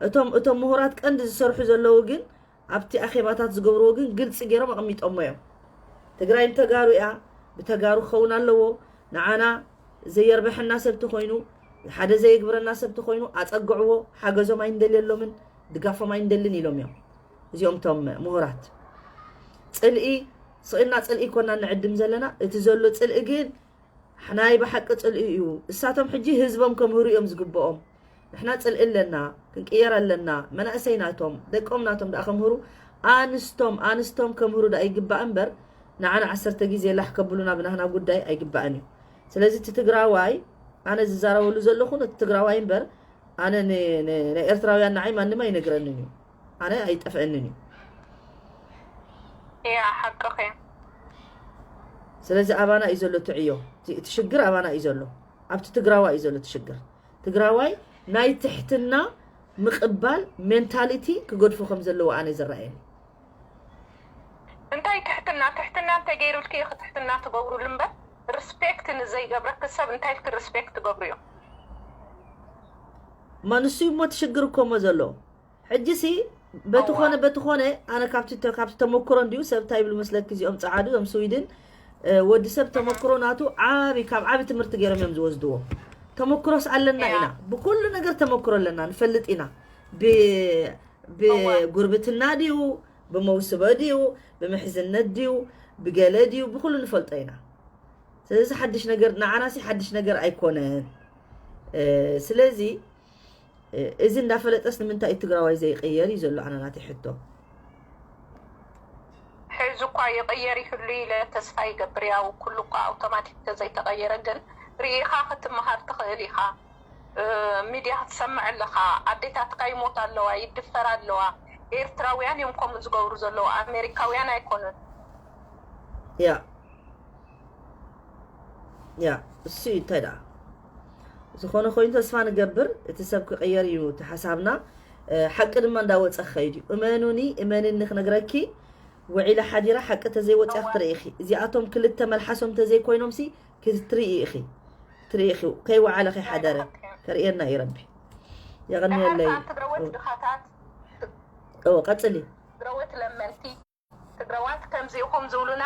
እቶም እቶም ምሁራት ቀንዲ ዝሰርሑ ዘለዉ ግን ኣብቲ ኣኼባታት ዝገብርዎ ግን ግልፂ ገይሮም ኣቐሚጦሞ እዮም ትግራይ ንተጋሩ እያ ብተጋሩ ክኸውን ኣለዎ ንዓና ዘየርበሐና ሰብ ተኮይኑ ሓደ ዘየግብረና ሰብ ተኮይኑ ኣፀግዕዎ ሓገዞም ኣይንደልየሎምን ድጋፎም ኣይንደልን ኢሎም እዮም እዚኦም ቶም ምሁራት ፅልኢ ስቕና ፅልኢ ኮና ንዕድም ዘለና እቲ ዘሎ ፅልኢ ግን ናይ ብሓቂ ጽልኢ እዩ። እሳቶም ሕጂ ህዝቦም ከምህሩ እዮም ዝግብኦም። ንሕና ጽልኢ ኣለና፣ ክንቅየር ኣለና። መናእሰይ ናቶም፣ ደቆም ናቶም ደኣ ከምህሩ፣ ኣንስቶም፣ ኣንስቶም ከምህሩ ደኣ ይግባእ እምበር፣ ንዓና ዓሰርተ ግዜ ላሕ ከብሉና ብናህና ጉዳይ ኣይግባእን እዩ። ስለዚ እቲ ትግራዋይ፣ ኣነ ዝዛረበሉ ዘለኹ ነቲ ትግራዋይ እምበር፣ ኣነ ን-፣ ን-፣ ናይ ኤርትራውያን ንዓይ ማንም ኣይነግረንን እዩ። ኣነ ኣይጠፍአንን እዩ። እያ ሓቅኺ። ስለዚ ኣባና እዩ ዘሎ እቲ ዕዮ፣ እቲ፣ እቲ ሽግር ኣባና እዩ ዘሎ። ኣብቲ ትግራዋይ እዩ ዘሎ እቲ ሽግር። ትግራዋይ ናይ ትሕትና ምቕባል ሜንታሊቲ ክገድፎ ከም ዘለዎ ኣነ ዝረኣየኒ። እንታይ ትሕትና? ትሕትና እንተገይሩልኪ ኢኺ ትሕትና ትገብሩሉ እምበር፣ ሪስፔክት ንዘይገብረኪ ሰብ እንታይ ኢልኪ ሪስፔክት ትገብርዮ? እማ ንሱ እዩ እሞ እቲ ሽግር እኮ እሞ ዘሎ። ሕጂሲ በቲ እዋ። ኾነ በቲ ኾነ ኣነ ካብቲ ተ-፣ ካብቲ ተመክሮ እንዲዩ ሰብ እንታይ ይብሉ መስለኪ እዚኦም ጸዓዱ እዞም ስዊድን፣ እ፣ ወዲ ሰብ ተመክሮ ናቱ ዓቢ ካብ ዓቢ ትምህርቲ ገይሮም እዮም ዝወስድዎ። ተመክሮስ ኣለና እያ። ኢና፣ ብኩሉ ነገር ተመክሮ ኣለና፣ ንፈልጥ ኢና። ብ-፣ እዋ። ብጉርብትና ድዩ፣ ብመውስቦ ድዩ፣ ብምሕዝነት ድዩ፣ ብገለ ድዩ፣ ብኩሉ ንፈልጦ ኢና። ስለዚ ሓድሽ ነገር ንዓናሲ ሓድሽ ነገር ኣይኮነን። እ፣ ስለዚ እ፣ እዚ እንዳፈለጠስ ንምንታይ እዩ ትግራዋይ ዘይቅየር እዩ ዘሎ ኣነ ናተይ ሕቶ። ሕዚ እኳ ይቕየር ይህሉ ኢለ ተስፋ ይገብር። ያው ኩሉ እኳ ኣውቶማቲክ ተዘይተቐየረ ግን ርኢኻ ክትመሃር ትኽእል ኢኻ። እ፣ ሚድያ ክትሰምዕ ኣለኻ። ኣዴታትካ ይሞታ ኣለዋ፣ ይድፈር ኣለዋ። ኤርትራውያን እዮም ከምኡ ዝገብሩ ዘለዉ፣ ኣሜሪካውያን ኣይኮኑን። ያ ያ እሱ እዩ እንታይ ደኣ ዝኾነ ኮይኑ ተስፋ ንገብር። እቲ ሰብ ክቕየር እዩ እቲ ሓሳብና። እ፣ ሓቂ ድማ እንዳወፀ ክኸይድ እዩ። እመኑኒ፣ እመንኒ ክነግረኪ፣ ውዒላ ሓዲራ ሓቂ ተዘይወፅያ ክትርኢ ኢኺ። እዚኣቶም ክልተ መልሓሶም ተዘይኮይኖምሲ ክትርኢ ኢኺ። ክትርኢ ኢኺ። ከይወዓለ ከይሓደረ ከርእየና እዩ ረቢ። የቐንየለይ። ድሓር ከኣ ትግረወት ድኻታት፣ እዎ፣ ቀፅሊ። ትግረወት ለመንቲ፣ ትግረዋት ከምዚ ኢኹም ዝብሉና፣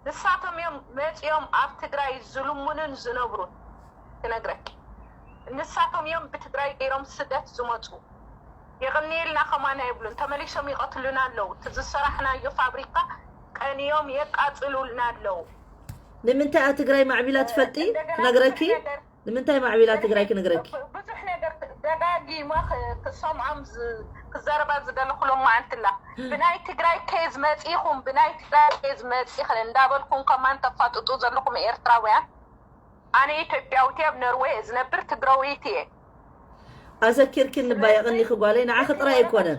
ንሳቶም እዮም መፂኦም ኣብ ትግራይ ዝልምኑን ዝነብሩን። ትነግረኪ፣ ንሳቶም እዮም ብትግራይ ገይሮም ስደት ዝመፁ። የቕንየልና ከማና ይብሉን፣ ተመሊሶም ይቐትሉና ኣለዉ። እቲ ዝሰራሕናዮ ፋብሪካ ቀንዮም የቃፅሉልና ኣለዉ። ንምንታይ እያ ትግራይ ማዕቢላ ትፈልጢ? እንደገና ክነግረኪ? ብዙሕ ነገር ንምንታይ ማዕቢላ ትግራይ ክነግረኪ? ብዙሕ ነገር ደጋጊመ ክ-፣ ክሰምዖም ዝ-፣ ክዛረባ ዝደለኹ ሎማዓንቲ ኣላ። ብናይ ትግራይ ኬዝ መፂኹም፣ ብናይ ትግራይ ኬዝ መፂኽን እንዳበልኩም ከማን ተፋጥጡ ዘለኹም ኤርትራውያን። ኣነ ኢትዮጵያዊት እየ፣ ኣብ ኖርዌይ እየ ዝነብር፣ ትግራወይቲ እየ። ኣዘኪርክኒ እባ የቐኒኺ ጓለይ፣ ንዓኺ ጥራይ ኣይኮነን።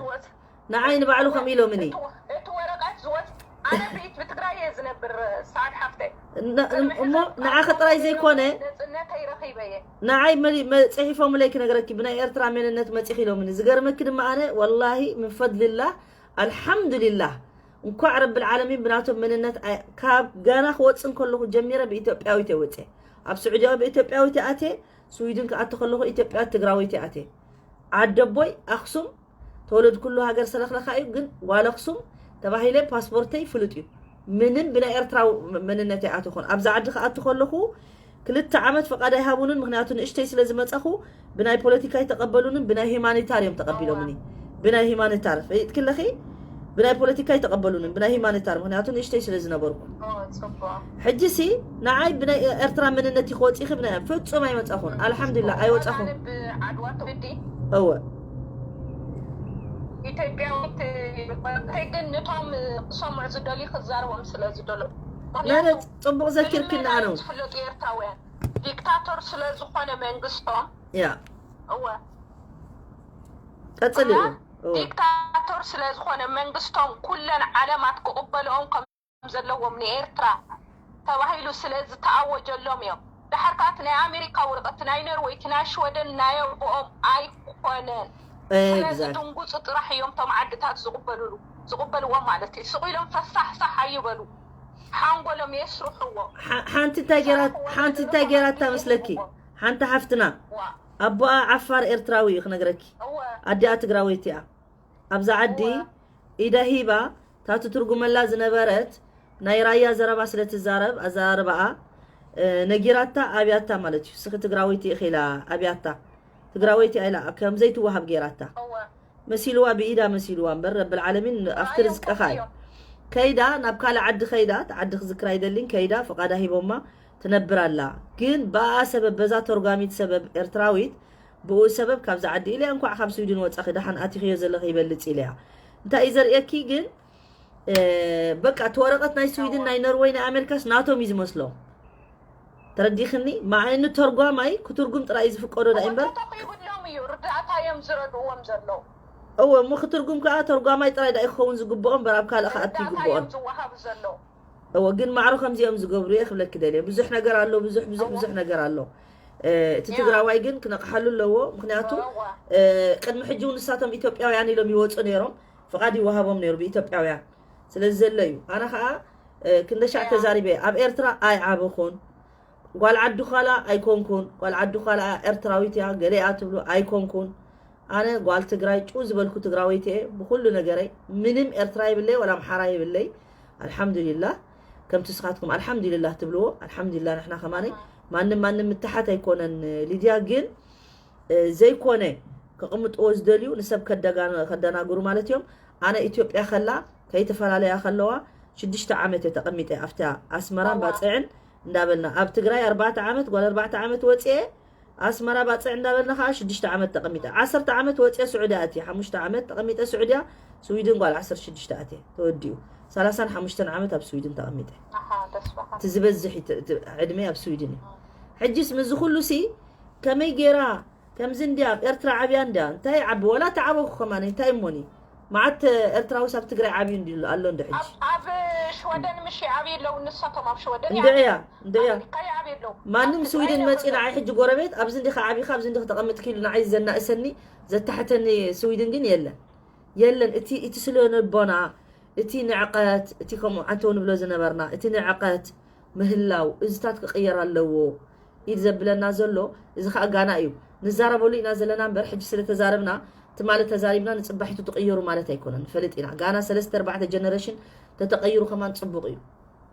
ንዓይ ንባዕሉ ከም ኢሎምኒ። እቲ ወ-፣ እቲ ወረቐት ዝወስ-፣ ኣነ ብኢት ብትግራይ እየ ዝነብር፣ ሰዓድ ሓፍተይ። ን-፣ እሞ ንዓኺ ጥራይ ዘይኮነ፣ ነፅነተይ ረኺበ እየ። ንዓይ መሊ-፣ መ-፣ ጽሒፎምለይ ክነግረኪ፣ ብናይ ኤርትራ መንነት መጺኺ ኢሎምኒ። ዝገርመኪ ድማ ኣነ ወላሂ ምን ፈድልላህ ኣልሓምዱሊላህ፣ እንኳዕ ረብል ዓለሚን ብናቶም መንነት ኣይ-፣ ካብ ጋና ክወጽእ እንከለኹ ጀሚረ ብኢትዮጵያዊት እየ ወጽየ። ኣብ ስዑዲ ኣረብያ ብኢትዮጵያዊት እየ ኣትየ፣ ስዊድን ክኣቱ ከለኹ ኢትዮጵያ ትግራዊት እየ ኣትየ። ዓደቦይ ኣኽሱም፣ ተወለድኩሉ ሃገር ሰለኽለኻ እዩ፣ ግን ዋላ ኣኽሱም ተባሂለ ፓስፖርተይ ፍሉጥ እዩ። ምንም ብናይ ኤርትራዊ መንነት ኣይኣተኹን። ኣብዚ ዓዲ ክኣቱ ከለኹ ክልተ ዓመት ፈቓድ ኣይሃቡንን፣ ምኽንያቱ ንእሽተይ ስለ ዝመጻኹ ብናይ ፖለቲካ ኣይተቐበሉንን፣ ብናይ ሂማኒታር እዮም ተቐቢሎምኒ። ብናይ ሂማኒታር፣ ፈሊጥኪ ኣለኺ? ብናይ ፖለቲካ ኣይተቐበሉንን፣ ብናይ ሂማኒታር፣ ምኽንያቱ ንእሽተይ ስለ ዝነበርኩ። ኦ፣ ጽቡቕ። ሕጂሲ ንዓይ ብናይ ኤርትራ መንነት ኢኺ ወጺኺ፣ ብናይ ፍጹም ኣይመጻኹን። ኣልሓምዱሊላህ፣ ኣይወጻኹን። ኣነ ብዓድዋ ትውልዲ እወ። ኢትዮጵያዊት፣ ግን ንቶም ክሰምዑ ዝደልዩ ክዛረቦም ስለ ዝደሎ። ማለት ጽቡቕ ዘኪርክኒ ኣነ እውን። ዝፍለጡ ኤርትራውያን ዲክታቶር ስለ ዝኾነ መንግስቶም፣ ያ። እወ። ቀጽሊ። እና እወ። ዲክታቶር ስለ ዝኾነ መንግስቶም ኩለን ዓለማት ክቕበልኦም ከም ዘለዎም ንኤርትራ ተባሂሉ ስለ ዝተኣወጀሎም እዮም። ድሓር ከኣ እቲ ናይ ኣሜሪካ ወረቐት፣ ናይ ኖርወይ፣ እቲ ናይ ሽወደን ናይ ኣቦኦም ኣይኮነን። ስለ ኤግዛክት። ዝድንጉጹ ጥራሕ እዮም እቶም ዓድታት ዝቕበልሉ፣ ዝቕበልዎም ማለት እዩ። ስቕ ኢሎም ፈሳሕሳሕ ኣይበሉ። ሓንጎሎም የስርሕዎ። ሓ-፣ ሓንቲ እንታይ ገይራ-፣ ሓንቲ እንታይ ገይራታ መስለኪ? ሓንቲ ሓፍትና፣ ዋ። ኣቦኣ ዓፋር ኤርትራዊ እዩ ክነግረኪ። እወ። ኣዲኣ ትግራወይቲ እያ። ኣብዛ ዓዲ እወ። ኢዳ ሂባ፣ ታቱ ትርጉመላ ዝነበረት ናይ ራያ ዘረባ ስለ ትዛረብ፣ ኣዘራርባኣ፣ እ፣ ነጊራታ ኣብያታ ማለት እዩ። ስኺ ትግራወይቲ ኢኺ ኢላ ኣብያታ። ትግራወይቲ ኢላ ከም ዘይትወሃብ ገይራታ። እወ። መሲልዋ፣ ብኢዳ መሲልዋ እምበር፣ ረብል ዓለሚን ኣብቲ ራያ ርዝቅኻ እዩ። እዮም። ከይዳ፣ ናብ ካልእ ዓዲ ከይዳ፣ እቲ ዓዲ ክዝክር ኣይደሊን፣ ከይዳ፣ ፍቓዳ ሂቦማ፣ ትነብር ኣላ። ግን ብኣ ሰበብ፣ በዛ ተርጓሚት ሰበብ፣ ኤርትራዊት፣ ብኡ ሰበብ ካብዛ ዓዲ ኢለያ፣ እንኳዕ ካብ ስዊድን ወጻኺ፣ ደሓን ኣቲኽዮ ዘለኺ ይበልጽ ኢለያ። እንታይ እዩ ዘርእየኪ ግን? እ፣ በቃ እቲ ወረቐት ናይ ስዊድን፣ ናይ ኖርወይ፣ ናይ ኣሜሪካስ ናቶም እዩ ዝመስሎ። ተረዲኽኒ? ማዕኑ ተርጓማይ ክትርጉም ጥራይ እዩ ዝፍቀዶ ዳ እምበር። ይብሎም እዩ፣ ርዳእታ እዮም ዝረድእዎም ዘለዉ። እወ፣ እሞ ክትርጉም ከኣ ተርጓማይ ጥራይ ዳ ይኸውን ዝግብኦ እምበር ኣብ ካልእ ከኣቱ ርዳእታ ይግብኦን። እዮም ዝወሃቡ ዘለዉ። እወ፣ ግን ማዕሮ ከምዚኦም ዝገብሩ እየ ክብለኪ ደልየ። ብዙሕ ነገር ኣሎ፣ ብዙሕ፣ ብዙሕ፣ ብዙሕ ነገር ኣሎ። እ፣ እቲ ያ። ትግራዋይ ግን ክነቕሓሉ ኣለዎ። ምኽንያቱ፣ እወ። እ፣ ቅድሚ ሕጂ እውን ንሳቶም ኢትዮጵያውያን ኢሎም ይወፁ ነይሮም። ፍቓድ ይወሃቦም ነይሩ ብኢትዮጵያውያን። ስለዚ ዘሎ እዩ። ኣነ ኸኣ፣ እ፣ ክንደሻዕ ያ። ተዛሪበ። ኣብ ኤርትራ ኣይዓበኹን። ጓል ዓዲ ዃላ ኣይኮንኩን። ጓል ዓዲ ዃላ ኤርትራዊት እያ፣ ገለ እያ ትብሉ ኣይኮንኩን። ኣነ ጓል ትግራይ ጭው ዝበልኩ ትግራወይቲ እየ ብኹሉ ነገረይ። ምንም ኤርትራ ይብለይ፣ ወላ ኣምሓራ ይብለይ። ኣልሓምዱሊላህ። ከምቲ ንስኻትኩም ኣልሓምዱሊላህ ትብልዎ፣ ኣልሓምዱሊላህ ንሕና ከማነይ ማንም ማንም ምትሓት ኣይኮነን። ሊድያ ግን፣ እ፣ ዘይኮነ ከቕምጥዎ ዝደልዩ ንሰብ ከደጋ-፣ ከደናግሩ ማለት እዮም። ኣነ ኢትዮጵያ ከላ ከይተፈላለያ ከለዋ ሽዱሽተ ዓመት እየ ተቐሚጠ ኣብታ ኣስመራን እዋ። ባጽዕን እንዳበልና። ኣብ ትግራይ ኣርባዕተ ዓመት፣ ጓል ኣርባዕተ ዓመት ወፅኤ፣ ኣስመራ ባፅዕ እንዳበልና ከዓ ሽዱሽተ ዓመት ተቐሚጠ። ዓሰርተ ዓመት ወፅኤ ስዑድያ ኣትየ፣ ሓሙሽተ ዓመት ተቐሚጠ ስዑድያ፣ ስዊድን ጓል ዓሰርተ ሽዱሽተ ኣትየ፣ ተወዲኡ። ሰላሳን ሓሙሽተን ዓመት ኣብ ስዊድን ተቐሚጠ። ኣሓ፣ ደስ በሃሊ። እቲ ዝበዝሕ እቲ፣ እቲ ዕድመ ኣብ ስዊድን እዩ። ሕጂስ ምስዚ ኩሉ ሲ ከመይ ገይራ ከምዚ እንድያ ኣብ ኤርትራ ዓብያ እንድያ እንታይ ዓቢ ወላ ተዓበኹ ከማን እንታይ እሞኒ መዓት ኤርትራውስ ኣብ ትግራይ ዓብዩ እንዲ ኣሎ እንዶ ሕጂ ኣብ ኣብ ሽወደን ምሽ ዓብይ ኣለዉ ንሳቶም ኣብ ሽወደን እንድዕያ እንድዕያ ኣሜሪካ ይዓብይ ኣለዉ። ማንም ኣብ ስዊድን ትግራይ መፂኡ የብሉን። ንዓይ ሕጂ ጎረቤት ኣብዚ እንዲኻ ዓቢኻ ኣብዚ እንዲኽ ተቐምጥኪ ኢሉ ንዓይ ዘናእሰኒ ዘታሕተኒ ስዊድን ግን የለን የለን። እቲ እቲ ስለ ነቦና እቲ ንዕቀት እቲ ከምኡ ዓንተው ንብሎ ዝነበርና እቲ ንዕቀት ምህላው እዚታት ክቕየር ኣለዎ ኢድ ዘብለና ዘሎ። እዚ ከዓ ጋና እዩ። ንዛረበሉ ኢና ዘለና እምበር ሕጂ ስለ ተዛረብና ትማሊ ተዛሪብና ንፅባሒቱ ትቕየሩ ማለት ኣይኮነን። ንፈልጥ ኢና ጋና ሰለስተ ኣርባዕተ ጀነሬሽን ተተቐይሩ ከማን ፅቡቕ እዩ።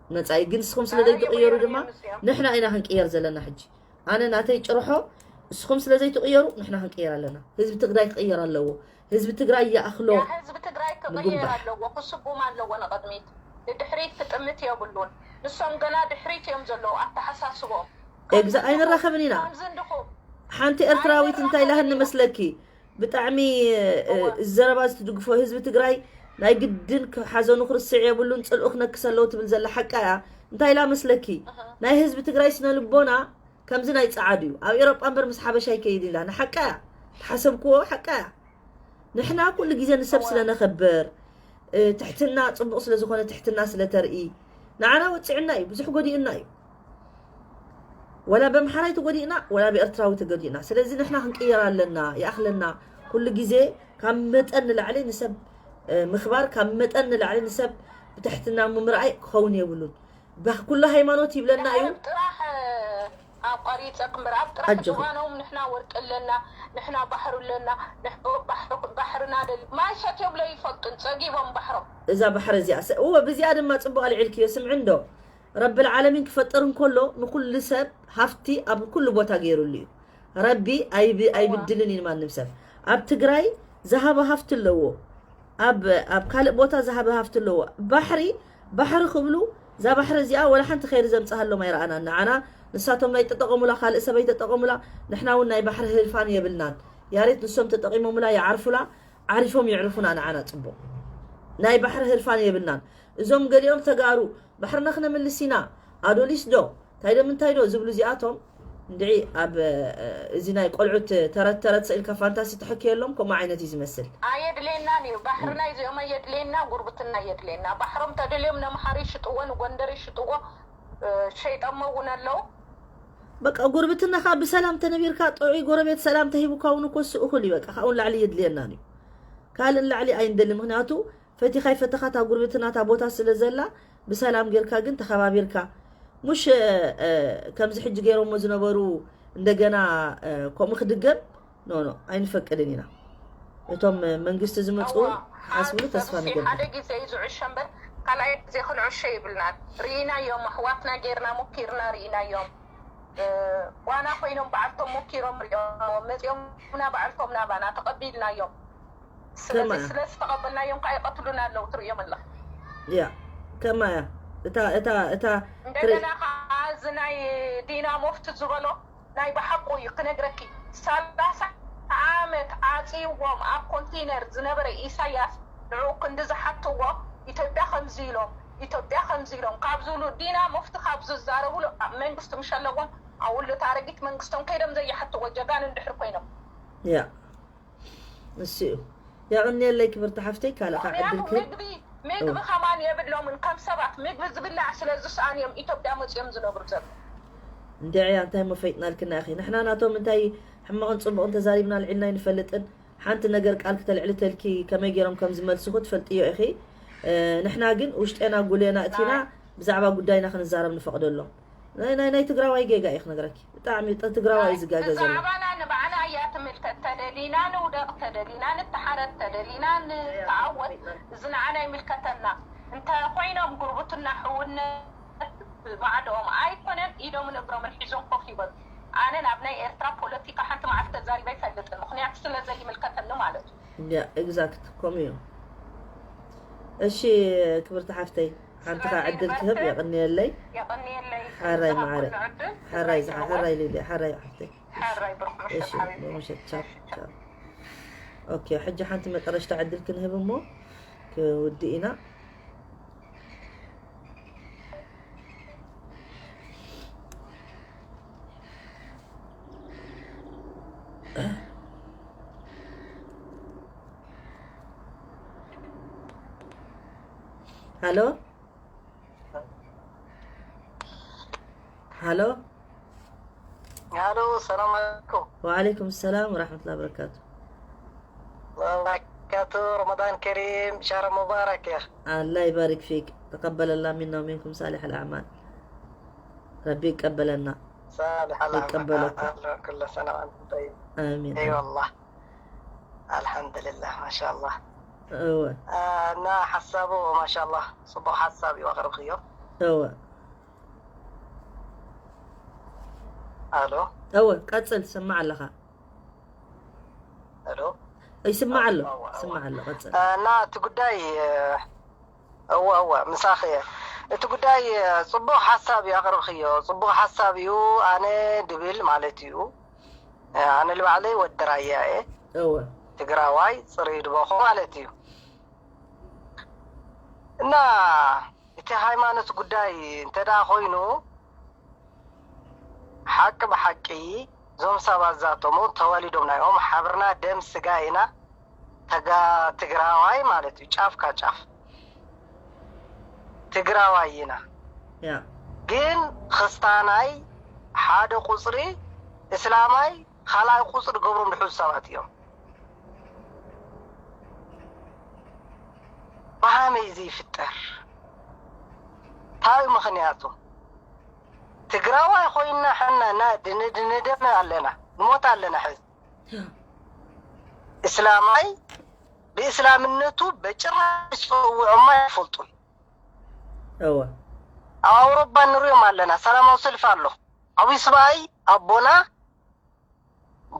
መፃኢ ግን ንስኹም ስለ ዘይትቕየሩ ድማ ንሕና ኢና ክንቅየር ዘለና። ሕጂ ኣነ ናተይ ጭርሖ ንስኹም ስለ ዘይትቕየሩ ንሕና ክንቅየር ኣለና። ህዝቢ ትግራይ ክቕየር ኣለዎ። ህዝቢ ትግራይ ይኣኽሎ። ያ ህዝቢ ትግራይ ክቕየር ንጉንባር። ኣለዎ፣ ክስጉም ኣለዎ ንቕድሚት። ንድሕሪት ክጥምት የብሉን። ንሶም ገና ድሕሪት እዮም ዘለዉ ኣተሓሳስቦም። ኤግዛ ኣይንራኸብን ኢና። ከምዚ እንድኹም ሓንቲ ኤርትራዊት እንታይ ኢላህኒ መስለኪ? ብጣዕሚ እ፣ እዋ። እዚ ዘረባ እዚ ትድግፎ ህዝቢ ትግራይ ናይ ግድን ክ- ሓዘኑ ክርስዕ የብሉን ፅልኡ ክነክስ ኣለዎ ትብል ዘላ ሓቃ እያ። እንታይ ኢላ መስለኪ? ናይ ህዝቢ ትግራይ ስነ ልቦና ከምዚ ናይ ፀዓዱ እዩ። ኣብ ኤሮጳ እምበር ምስ ሓበሻ ይከይድ ኢላ ንሓቃ እያ። ተሓሰብክዎ ሓቃ እያ። ንሕና ኩሉ ግዜ ንሰብ እዋ። ስለ ነኸብር እ፣ ትሕትና ፅቡቕ ስለ ዝኾነ ትሕትና ስለ ተርኢ ንዓና ወፂዕና እዩ፣ ብዙሕ ጎዲእና እዩ። ወላ በምሓራይ ተጎዲእና ወላ ብኤርትራዊ ተጎዲእና። ስለዚ ንሕና ክንቅየር ኣለና። ይኣኽለና። ኩሉ ግዜ ካብ መጠን ንላዕሊ ንሰብ እ፣ ምኽባር፣ ካብ መጠን ንላዕሊ ንሰብ ብትሕትና ምምርኣይ ክኸውን የብሉን። በ- ኩሉ ሃይማኖት ይብለና እዩ። ጥራሕ ኣቋሪፀ ክምበር ኣብ ጥራሕ ኣጆኺ። ጭዋኖም ንሕና ወርቂ ኣለና፣ ንሕና ባሕሩ ኣለና፣ ንሕ- ባሕሪ- ባሕርና ደል ማይ ሰትዮም ለይፈልጡን ፀጊቦም ባሕሮም። እዛ ባሕሪ እዚኣ ሰ- እወ ብዚኣ ድማ ፅቡቅ ኣልዒልክዮ። ስምዒ እንዶ ረብል ዓለሚን ክፈጥር እንከሎ ንኩሉ ሰብ ሃፍቲ ኣብ ኩሉ ቦታ ገይሩሉ እዩ። ረቢ ኣይብ- ኣይብድልን እዩ ንማንም ሰብ። ኣብ ትግራይ ዝሃበ ሃፍቲ ኣለዎ፣ ኣብ ኣብ ካልእ ቦታ ዝሃበ ሃፍቲ ኣለዎ። ባሕሪ ባሕሪ ክብሉ እዛ ባሕሪ እዚኣ ወላ ሓንቲ ኸይሪ ዘምፅኣሎም ኣይረኣናን። ንዓና ንሳቶም ናይ ተጠቐሙላ ካልእ ሰብ ኣይተጠቐሙላ። ንሕና እውን ናይ ባሕሪ ህርፋን የብልናን። ያሬት ንሶም ተጠቒሞምላ ይዓርፉላ፣ ዓሪፎም የዕርፉና። ንዓና ፅቡቕ ናይ ባሕሪ ህርፋን የብልናን። እዞም ገሊኦም ተጋሩ ባሕርና ክነምልስ ኢና ኣዶሊስ ዶ እንታይ ዶ ምንታይ ዶ ዝብሉ እዚኣቶም እንድዒ ኣብ እ፣ እዚ ናይ ቆልዑት ተረት ተረት ስኢልካ ፋንታሲ ትሕክየሎም ከምኡ ዓይነት እዩ ዝመስል። ኣየድልየናን እዩ ባሕርና እዚኦም ኣየድልየና ጉርብትና ኣየድልየና። ባሕሮም ተደልዮም ነምሓር ይሽጥዎ ንጎንደር ይሽጥዎ። እ፣ ሸይጠሞ እውን ኣለዉ። በቃ ጉርብትና ከዓ ብሰላም ተነቢርካ ጥዑይ ጎረቤት ሰላም ተሂቡካ እውን እኮ እሱ እኹል እዩ። በቃ ካብኡ ንላዕሊ የድልየናን እዩ። ካልእ ንላዕሊ ኣይንደሊ። ምክንያቱ ፈቲኻ ይፈተኻ እታ ጉርብትና እታ ቦታ ስለ ዘላ ብሰላም ጌርካ ግን ተኸባቢርካ ሙሽ እ፣ እ፣ ከምዚ ሕጂ ገይሮሞ ዝነበሩ እንደገና እ፣ ከምኡ ክድገም ኖ ኖ ኣይንፈቅድን ኢና። እቶም እ፣ መንግስቲ ዝመፁ እዋ፣ ሓስብሉ ሓንቲ ተስፋ ሰብሲ ንገብር። ሓደ ግዜ እዩ ዝዕሾ እምበር ካልኣይ ግዜ ክንዕሾ ይብልናን። ርኢናዮም፣ ኣሕዋትና ጌርና ሞኪርና ርኢናዮም። እ፣ ዋና ኮይኖም በዓልቶም ሞኪሮም ሪኦም መፂኦምና በዓልቶም ናባና ተቐቢልናዮም። ስለዚ ከማያ። ስለ ዝተቐበልናዮም ከዓ ይቐትሉና ኣለዉ ትርእዮም ኣለኻ። ያ ከማያ እታ እታ እታ እንደገና ከዓ ዝና ናይ ዲና ሞፍት ዝበሎ ናይ ብሓቁ እዩ ክነግረኪ። ሰላሳ ዓመት ዓፅይዎም ኣብ ኮንቴነር ዝነበረ ኢሳያስ ንዑ ክንዲ ዝሓትዎ ኢትዮጵያ ከምዚ ኢሎም ኢትዮጵያ ከምዚ ኢሎም ካብ ዝብሉ ዲና ሞፍት ካብ ዝዛረብሉ መንግስቲ ምሸለዎም ኣውሉ ታረጊት መንግስቶም ከይዶም ዘይሓትዎ ጀጋን እንድሕር ኮይኖም ያ እሱ እዩ። የቕንየለይ ክብርቲ ሓፍተይ፣ ካልእ ከዓ ዕድል ምክንያቱ ክህብ ምግቢ ምግቢ ከማን የብሎምን። ከም ሰባት ምግቢ ዝብላዕ ስለ ዝሰኣን እዮም ኢትዮጵያ መፅኦም ዝነብሩ ዘሎ። እንድዕያ እንታይ መፈይጥናልክና ኢኺ? ንሕና ናቶም እንታይ ሕማቕን ፅቡቕን ተዛሪብና ኣልዒልና ኣይንፈልጥን። ሓንቲ ነገር ቃል ክተልዕሊ ተልኪ ከመይ ገይሮም ከም ዝመልስኹ ትፈልጥዮ ኢኺ። እ፣ ንሕና ግን ውሽጤና ጉሌና እቲና ብዛዕባ ጉዳይና ክንዛረብ ንፈቕደሎም። ናይ ናይ ናይ ትግራዋይ ጌጋ እዩ ክነግረኪ። ብጣዕሚ ጥ- ትግራዋይ እዩ ዝጋገ ዘሎ። ብዛዕባና ንባዕላ እያ ትምልከት። ተደሊና ንውደቕ፣ ተደሊና ንተሓረድ፣ ተደሊና ንተዓወት፣ እዚ ንዓና ይምልከተና። እንተ ኮይኖም ጉርብትና ሕውነት ባዕዶም ኣይኮነን ኢዶምን እግሮምን ሒዞም ኮፍ ይበሉ። ኣነ ናብ ናይ ኤርትራ ፖለቲካ ሓንቲ መዓልቲ ተዛሪበ ኣይፈልጥን፣ ምክንያቱ ስለ ዘይምልከተኒ ማለት እዩ። ያ ኤግዛክት ከምኡ እዩ። እሺ ክብርቲ ሓፍተይ ሓንቲ ከዓ ዕድል ክህብ የቕንየለይ። የቐንየለይ ሓራይ ማዕረ ዝሃብኩሉ ዕድል ሓራይ እንታይ ዝሓ ሓራይ ሊሊ ሓራይ ሓፍተይ። ሓራይ ብሩክ ምሸት እሺ ሓቢቢ። ምሸት ቻው ቻው። ኦኬ ሕጂ ሓንቲ መጠረሽታ ዕድል ክንህብ እሞ ክውድእ ኢና። ሃሎ ሃሎ ሃሎ ሰላም ኣለኩም። ወዓለይኩም ሰላም ወራሕመቱላ በረካቱ። ወበረካቱ ረመዳን ከሪም ሻረ ሙባረክ ያ الله يبارك فيك، تقبل الله منا ومنكم صالح الأعمال። ረቢ ይቀበለና። ሳልሕ ይቀበለኩም። ኩለ ሰነ ወአንቱም ጠይብ። ኣሚን። እይ ወላህ አልሐምዱሊላህ ማሻአላህ። እወ እና ሓሳቡ ማሻአላህ ጽቡቅ ሓሳብ እዩ ኣቅርብክዮ። እወ ኣሎ እወ ቀጽል፣ ስማዕ ኣለኻ። ኣሎ ይስማዕ ኣሎ፣ እወ፣ እወ። ስማዕ ኣሎ፣ ቀጽል። እና እቲ ጉዳይ እወ እወ ምሳኺ እየ። እቲ ጉዳይ ጽቡቅ ሓሳብ እዩ ኣቅርብክዮ። ጽቡቅ ሓሳብ እዩ። ኣነ ድብል ማለት እዩ። ኣነ ልባዕለይ ወዲ ራያ እየ። እወ ትግራዋይ ጽሩይ ድበኹ ማለት እዩ። እና እቲ ሃይማኖት ጉዳይ እንተ ደኣ ኮይኑ ሓቂ ብሓቂ እዞም ሰባት ዛቶም ተወሊዶም ናዮም ሓብርና ደም ስጋ ኢና። ተጋ ትግራዋይ ማለት እዩ ጫፍካ ጫፍ ትግራዋይ ኢና። ያ ግን ክስታናይ ሓደ ቁፅሪ እስላማይ ካልኣይ ቁፅሪ ገብሮም ድሕዙ ሰባት እዮም። ብሃመይ እዚ ይፍጠር እንታይ ምኽንያቱ? ትግራዋይ ኮይና ሕና ና ድንድንደም ኣለና ንሞት ኣለና ሕዚ እስላማይ ብእስላምነቱ በጭራሽ ጸውዖማ ኣይፈልጡን። እወ ኣብ ኣውሮፓ ንሪኦም ኣለና ሰላማዊ ሰልፊ ኣሎ። ዓብዪ ስብኣይ ኣቦና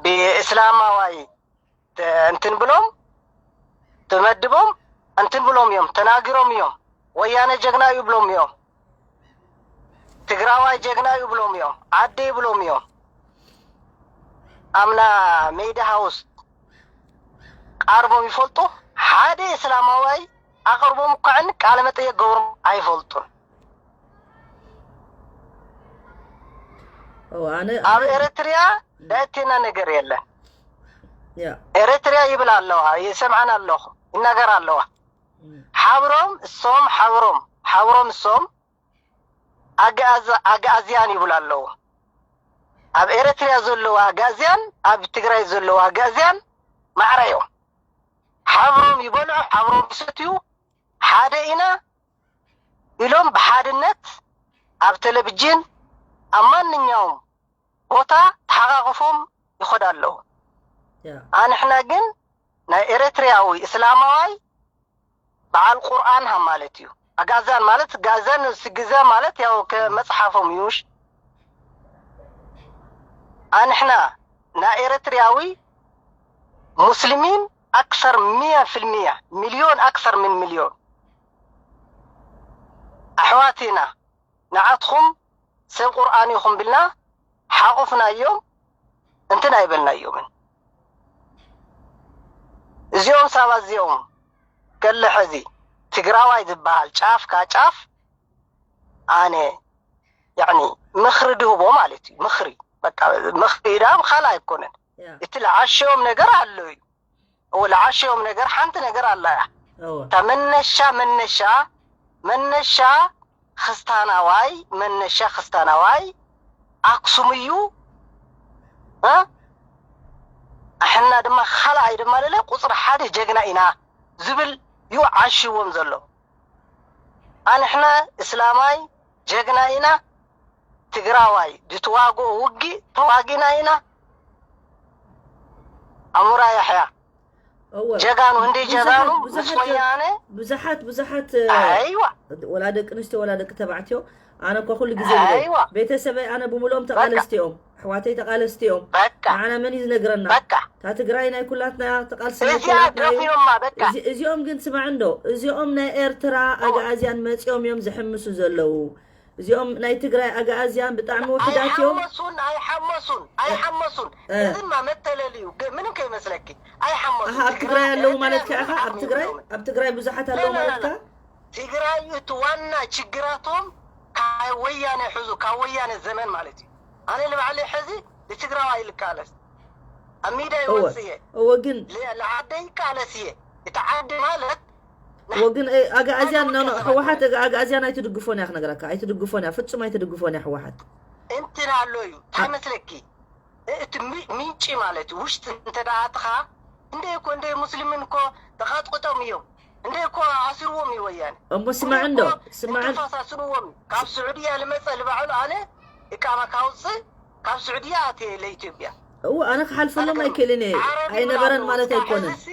ብእስላማዋይ ተ- እንትን ብሎም ተመድቦም እንትን ብሎም እዮም ተናጊሮም እዮም። ወያነ ጀግና እዩ ብሎም እዮም። ትግራዋይ ጀግና እዩ ብሎም እዮም። ዓደ ይብሎም እዮም። ኣምና ሜዳ ሃውስ ቀርቦም ይፈልጡ። ሓደ እስላማዋይ ኣቅርቦም እኳዕን ቃለ መጠየቅ ገብሮም ኣይፈልጡን። እወ ኣነ ኣብ ኤርትሪያ ደእቴና ነገር የለን። ያ ኤርትሪያ ይብል ኣለዋ ይሰምዓን ኣለኹ ይናገር ኣለዋ። ሓብሮም እሶም ሓብሮም ሓብሮም እሶም ኣግኣዝ- ኣግኣዝያን ይብሉ ኣለዉ። ኣብ ኤርትሪያ ዘለዉ ኣግኣዝያን ኣብ ትግራይ ዘለዉ ኣግኣዝያን ማዕረ እዮም። ሓብሮም ይበልዑ፣ ሓብሮም ይሰትዩ፣ ሓደ ኢና ኢሎም ብሓድነት ኣብ ቴሌቪዥን ኣብ ማንኛውም ቦታ ተሓቓቕፎም ይኸዱ ኣለዉ። ያ ኣንሕና ግን ናይ ኤርትሪያዊ እስላማዋይ በዓል ቁርኣን ሃ ማለት እዩ። ኣጋዛን ማለት ጋዛን ስግዛ ማለት ያው ከመጽሓፎም እዩ። እሺ ኣንሕና ናይ ኤርትሪያዊ ሙስሊሚን ኣክሰር ሚያ ፊልሚያ ሚልዮን ኣክሰር ምን ሚልዮን ኣሕዋት ኢና። ንዓትኹም ሰብ ቁርኣን ኢኹም ቢልና ሓቑፍናዮም፣ እንትን ኣይበልናዮምን። እዚኦም ሰባት እዚኦም፣ ገለ ሕዚ ትግራዋይ ዝበሃል ጫፍ ካ ጫፍ፣ ኣነ ያኒ ምኽሪ ድህቦ ማለት እዩ። ምኽሪ፣ በቃ፣ ምኽሪ ኢዳ ካልእ ኣይኮነን። እቲ ለዓሸዮም ነገር ኣሎ እዩ። እዎ፣ ለዓሸዮም ነገር ሓንቲ ነገር ኣላ እያ። እታ መነሻ መነሻ መነሻ ክስታናዋይ፣ መነሻ ክስታናዋይ ኣክሱም እዩ። እ? ኣሕና ድማ ካልኣይ ድማ ለለ ቁፅሪ ሓደ ጀግና ኢና ዝብል እዩ ዓሽዎም ዘሎ። ኣንሕና እስላማይ ጀግና ኢና፣ ትግራዋይ ዝትዋግኦ ውግእ ተዋጊና ኢና። ኣሙራ ያሕያ፣ እወ። ጀጋኑ፣ እንደ ብዙሓት፣ ጀጋኑ ምስ ብዙሓት፣ ወያነ። ብዙሓት፣ ብዙሓት፣ እ፣ ኣይዋ። ወላ ደቂ ኣንስትዮ ወላ ደቂ ተባዕትዮ፣ ኣነ እኮ ኩሉ ግዜ ይብሎ፣ ኣይዋ። ቤተሰበይ ኣነ ብምልኦም በቃ። ተቓለስቲ እዮም፣ ኣሕዋተይ ተቓለስቲ እዮም። በቃ። ንዓና መን እዩ ዝነግረና? በቃ። እታ ትግራይ ናይ ኩላትና፣ እታ ቃልሲ ናይ እዚኣ ኩላትና እዩ። ደፊኖማ፣ በቃ። እዚ-፣ እዚኦም ግን ስማዕ እንዶ፣ እዚኦም ናይ ኤርትራ ኦ። ኣግኣዝያን መጺኦም እዮም ዝሕምሱ ዘለዉ። እዚኦም ናይ ትግራይ ኣግኣዝያን ብጣዕሚ ውሑዳት እዮም። ኣይሓመሱን፣ ኣይሓመሱን፣ እ። ኣይሓመሱን። እ። እዚማ መተለሊ እዩ። ገ-፣ ምንም ከይመስለኪ። ኣይሓመሱን። ኣሃ፣ ኣብ ትግራይ ትግራይ ኣለዉ ኤርትራ ማለት ከ ምንም ኢኻ? ኣብ ዓቕሚ ትግራይ፣ የብሎምን። ኣብ ትግራይ ብዙሓት ኣለዉ ላ፣ ላ፣ ማለት ላ፣ ከ? ላ። ትግራይ እቲ ዋና ችግራቶም ካብ ወያነ ሕዙ፣ ካብ ወያነ ዘመን ማለት እዩ። ኣነ ንባዕለይ ሕዚ ንትግራዋይ ልቃለስ። ኣብ ሚድያ እወ፣ ይወፅእ እየ። እወ፣ ግን ለ-፣ ለዓደይ ይቃለስ እየ። እቲ ዓዲ ማለት ወግን፣ እ፣ ኣግኣዝያን፣ ኖ፣ ኖ፣ ህወሓት ኣግ-፣ ኣግኣዝያን ኣይትድግፎን እያ ክነግረካ። ኣይትድግፎን እያ፣ ፍጹም ኣይትድግፎን እያ ህወሓት። እንትን ኣሎ እዩ። እንታይ ኣ- መስለኪ? እ-፣ እቲ ሚ-፣ ምንጪ ማለት እዩ። ውሽጢ እንተ ደኣ ኣትኻ፣ እንደ እኮ፣ እንደ ሙስሊምን እኮ ተቓጥቅጦም እዮም። እንደ እኮ ኣሲርዎም እዩ ወያነ። እሞ ስማዕ እንደ እንዶ፣ እኮ ስማዕ እን- እንተፋሳስርዎም እዩ። ካብ ስዑድያ ልመጸ ልባዕሉ ኣነ እቃማ ካውጽእ፣ ካብ ስዑድያ ኣትየ ለኢትዮጵያ። እዎ፣ ኣነ ክሓልፈሎም ኣነ ኣይክእልን እየ። ዓረቢ ኣይነበረን ምናምን ማለት እስካብ ኣይኮነን። ሕዝሲ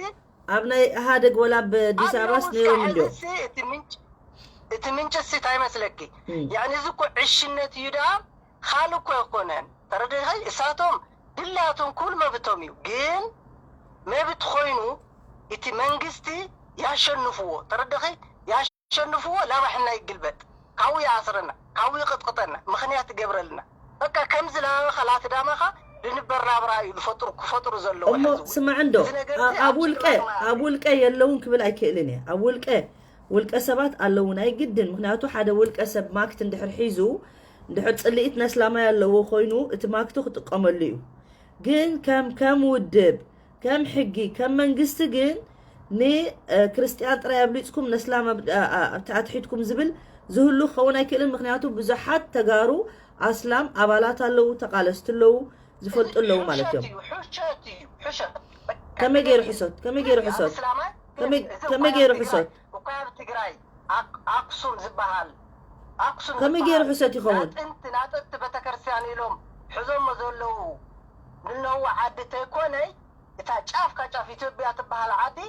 ኣብ ናይ ኢህኣደግ ወላ ኣብ ኣዲስ ኣብ ኣበባስ ነውር ነይሮም እንዲዮም። ሕዝሲ እቲ ምንጭ-፣ እቲ ምንጭ ሲ እንታይ መስለኪ? እም። ያኒ እዚ እኮ ዕሽነት እዩ ደኣ፣ ካልእ እኮ ኣይኮነን። ተረዲእኺ? እሳቶም ድላያቶም ኩሉ መብቶም እዩ። ግን መብት ኮይኑ እቲ መንግስቲ ያሸንፍዎ። ተረዲእኺ? ያሸንፍዎ፣ ላባሕና ይግልበጥ። ካብኡ ይኣስረና፣ ካብኡ ይቕጥቅጠና፣ ምኽንያት ይገብረልና። በቃ ከምዚ ላባኻ ላትዳማኻ ልንበር ናብራ እዩ ልፈጥሩ፣ ክፈጥሩ ዘለዎ እሞ ሕዚ እውን። ስማዕ እንዶ፣ እዚ ነገር ኣ-፣ እዚ ኣብ ኣብ ውልቀ፣ ትግራይ ማለት ኣብ እዩ። ውልቀ የለውን ክብል ኣይክእልን እየ። ኣብ ውልቀ፣ ውልቀ ሰባት ኣለዉ ናይ ግድን። ምኽንያቱ ሓደ ውልቀ ሰብ ማክት እንድሕር ሒዙ፣ እንድሕር ጽልኢት ነስላማይ ኣለዎ ኮይኑ፣ እቲ ማክቱ ክጥቀመሉ እዩ። ግን ከም፣ ከም ውድብ፣ ከም ሕጊ፣ ከም መንግስቲ ግን ን-፣ እ፣ ክርስትያን ጥራይ ኣብሊጽኩም ነስላም ኣብ-፣ ኣ-፣ ኣ-፣ ኣብቲ ኣትሒትኩም ዝብል ዝህሉ ክኸውን ኣይክእልን። ምኽንያቱ ብዙሓት ተጋሩ ኣስላም ኣባላት ኣለዉ፣ ተቓለስቲ ኣለዉ፣ ዝፈልጡ ኣለዉ ማለት እዮም። ሕሸት እዩ፣ ሕሸት እዩ፣ ሕሸት። ከመይ ገይሩ ሕሶት? ከመይ ገይሩ ሕሶት? ኣስላማይ ከመይ፣ እዚ ከመይ እኳ ገይሩ ኣብ ትግራይ፣ ሕሶት? እኳ ኣብ ትግራይ ኣክ-፣ ኣክሱም ዝበሃል፣ ኣክሱም ከመይ ዝበሃል ገይሩ ሕሶት ይኸውን? ናጥንቲ፣ ናጥንቲ ቤተክርስትያን ኢሎም ሕዞሞ ዘለዉ ንነዉ ዓዲ ተይኮነይ፣ እታ ጫፍ ካብ ጫፍ ኢትዮጵያ ትበሃል ዓዲ፣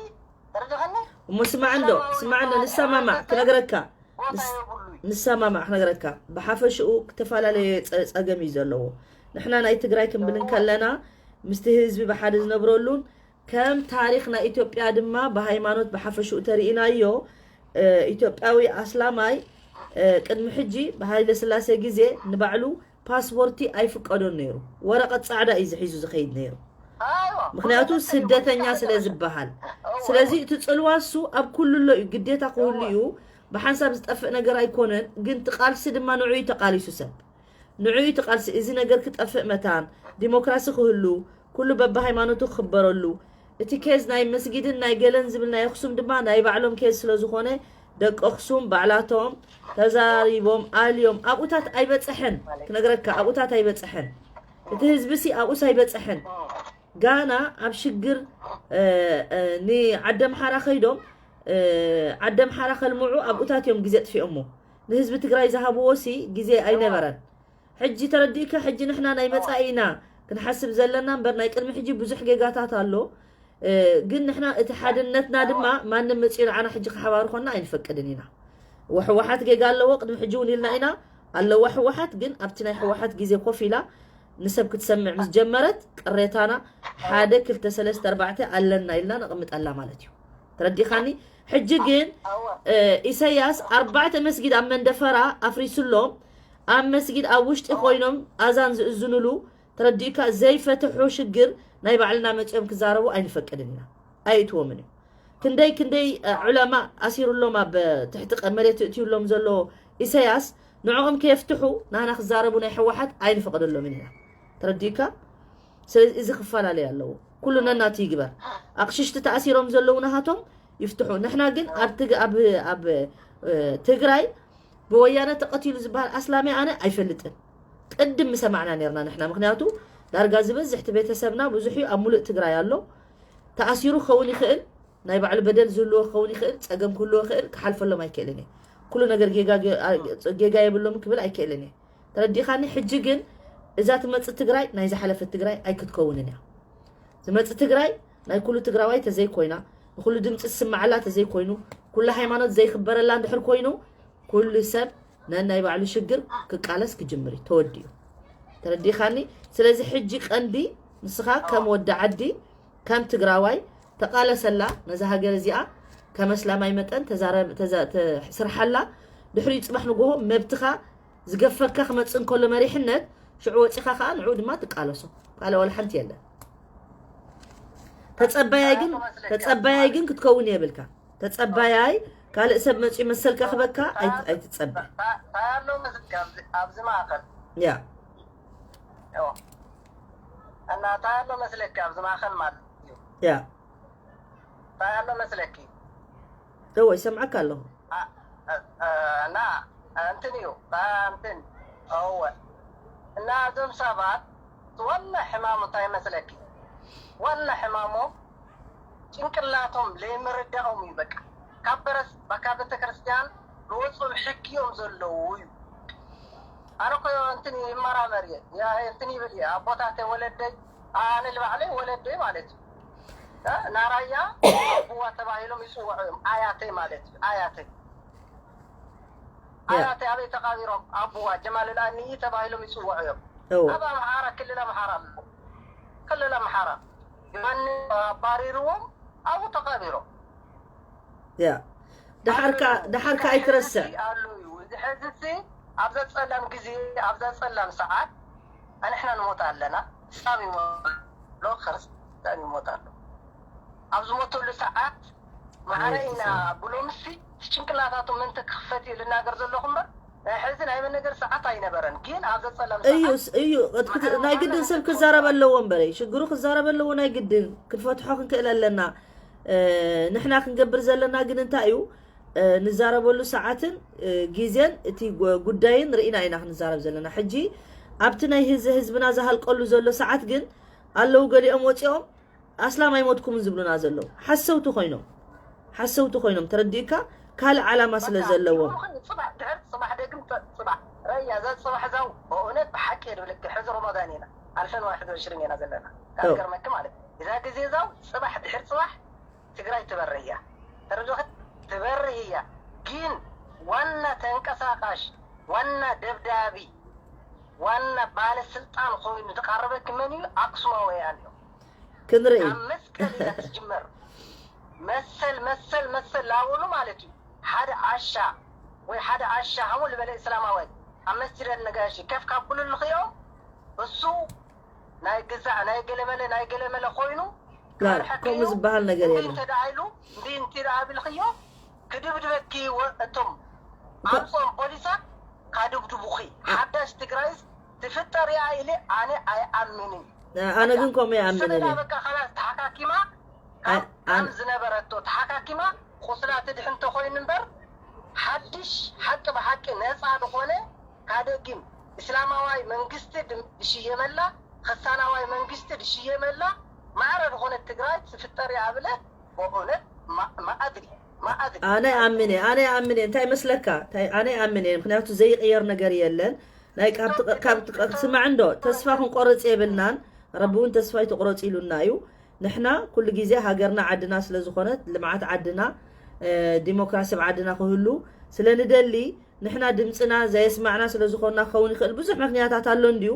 ተረድኸኒ? እሞ ስማዕ እንዶ፣ እስላማዊ ስማዕ እንዶ፣ ዝኾነ ንሰማማዕ፣ ሕብረተሰብ ክነግረካ። ቦታ ንስ-፣ የብሉይ። ንሰማማዕ፣ ክነግረካ። ብሓፈሽኡ ዝተፈላለየ ጸ-፣ ጸገም እዩ ዘለዎ። ንሕና ናይ ትግራይ ክንብል እወ። እንከለና፣ ምስቲ ህዝቢ ብሓደ ዝነብረሉን፣ ከም ታሪኽ ናይ ኢትዮጵያ ድማ ብሃይማኖት ብሓፈሽኡ ተሪኢናዮ፣ እ፣ ኢትዮጵያዊ ኣስላማይ፣ እ፣ ቅድሚ ሕጂ ብሃይለ ስላሴ ግዜ ንባዕሉ ፓስፖርቲ ኣይፍቀዶን ነይሩ። ወረቐት ጻዕዳ እዩ ዝሒዙ ዝኸይድ ነይሩ። ኣይዋ፣ ምኽንያቱ ወረቐት ስደተኛ ተሪፉ ስለ ይሓሸ። ዝበሃል። እወ፣ ስለዚ እወ። እቲ ጽልዋ እሱ ኣብ ኩሉ ኣሎ እዩ፣ ግዴታ ክህሉ እወ። እዩ። ብሓንሳብ ዝጠፍእ ነገር ኣይኮነን፣ ግን እቲ ቃልሲ ድማ ንዑ እዩ ተቃሊሱ ሰብ። ንዑ እዩ እቲ ቃልሲ፣ እዚ ነገር ክጠፍእ መታን፣ ዲሞክራሲ ክህሉ፣ ኩሉ በብሃይማኖቱ ክኽበረሉ፣ እቲ ኬዝ ናይ መስጊድን ናይ ገለን ዝብል ናይ ኣኽሱም ድማ ናይ ባዕሎም ኬዝ ስለ ዝኾነ፣ ደቂ ኣኽሱም ባዕላቶም ተዛሪቦም ኣልዮም ኣብኡታት ኣይበጽሐን። ክነግረካ፣ ኣብኡታት ኣይበጽሐን። እቲ ህዝቢ ሲ ኣብኡስ ኣይበጽሐን። ጋና ኣብ ሽግር፣ እ፣ እ፣ ንዓዲ ኣምሓራ ከይዶም፣ እ፣ ዓዲ ኣምሓራ ከልምዑ ኣብኡታት እዮም ግዜ ኣጥፊኦሞ። ንህዝቢ ትግራይ ዝሃብዎ ሲ ግዜ ኣይነበረን። ሕጂ ተረዲእካ፣ ሕጂ ንሕና ናይ መጻኢ ኢና ክንሓስብ ዘለና እምበር፣ ናይ ቅድሚ ሕጂ ብዙሕ ጌጋታት ኣሎ። እ፣ ግን ንሕና እቲ ሓድነትና ድማ ማንም መጺኡ ንዓና ሕጂ ክሓባርኾና ኣይንፈቅድን ኢና። ወ-፣ ህወሓት ጌጋ ኣለዎ፣ ቅድሚ ሕጂ እውን ኢልና ኢና፣ ኣለዋ ህወሓት። ግን ኣብቲ ናይ ህወሓት ግዜ ኮፍ ኢላ ንሰብ ክትሰምዕ ምስ ጀመረት፣ ቅሬታና ሓደ፣ ክልተ፣ ሰለስተ፣ ኣርባዕተ ኣለና ኢልና ነቕምጠላ ማለት እዩ። ተረዲኻኒ? ሕጂ ግን፣ እወ። እ፣ ኢሳያስ ኣርባዕተ መስጊድ ኣብ መንደፈራ ኣፍሪስሎም፣ ኣብ መስጊድ ኣብ ውሽጢ ኮይኖም ኣዛን ዝእዝኑሉ፣ ተረዲእካ፣ ዘይፈትሑ ሽግር ናይ ባዕልና መጺኦም ክዛረቡ ኣይንፈቅድን ኢና። ኣይእትዎምን እዩ። ክንደይ ክንደይ ዑለማ ኣሲሩሎም ኣብ ትሕቲ መሬት እትዩሎም ዘሎ ኢሳያስ፣ ንዕኦም ከየፍትሑ ናህና ክዛረቡ ናይ ሕወሓት ኣይንፈቅደሎምን ኢና። ተረዲእካ? ስለዚ እዚ ክፈላለይ ኣለዎ። ኩሉ ነናቱ ይግበር። ኣቕሽሽቲ ተኣሲሮም ዘለዉ ናሃቶም ይፍትሑ። ንሕና ግን ኣብ ትግ- ኣብ ኣብ ትግራይ ብወያነ ተቐቲሉ ዝበሃል ኣስላሚ ኣነ ኣይፈልጥን። ቅድም ምሰማዕና ነርና ንሕና፣ ምክንያቱ ዳርጋ ዝበዝሕ እቲ ቤተሰብና ብዙሕ እዩ፣ ኣብ ሙሉእ ትግራይ ኣሎ። ተኣሲሩ ክኸውን ይኽእል፣ ናይ ባዕሉ በደል ዝህልዎ ክኸውን ይኽእል፣ ፀገም ክህልዎ ይኽእል፣ ክሓልፈሎም ኣይክእልን እየ። ኩሉ ነገር ጌጋ ጌ- ጌጋ የብሎም ክብል ኣይክእልን እየ። ተረዲኻኒ? ሕጂ ግን እዛ ትመፅእ ትግራይ ናይ ዝሓለፈት ትግራይ ኣይክትከውንን እያ። ዝመፅእ ትግራይ ናይ ኩሉ ትግራዋይ ተዘይኮይና፣ ንኩሉ ድምፂ ዝስማዓላ ተዘይኮይኑ፣ ኩሉ ሃይማኖት ዘይክበረላ እንድሕር ኮይኑ፣ ኩሉ ሰብ ነናይ ባዕሉ ሽግር ክቃለስ ክጅምር እዩ። ተወዲኡ። ተረዲኻኒ? ስለዚ ሕጂ ቀንዲ ንስኻ ከም ወዲ ዓዲ፣ ከም ትግራዋይ ተቃለሰላ ነዛ ሃገር እዚኣ፣ ከም ኣስላማይ መጠን ተዛረብ ተዛ- ተ- ስርሓላ። ድሕሪኡ ፅባሕ ንጎሆ መብትኻ ዝገፈካ ክመፅእ እንከሎ መሪሕነት፣ ሽዑ ወፂኻ ከዓ ንዕኡ ድማ ትቃለሶ። ካልእ ዋላ ሓንቲ የለን። ተፀባያይ ግን ተፀባያይ ግን ክትከውን የብልካ። ተፀባያይ ካልእ ሰብ መፂኡ መሰል ከኽበካ ኣይት- ኣይትፀበ። እንታይ ኣሎ መስለካ ኣብዚ- ኣብዚ ማእኸል ያ ኦ። እና እንታይ ኣሎ መስለካ ኣብዚ ማእኸል ማለት እዩ። ያ እንታይ ኣሎ መስለኪ እወ ይሰምዓካ ኣለኹ። አ- አ- እና እንትን እዩ ባ- እንትን እወ። እና እዞም ሰባት ዋና ሕማሙ እንታይ መስለኪ? ዋና ሕማሞም ጭንቅላቶም ለይምርዳኦም እዩ። በቃ ካብ በረስ ካብ ቤተክርስትያን ዝወፁ ሕጊ እዮም ዘለዉ እዩ። ኣነ እኮ እንትን ይመራመር እየ ያ- እንትን ይብል እየ ኣቦታተይ ወለደይ ኣነ ልባዕለይ ወለደይ ማለት እዩ። እ፣ ናራያ ኣቡዋ ተባሂሎም ይፅውዑ እዮም። ኣያተይ ማለት እዩ ኣያተይ ያ ኣያተይ ኣበይ ተቃቢሮም ኣቡዋ ጀማል ልኣኒ ተባሂሎም ይፅውዑ እዮም። እወ ኣብ ኣምሓራ ክልል ኣምሓራ ኣሎ። ክልል ኣምሓራ ዮሃንስ ኣባሪርዎም ኣብኡ ተቃቢሮም። ያ ደሓርካ ደሓርካ ኣይትረስዕ። ኣሉ እዩ እዚ ሕዚ ሲ ኣብዛ ፀላም ግዜ ኣብዛ ፀላም ሰዓት ኣንሕና ንሞት ኣለና። እስላም ይሞት ኣሎ ክርስቲያን ይሞት ኣሎ። ኣብ ዝሞተሉ ሰዓት ማዕረ ኢና ብሎምሲ ጭንቅላታቱ ምንተ ክኽፈት እዩ ልናገር ዘለኹ እምበር ናይ ሕዚ ናይ መነገር ሰዓት ኣይነበረን። ግን ኣብ ዘፀላም እዩ እዩ ናይ ግድን ሰብ ክዛረብ ኣለዎ እምበረ ሽግሩ ክዛረብ ኣለዎ ናይ ግድን ክንፈትሖ ክንክእል ኣለና። ንሕና ክንገብር ዘለና ግን እንታይ እዩ ንዛረበሉ ሰዓትን ግዜን እቲ ጉዳይን ርኢና ኢና ክንዛረብ ዘለና። ሕጂ ኣብቲ ናይ ህዝብና ዝሃልቀሉ ዘሎ ሰዓት ግን ኣለዉ ገሊኦም ወፂኦም ኣስላም ኣይሞትኩምን ዝብሉና ዘለዉ ሓሰውቲ ኮይኖም ሓሰውቲ ኮይኖም ተረዲእካ ካልእ ዓላማ ስለ ዘለዎም ፅባሕ ድሕር ፅባሕ ደግም ፅባሕ ረያ እዛ ፅባሕ እዛ ብእውነት ብሓቂ የድብለኪ ሕዚ ሮማዳን ኢና ኣልፈን ዋሕድ ወሽርን ኢና ዘለና ካብ ገርመኪ ማለት እዛ ግዜ እዛ ፅባሕ ድሕር ፅባሕ ትግራይ ትበርህ እያ ተረዲእኺ ትበርህ እያ ግን ዋና ተንቀሳቃሽ ዋና ደብዳቢ ዋና ባለስልጣን ኮይኑ ዝቀረበኪ መን እዩ ኣክሱማውያን እዮም ክንርኢ ካብ መስቀል ኢላ ትጅመር መሰል መሰል መሰል ላበሉ ማለት እዩ ሓደ ዓሻ ወይ ሓደ ዓሻ ከምኡ ዝበለ እስላማውያን ኣብ መስጅድ ነጋሽ ከፍ ካብሉ ልኽዮም እሱ ናይ ግዛዕ ናይ ገለመለ ናይ ገለመለ ኮይኑ ከምኡ ዝበሃል ነገር የለ እንተ ደኣ ኢሉ እንዲ እንዲ ደኣ ብልኽዮ ክድብድበኪ እቶም ኣምፅኦም ፖሊሳት ካድብድቡኺ ሓዳሽ ትግራይስ ትፍጠር እያ ኢለ ኣነ ኣይኣምንን ኣነ ግን ከምኡ ይኣምን በቃ ካላስ ተሓካኪማ ካብ ዝነበረቶ ተሓካኪማ ቁስላ ትድሕን ተኮይኑ እምበር ሓድሽ ሓቂ ብሓቂ ነፃ ዝኾነ ካደጊም እስላማዋይ መንግስቲ ድሽየመላ ክሳናዋይ መንግስቲ ድሽየመላ ማዕረ ዝኾነት ትግራይ ትፍጠር እያ ብለ በእውነት ማኣድሪ ማኣድሪ ኣነ ኣምነ ኣነ ኣምነ እንታይ መስለካ ኣነ ኣምነ ምክንያቱ ዘይቅየር ነገር የለን ናይ ካብ ትስማዕ እንዶ ተስፋ ክንቆርፅ የብልናን ረቢ እውን ተስፋ ይትቁረፅ ኢሉና እዩ ንሕና ኩሉ ግዜ ሃገርና ዓድና ስለ ዝኾነት ልምዓት ዓድና ዲሞክራሲ ኣብ ዓድና ክህሉ ስለ ንደሊ ንሕና ድምፅና ዘየስማዕና ስለ ዝኾንና ክኸውን ይኽእል ብዙሕ ምክንያታት ኣሎ እንድዩ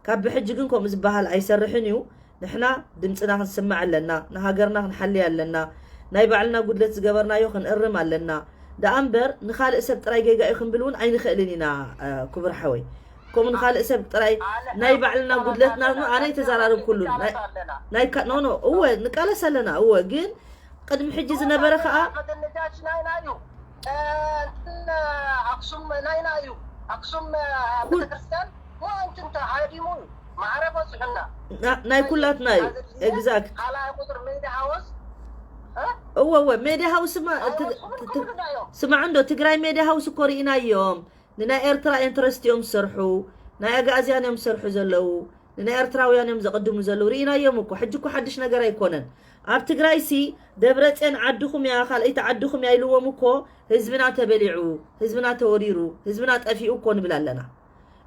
ካብ ብሕጂ ግን ከምኡ ዝበሃል ኣይሰርሕን እዩ ንሕና ድምፅና ክንስምዕ ኣለና ንሃገርና ክንሓሊ ኣለና ናይ ባዕልና ጉድለት ዝገበርናዮ ክንእርም ኣለና ደኣ እምበር ንኻልእ ሰብ ጥራይ ጌጋ እዩ ክንብል እውን ኣይንኽእልን ኢና። እ፣ ክቡር ሓወይ፣ ከምኡ ንኻልእ ሰብ ጥራይ ናይ ባዕልና ጉድለትና ኣነ ኣይተዘራረብኩሉን። ናይ ኖ ኖ እወ ንቃለስ ኣለና እወ፣ ግን ቅድሚ ሕጂ ዝነበረ ከዓ መደነጃች ናይና እዩ። እ፣ እንትን ኣክሱም ናይና እዩ። ኣክሱም እ፣ ቤተክርስትያን ሞ እንትን ተሃዲሙ እዩ። ማዕረ በፅሑና ና- ናይ ኩላትና እዩ። ኤግዛክት ካልኣይ ቁፅር ሜዳ ሃወስ እ? እወ እወ ሜዳ ሃውስማ እቲ- ሃወስ እቲ- ኩሉ ናዮም። ስማዕ እንዶ ትግራይ ሜዳ ሃውስ እኮ ርኢናዮም። ንናይ ኤርትራ ኢንትረስት እዮም ዝሰርሑ፣ ናይ ኣግኣዝያን እዮም ዝሰርሑ ዘለዉ፣ ንናይ ኤርትራውያን እዮም ዘቐድሙ ዘለዉ። ርኢናዮም እኮ። ሕጂ እኮ ሓድሽ ነገር ኣይኮነን። ኣብ ትግራይ ሲ ደብረፅዮን ዓድኹም እያ፣ ካልኣይቲ ዓድኹም እያ ኢልዎም እኮ። ህዝብና ተበሊዑ፣ ህዝብና ተወሪሩ፣ ህዝብና ጠፊኡ እኮ ንብል ኣለና።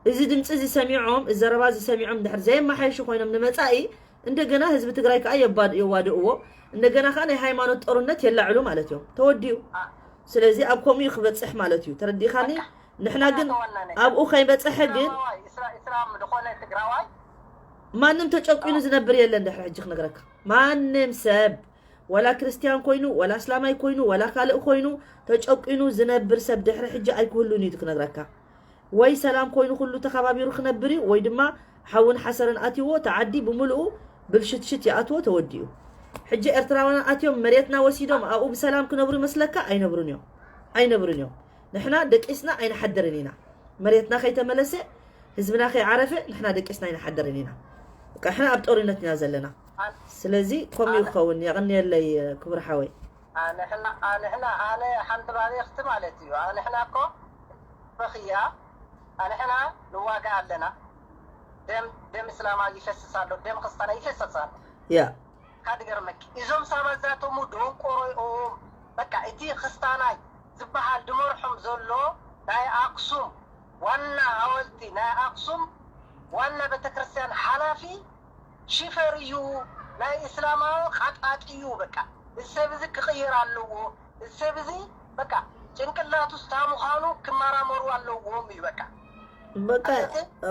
እዚ ድምፂ እዚ ሰሚዖም፣ እዚ ዘረባ እዚ ሰሚዖም ድሕር ዘየመሓየሹ ኮይኖም ንመፃኢ እንደገና ህዝቢ ትግራይ ከዓ የባ- የዋድእዎ። እንደገና ከዓ ናይ ሃይማኖት ጦርነት የላዕሉ ማለት እዮም። ተወዲኡ። ስለዚ ኣብ ከምኡ እዩ ክበፅሕ ማለት እዩ። ተረዲእኻኒ? ንሕና ግን ኣብኡ ከይበፀሐ ግን ትግራዋይ፣ እስራ- እስራም ዝኾነ ትግራዋይ ማንም ተጨቂኑ ዝነብር የለን። ድሕሪ ሕጂ ክነግረካ ማንም ሰብ ወላ ክርስትያን ኮይኑ ወላ እስላማይ ኮይኑ ወላ ካልእ ኮይኑ ተጨቂኑ ዝነብር ሰብ ድሕሪ ሕጂ ኣይክህሉን እዩ ክነግረካ። ወይ ሰላም ኮይኑ ኩሉ ተኸባቢሩ ክነብር እዩ ወይ ድማ ሓውን ሓሰረን ኣትይዎ እቲ ዓዲ ብምልኡ ብልሽትሽት ይኣትዎ ተወዲኡ። ሕጂ ኤርትራውያን ኣትዮም መሬትና ወሲዶም ኣብኡ ብሰላም ክነብሩ ይመስለካ? ኣይነብሩን እዮም፣ ኣይነብሩን እዮም። ንሕና ደቂስና ኣይንሓድርን ኢና። መሬትና ከይተመለሰ ህዝብና ከይዓረፈ ንሕና ደቂስና ኣይንሓድርን ኢና። በቃ ንሕና ኣብ ጦርነት ኢና ዘለና። ስለዚ ከምኡ ይኸውን። የቐንየለይ ክቡር ሓወይ። ኣንሕና ኣንሕና ኣነ ሓንቲ ባቤኽቲ ማለት እዩ። ኣንሕና እኮ በኽያ ኣንሕና ንዋጋ ኣለና። ደም ደም እስላማ ይፈስስ ኣሎ፣ ደም ክስታና ይፈስስ ኣሎ። ያ ካድገርመኪ እዞም ሳባ ዛቶሙ ደንቆሮ እዮም። በቃ እቲ ክስታናይ ዝበሃል ድመርሖም ዘሎ ናይ ኣክሱም ዋና ሃወልቲ ናይ ኣክሱም ዋና ቤተክርስትያን ሓላፊ ሽፈር እዩ። ናይ እስላማዊ ቃጣጢ እዩ። በቃ እዚ ሰብ እዚ ክቕየር ኣለዎ። እዚ ሰብ እዚ በቃ ጭንቅላቱ ስታ ምዃኑ ክመራመሩ ኣለዎም እዩ። በቃ በቃ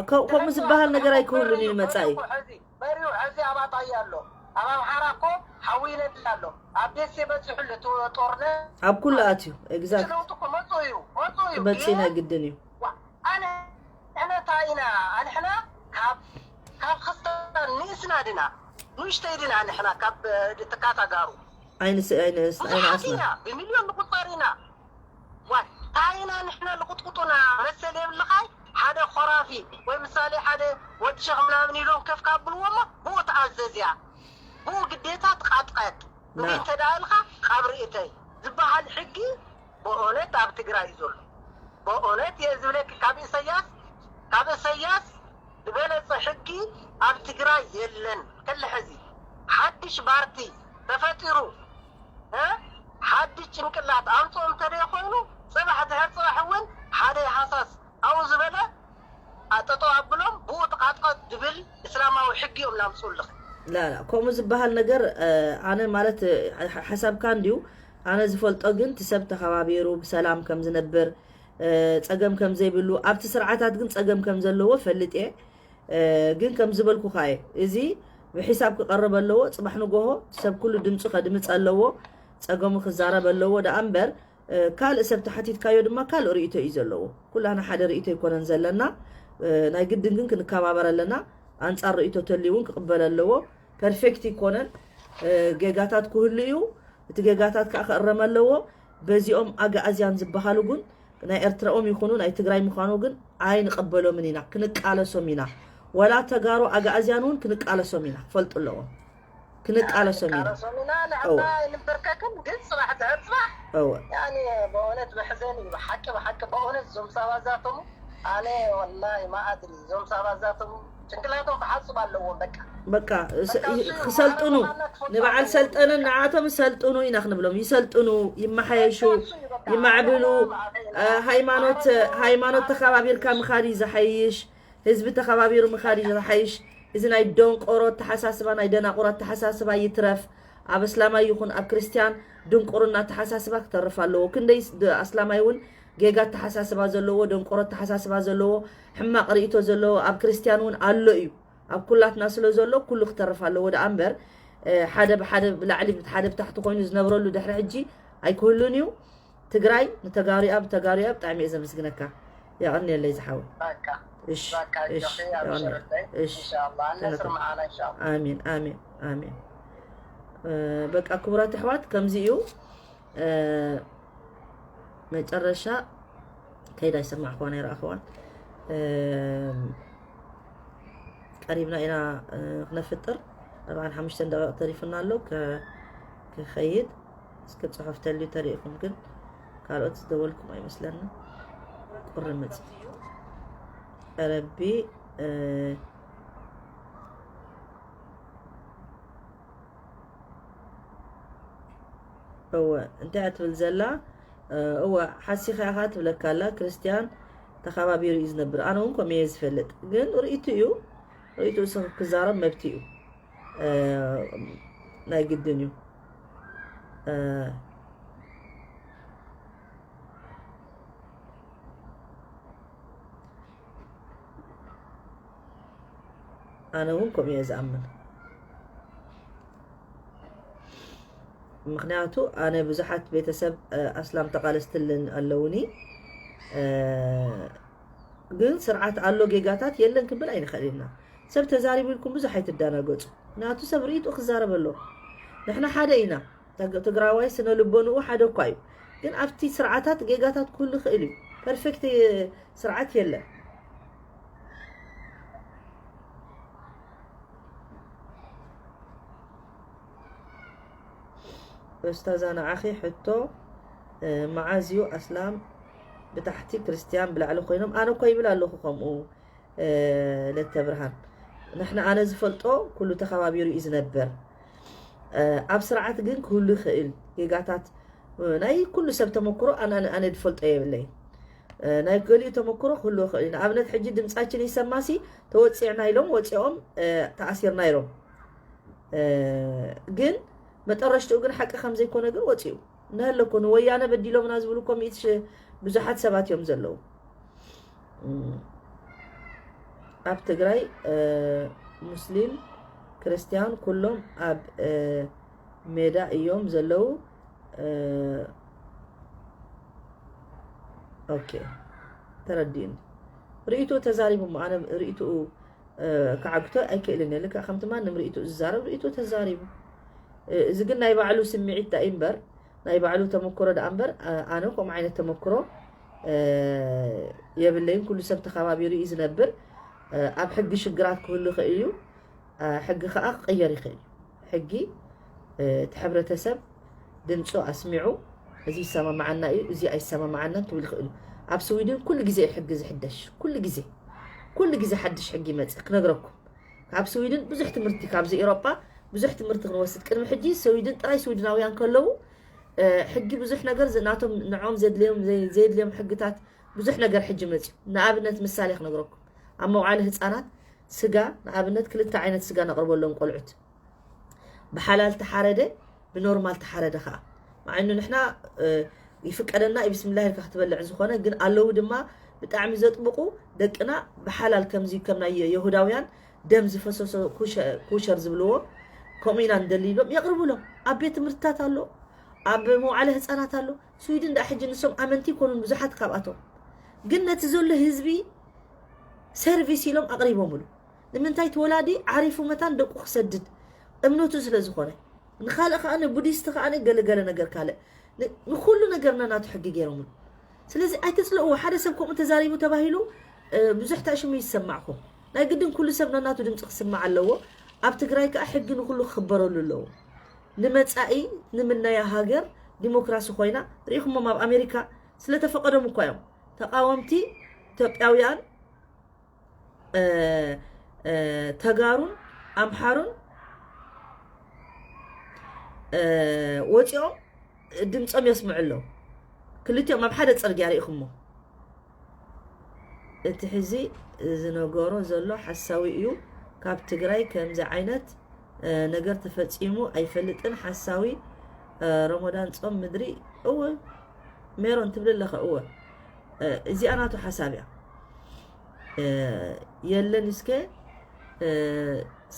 ከ- ከምኡ ዝበሃል ነገር ኣይክህሉን እዩ መጻኢ። በሪሁ ሕዚ በሪሁ ሕዚ ኣብ ኣጣይ ኣሎ። ኣብ ኣምሓራ እኮ ሓዊ ይነድድ ኣሎ። ኣብ ደሴ በፂሑ ኣሎ እቲ ጦርነት ኣብ ኩሉ ኣትዩ ኤግዛክት ለውጢ እኮ መፁ እዩ መፁ እዩ። ክመፅእ ግን ናይ ግድን እዩ። ዋ፣ ኣነ ኣነ እንታይ ኢና ኣንሕና ካብ ካብ ክስታን ንእስና ድና ንእሽተይ ድና ኣንሕና ካብ እ፣ ትካታጋሩ ኣይንስ ኣይንስ ብዙሓት ኣይንኣስና ኢና ብሚልዮን ንቁፀር ኢና። ዋ፣ እንታይ ኢና ንሕና ልቁጥቁጡና መሰል የብልኻይ። ሓደ ኮራፊ ወይ ምሳሌ ሓደ ወዲ ሸኽ ምናምን ኢሎም ከፍ ካብልዎ እሞ ብኡ ትኣዘዝ እያ። ብኡ ግዴታ ትቃጥቀጥ። ና። እንተ ደኣ ኢልካ ካብ ርእተይ ዝበሃል ሕጊ ብእውነት ኣብ ትግራይ እዩ ዘሎ። ብእውነት እየ ዝብለኪ ካብ ኢሰያስ ካብ ኢሰያስ ዝበለፀ ሕጊ ኣብ ትግራይ የለን። ከለ ሕዚ ሓድሽ ባርቲ ተፈጢሩ እ? ሓድሽ ጭንቅላት ኣምፅኦ እንተደይ ኮይኑ ፅባሕ ድሕር ፅባሕ እውን ሓደ ሃሳስ ኣብኡ ዝበለ ኣጠጠው ኣብሎም ብኡ ተቃጥቀጥ ዝብል እስላማዊ ሕጊ እዮም ላምፅኡልኽ። ላላ ከምኡ ዝበሃል ነገር እ፣ ኣነ ማለት እ፣ ሓ- ሓሳብካ እንድዩ። ኣነ ዝፈልጦ ግን እቲ ሰብ ተኸባቢሩ ብሰላም ከም ዝነብር እ፣ ፀገም ከም ዘይብሉ ኣብቲ ስርዓታት ግን ፀገም ከም ዘለዎ ፈልጥ እየ። እ፣ ግን ከም ዝበልኩኻ እየ፣ እዚ ብሒሳብ ክቐርብ ኣለዎ። ፅባሕ ንጎሆ ሰብ ኩሉ ድምፁ ከድምፅ ኣለዎ፣ ፀገሙ ክዛረብ ኣለዎ። ደኣ እምበር እ፣ ካልእ ሰብ ተሓቲትካዮ ድማ ካልእ ርእይቶ እዩ ዘለዎ። ኩላና ሓደ ርእይቶ ኣይኮነን ዘለና። እ፣ ናይ ግድን ግን ክንከባበር ኣለና። ኣንጻር ርእይቶ ተልዩ እውን ክቕበል ኣለዎ። ፐርፌክት ኣይኮነን። እ፣ ጌጋታት ክህሉ እዩ። እቲ ጌጋታት ከዓ ክእረም ኣለዎ። በዚኦም ኣግኣዝያን ዝበሃሉ ግን ናይ ኤርትራኦም ይኹኑ ናይ ትግራይ ምዃኑ ግን ኣይንቐበሎምን ኢና፣ ክንቃለሶም ኢና። ወላ ተጋሩ ኣግኣዝያን እውን ክንቃለሶም ኢና፣ ክፈልጡ ኣለዎም። ክንቃለሶም ኢና። ቃለሶም ኢና እወ። ንሕና ይንበርከክን ግን ፅባሕ ድሕር ፅባሕ እወ። ያኒ በእውነት መሕዘን እዩ። ብሓቂ ብሓቂ በእውነት እዞም ሳባዛቶም ኣነ ወላሂ ማኣድሪ እዞም ሳባዛቶም ጭንቅላቶም ክሓፅብ ኣለዎም። በቃ በቃ ስ- ክሰልጥኑ ንበዓል ሰልጠንን ንዓቶም ሰልጥኑ ኢና ክንብሎም። ይሰልጥኑ፣ ይመሓየሹ፣ ይማዕብሉ። እ፣ ሃይማኖት ሃይማኖት ተኸባቢርካ ምኻድ እዩ ዝሓይሽ። ህዝቢ ተኸባቢሩ ምኻድ እዩ ዝሓይሽ። እዚ ናይ ደንቆሮ ኣተሓሳስባ ናይ ደናቁር ኣተሓሳስባ ይትረፍ። ኣብ እስላማይ ይኹን ኣብ ክርስትያን ድንቁርና ኣተሓሳስባ ክተርፍ ኣለዎ። ክንደይ ስ- ድ- ኣስላማይ እውን ጌጋ ኣተሓሳስባ ዘለዎ ደንቆሮ ኣተሓሳስባ ዘለዎ ሕማቕ ርእይቶ ዘለዎ ኣብ ክርስትያን እውን ኣሎ እዩ። ኣብ ኩላትና ስለ ዘሎ ኩሉ ክተርፍ ኣለዎ ደኣ እምበር እ፣ ሓደ ብሓደ ብላዕሊ ሓደ ብታሕቲ ኮይኑ ዝነብረሉ ድሕሪ ሕጂ ኣይክህሉን እዩ። ትግራይ ንተጋሩኣ ብተጋሩኣ ብጣዕሚ እየ ዘመስግነካ። የቐንየለይ ዝሓወይ። በቃ እሽ በቃ እሽ እጆኺ ኣብሽርለይ። እሽ ኢንሻኣላ ነስር መዓላ ኢንሻኣላ። ኣሚን ኣሚን ኣሚን። እ፣ በቃ ክቡራት ኣሕዋት ከምዚ እዩ። እ፣ መጨረሻ ከይዳ ይሰማዕክዋ ናይ ረኣኽዋን። እ፣ ቀሪብና ኢና፣ እ፣ ክነፍጥር ኣርባዓን ሓሙሽተን ደቂቕ ተሪፉና ኣሎ። ከ- ክኸይድ እስከ ጽሑፍ ተልዩ ተሪኢኹም ግን ካልኦት ዝደወልኩም ኣይመስለኒ። ቁሪ መጽ ረቢ እ፣ እወ እንታይ እያ ትብል ዘላ? እ፣ እወ ሓሲኻ ኢኻ ትብለካ ኣላ። ክርስትያን ተኸባቢሩ እዩ ዝነብር። ኣነ እውን ከምኡ እየ ዝፈልጥ። ግን ርእይቱ እዩ። ርእይቱ ሰብ ክዛረብ መብት እዩ። እ፣ ናይ ግድን እዩ። እ፣ ኣነ እውን ከምኡ እየ ዝኣምን። ምኽንያቱ ኣነ ብዙሓት ቤተሰብ እ፣ ኣስላም ተቓለስትልን ኣለውኒ። እ፣ ግን ስርዓት ኣሎ ጌጋታት የለን ክብል ኣይንኽእል ኢና። ሰብ ተዛሪቡ ኢልኩም ብዙሕ ኣይትዳናገጹ። ምኽንያቱ ሰብ ርእይቱ ክዛረብ ኣሎ። ንሕና ሓደ ኢና። ተግ- ትግራዋይ ስነ ልቦንኡ ሓደ እኳ እዩ። ግን ኣብቲ ስርዓታት ጌጋታት ክህሉ ይኽእል እዩ። ፐርፌክት ስርዓት የለን። ኡስታዛ ንዓኺ ሕቶ እ፣ መዓዝ እዩ ኣስላም ብታሕቲ ክርስትያን ብላዕሊ ኮይኖም? ኣነ እኮ ይብል ኣለኹ ከምኡ እ፣ ለተብርሃን። ንሕና ኣነ ዝፈልጦ ኩሉ ተኸባቢሩ እዩ ዝነበር። እ፣ ኣብ ስርዓት ግን ክህሉ ይኽእል ጌጋታት እ፣ ናይ ኩሉ ሰብ ተመክሮ ኣነ ኣነ- ኣነ ዝፈልጦ የብለይ። እ፣ ናይ ገሊኡ ተመክሮ ክህሉ ይኽእል እዩ። ንኣብነት ሕጂ ድምጻችን ይሰማሲ ተወጺዕና ኢሎም ወጺኦም እ፣ ተኣሲርና ኢሎም። እ፣ ግን መጠረሽትኡ ግን ሓቂ ከም ዘይኮነ ግን ወፂኡ። እናሃለኮ ንወያነ በዲሎምና ዝብሉ ኮሚት ሽ- ብዙሓት ሰባት እዮም ዘለዉ። እም፣ ኣብ ትግራይ እ፣ ሙስሊም ክርስቲያን ኩሎም ኣብ እ፣ ሜዳ እዮም ዘለዉ። እ፣ ኦኬ ተረዲኡኒ። ርእይትኡ ተዛሪቡ እሞ ኣነ ርእይትኡ እ፣ ክዓግቶ ኣይክእልን እየ። ልክዕ ከምቲ ማንም ርእይትኡ ዝዛረብ ርእይትኡ ተዛሪቡ። እ፣ እዚ ግን ናይ ባዕሉ ስምዒት ዳኣ እምበር ናይ ባዕሉ ተመክሮ ዳኣ እምበር እ፣ ኣነ ከምኡ ዓይነት ተመክሮ እ፣ የብለይን። ኩሉ ሰብ ተኸባቢሩ እዩ ዝነብር። እ፣ ኣብ ሕጊ ሽግራት ክህሉ ይኽእል እዩ። እ፣ ሕጊ ከዓ ክቕየር ይኽእል እዩ። ሕጊ እ፣ እቲ ሕብረተሰብ ድምፁ ኣስሚዑ እዚ ይሰማማዓና እዩ፣ እዚ ኣይሰማማዓናን ክብል ይኽእል እዩ። ኣብ ስዊድን ኩሉ ግዜ እዩ ሕጊ ዝሕደሽ፣ ኩሉ ግዜ ኩሉ ግዜ ሓድሽ ሕጊ ይመፅእ ክነግረኩም። ካብ ስዊድን ብዙሕ ትምህርቲ ካብዚ ኤሮጳ ብዙሕ ትምህርቲ ክንወስድ። ቅድሚ ሕጂ ስዊድን ጥራይ ስዊድናውያን ከለዉ እ፣ ሕጊ ብዙሕ ነገር ዝ- ናቶም ንዖም ዘድልዮም ዘይ- ዘየድልዮም ሕግታት ብዙሕ ነገር ሕጂ መፅዩ። ንኣብነት ምሳሌ ክነግረኩም ኣብ መውዓሊ ህፃናት ስጋ ንኣብነት ክልተ ዓይነት ስጋ ነቕርበሎም ቆልዑት ብሓላል ተሓረደ ብኖርማል ተሓረደ ከዓ ማዕኑ ንሕና እ፣ ይፍቀደና እዩ ብስምላህ ኢልካ ክትበልዕ ዝኾነ ግን ኣለዉ ድማ ብጣዕሚ ዘጥብቁ ደቅና ብሓላል ከምዚ ከም ናይ የሁዳውያን ደም ዝፈሰሶ ኩሸ- ኩሸር ዝብልዎ ከምኡ ኢና ንደሊ ኢሎም የቕርብሎም ኣብ ቤት ትምህርትታት ኣሎ ኣብ መውዓለ ህፃናት ኣሎ ስዊድን ዳ ሕጂ ንሶም ኣመንቲ ይኮኑን ብዙሓት ካብኣቶም ግን ነቲ ዘሎ ህዝቢ ሰርቪስ ኢሎም ኣቕሪቦምሉ ንምንታይ እቲ ወላዲ ዓሪፉ መታን ደቁ ክሰድድ እምነቱ ስለ ዝኾነ ንኻልእ ከዓ ንቡዲስት ከዓ ገለገለ ነገር ካልእ ን- ንኩሉ ነገር ነናቱ ሕጊ ገይሮምሉ ስለዚ ኣይተፅልእዎ ሓደ ሰብ ከምኡ ተዛሪቡ ተባሂሉ እ፣ ብዙሕ ተእሽሙ ይሰማዕኩም ናይ ግድን ኩሉ ሰብ ነናቱ ድምፂ ክስማዕ ኣለዎ ኣብ ትግራይ ከዓ ሕጊ ንኩሉ ክኽበረሉ ኣለዎ ንመፃኢ ንምናያ ሃገር ዲሞክራሲ ኮይና ርኢኹሞም ኣብ ኣሜሪካ ስለተፈቀዶም እኳ እዮም ተቃወምቲ ኢትዮጵያውያን እ፣ እ፣ ተጋሩን ኣምሓሩን እ፣ ወፂኦም ድምፆም የስምዑ ኣለዉ ክልቲኦም ኣብ ሓደ ፅርግያ ርኢኹሞ እቲ ሕዚ ዝነገሮ ዘሎ ሓሳዊ እዩ ካብ ትግራይ ከምዚ ዓይነት ነገር ተፈፂሙ ኣይፈልጥን ሓሳዊ ረመዳን ፆም ምድሪ እወ ሜሮን ትብል ኣለኻ እወ እዚኣ ናቱ ሓሳብ እያ የለን እስከ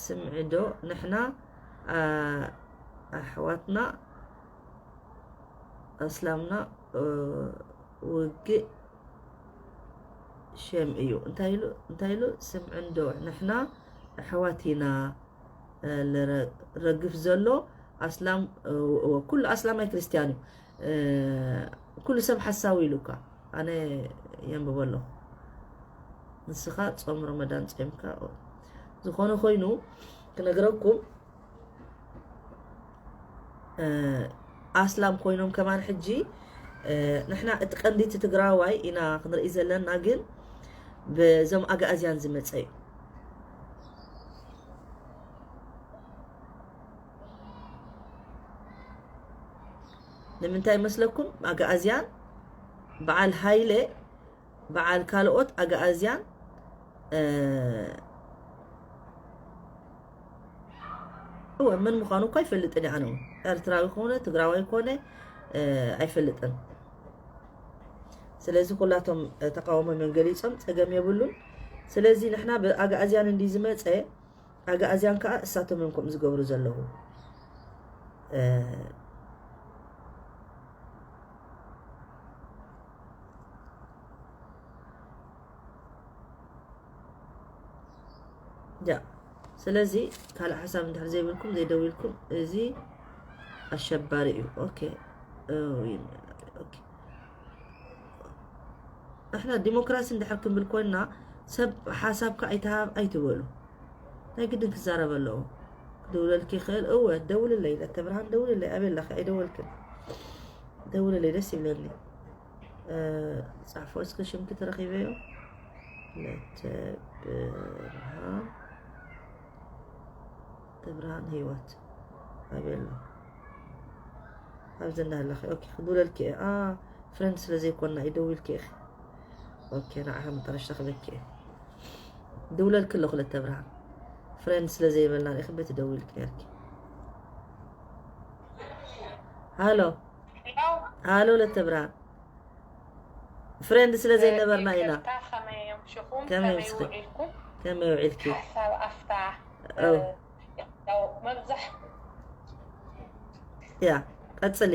ስምዒ ዶ ንሕና ኣሕዋትና ኣስላምና እ፣ ውግእ ሸም እዩ። እንታይ ኢሉ፣ እንታይ ኢሉ? ስምዒ እንዶ፣ ንሕና ኣሕዋት ኢና፣ እ፣ ለረ-፣ ረግፍ ዘሎ ኣስላም፣ እ፣ ኩሉ ኣስላማይ ክርስትያን እዩ። እ፣ ኩሉ ሰብ ሓሳዊ ኢሉ እኳ ኣነ የንብቦ ኣለኹ። ንስኻ ጾም ረመዳን ጾምካ። ዝኾነ ኮይኑ ክነግረኩም፣ እ፣ ኣስላም ኮይኖም ከማን ሕጂ፣ እ፣ ንሕና እቲ ቀንዲ እቲ ትግራዋይ ኢና ክንርኢ ዘለና፣ ግን በዞም ኣግኣዝያን ዝመጸ እዩ። ንምንታይ ይመስለኩም? ኣግኣዝያን በዓል ሃይለ፣ በዓል ካልኦት ኣግኣዝያን፣ እ፣ እወ፣ መን ምዃኑ እኳ ኣይፈልጥን እየ። ኣነ እውን ኤርትራዊ ኮነ ትግራዋይ ኮነ፣ እ፣ ኣይፈልጥን። ስለዚ ኩላቶም፣ እ፣ ተቃውሞም እዮም ገሊጾም፣ ጸገም የብሉን። ስለዚ ንሕና ብኣግኣዝያን እንዲ ዝመጸ፣ ኣግኣዝያን ከኣ እሳቶም እዮም ከምኡ ዝገብሩ ዘለዉ። እ፣ ያ፣ ስለዚ ካልእ ሓሳብ እንድሕር ዘይብልኩም፣ ዘይደዊልኩም፣ እዚ ኣሸባሪ እዩ። ኦኬ። እ፣ ኦኬ። ንሕና ዲሞክራሲ እንድሕር ክንብል ኮይንና፣ ሰብ ሓሳብካ ኣይትሃብ ኣይትበሉ። ናይ ግድን ክዛረብ ኣለዎ። ክድውለልኪ ይኽእል። እወ፣ ደውልለይ፣ ለተብርሃን ደውልለይ። ኣበይ ኣለኺ? ኣይደወልክን። ደውልለይ፣ ደስ ይብለኒ። እ፣ ጻሕፎ እስከ ሽምኪ ተረኺበዮ። ለተብርሃን፣ ተብርሃን ህይወት። ኣበይ ኣሎ? ኣብዚ እንዳለኺ። ኦኬ፣ ክድውለልኪ እየ። ኣ፣ ፍሬንድ ስለ ዘይኮንና እዩ ደዊልኪ ኢኺ። ኦኬ፣ ንዓኺ መጠረሽታ ክበኪ እየ። ድውለልኪ ኣለኹ ለተብርሃን። ፍሬንድ ስለ ዘይበልና ኢኺ በቲ ደዊልኪ ነርኪ። ሃሎ። ሃሎ ለተብርሃን። ፍሬንድ ስለ ዘይነበርና ኢና። ይቅርታ፣ ከመይ ኣምሽኹም? ከመይ ከመይ ኣምሽኺ? ውዒልኩም? ከመይ ውዒልኪ? ሓሳብ ኣፍታ፣ ኦ። እ፣ ያው መብዛሕ ያ፣ ቀጽሊ።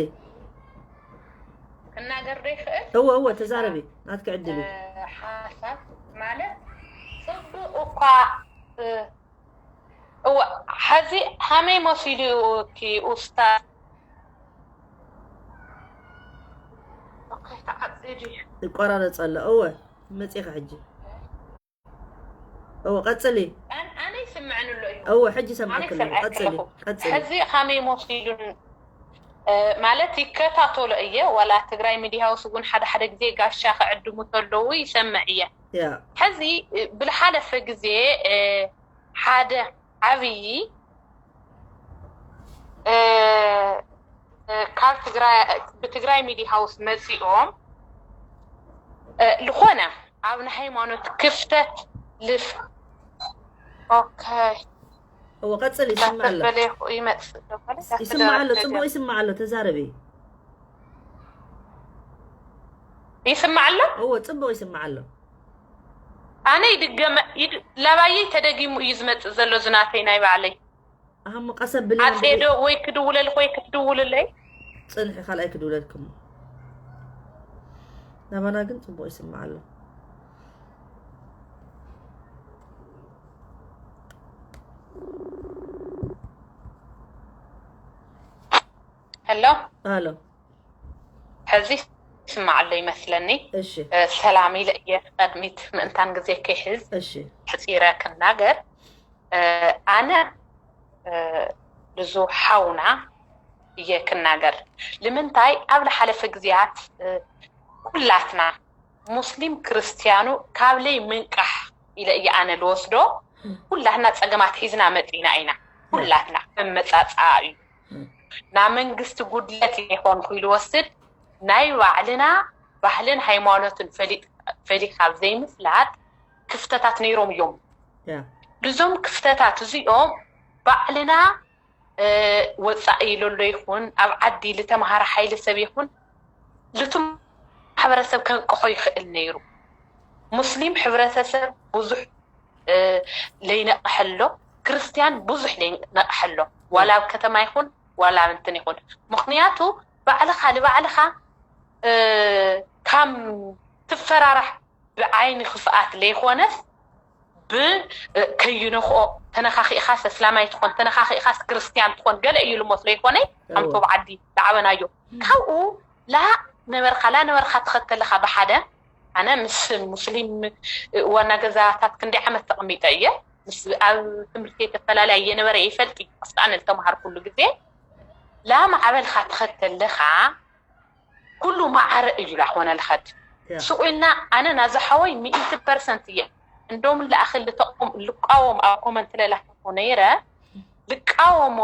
ክናገር ዶ ይኽእል? እወ፣ እወ፣ ተዛረቢ። ናትኪ ዕድል እዩ። እ፣ ሓሳብ ማለት ጽቡቕ እኳ፣ እ፣ እወ፣ ሐዚ ሀመይ መሲሉ ኡስታዝ? ኦኬ፣ ተዓጽዩ ድዩ? ይቆራረጽ ኣሎ። እወ፣ መጺኻ ሕጂ። እወ፣ ቀጽሊ። ኣን-፣ ኣነ ይስምዐኒ ኣሎ እዩ። እወ፣ ሕጂ ኣነ ሰምዐኪ ኣለኹ። ይሰምዐኪ ቀጽሊ፣ ኣለኹ። ቀጽሊ። ሐዚ ሀመይ መሲሉን፣ እ፣ ማለት ይከታተሎ እየ፣ ዋላ ትግራይ ሚድያ ሃውስ እውን ሓደ ሓደ ግዜ ጋሻ ክዕድሙ ተለዉ ይሰምዕ እየ። ያ። ሐዚ፣ እ፣ ብዝሓለፈ ግዜ፣ እ፣ ሓደ ዓብዪ፣ እ፣ እ፣ ካብ ትግራይ፣ ብትግራይ ሚድያ ሃውስ መፂኦም፣ እ፣ ዝኾነ ኣብ ናይ ሃይማኖት ክፍተት ልፍ-፣ ኦኬ። እወ፣ ቀፅል፣ ይስማዕ ኣሎ። እንዳተበለ ይመፅእ ዶ ማለት ይስማዕ ኣሎ፣ እንዳተበለ ጽቡቕ ይስማዕ ኣሎ፣ ተዛረቢ። ይስማዕ ኣሎ? እወ፣ ጽቡቕ ይስማዕ ኣሎ። ኣነ ይድገመ፣ ይድ-፣ ላባየይ ተደጊሙ እዩ ዝመጽእ ዘሎ፣ ዝናተይ ናይ ባዕለይ። ኣሃ፣ እሞ ቀስ ኣብሊ ኣጼ ዶ ወይ ክድውለልክ ወይ ክትድውልለይ? ጽንሒ፣ ካልኣይ ክድውለልክሞ። ናባና ግን ጽቡቕ ይስማዕ ኣሎ። ሄሎ። ኣሎ። ሕዚ ይስማዕ ኣሎ ይመስለኒ። እሺ። እ፣ ሰላም ኢለ እየ፣ ቅድሚት ምእንታን ግዜ ከይሕዝ እሺ። ሕጺረ ክናገር። እ፣ ኣነ፣ እ፣ ብዙ ሓውና እየ ክናገር። ንምንታይ ኣብ ዝሓለፈ ግዜያት፣ እ፣ ኩላትና ሙስሊም ክርስትያኑ ካብ ለይ ምንቃሕ ኢለ እየ ኣነ ልወስዶ። ኩላትና ጸገማት ሒዝና መጺና ኢና። ኩላትና መመጻጽኣ እዩ። ም። ናብ መንግስቲ ጉድለት ይኾንኩ ኢሉ ወስድ ናይ ባዕልና ባህልን ሃይማኖትን ፈሊጥ-፣ ፈሊኻ ዘይምፍላጥ ክፍተታት ነይሮም እዮም። ያ። እዞም ክፍተታት እዚኦም ባዕልና፣ እ፣ ወጻኢ ለሎ ይኹን ኣብ ዓዲ ልተምሃረ ሓይሊ ሰብ ይኹን ልቱም ማሕበረሰብ ከንቅሖ ይኽእል ነይሩ። ሙስሊም ሕብረተሰብ ብዙሕ፣ እ፣ ለይነቅሐሎ፣ ክርስትያን ብዙሕ ለይነቅሐሎ፣ ዋላ ኣብ ከተማ ይኹን ዋላ ኣብ እንትን ይኹን። ምኽንያቱ ባዕልኻ ልባዕልኻ እ፣ ካም ትፈራራሕ ብዓይኒ ክፍኣት ለይኮነስ ብ እ፣ ከይነኽኦ፣ ተነኻኺእኻስ እስላማይ ትኾን፣ ተነኻኺእኻስ ክርስትያን ትኾን፣ ገለ እዩ ልሞት ለይኮነይ። ኣንቶ ብዓዲ ላዕበናዮ ካብኡ ላ ነበርካ ላ ነበርካ ትኸተለኻ ብሓደ ኣነ ምስ ሙስሊም ዋና ገዛታት ክንደይ ዓመት ተቐሚጠ እየ። ምስ ኣብ ትምህርቲ ተፈላለያ እየነበረ ይፈልጥ እዩ ኣፍጣነ ልተምሃርኩሉ ግዜ ላ ማዕበልካ ትኸተለኻ ኩሉ ማዕረ እዩ ላኾነ ልኸድ ሱቕ ኢልና ኣነ ናዛ ሓወይ ሚእቲ ፐርሰንት እየ። እንደውም ለኣኽል ልቃወም ኣብ ኮመንት ለላክኩ ነይረ ልቃወሞ።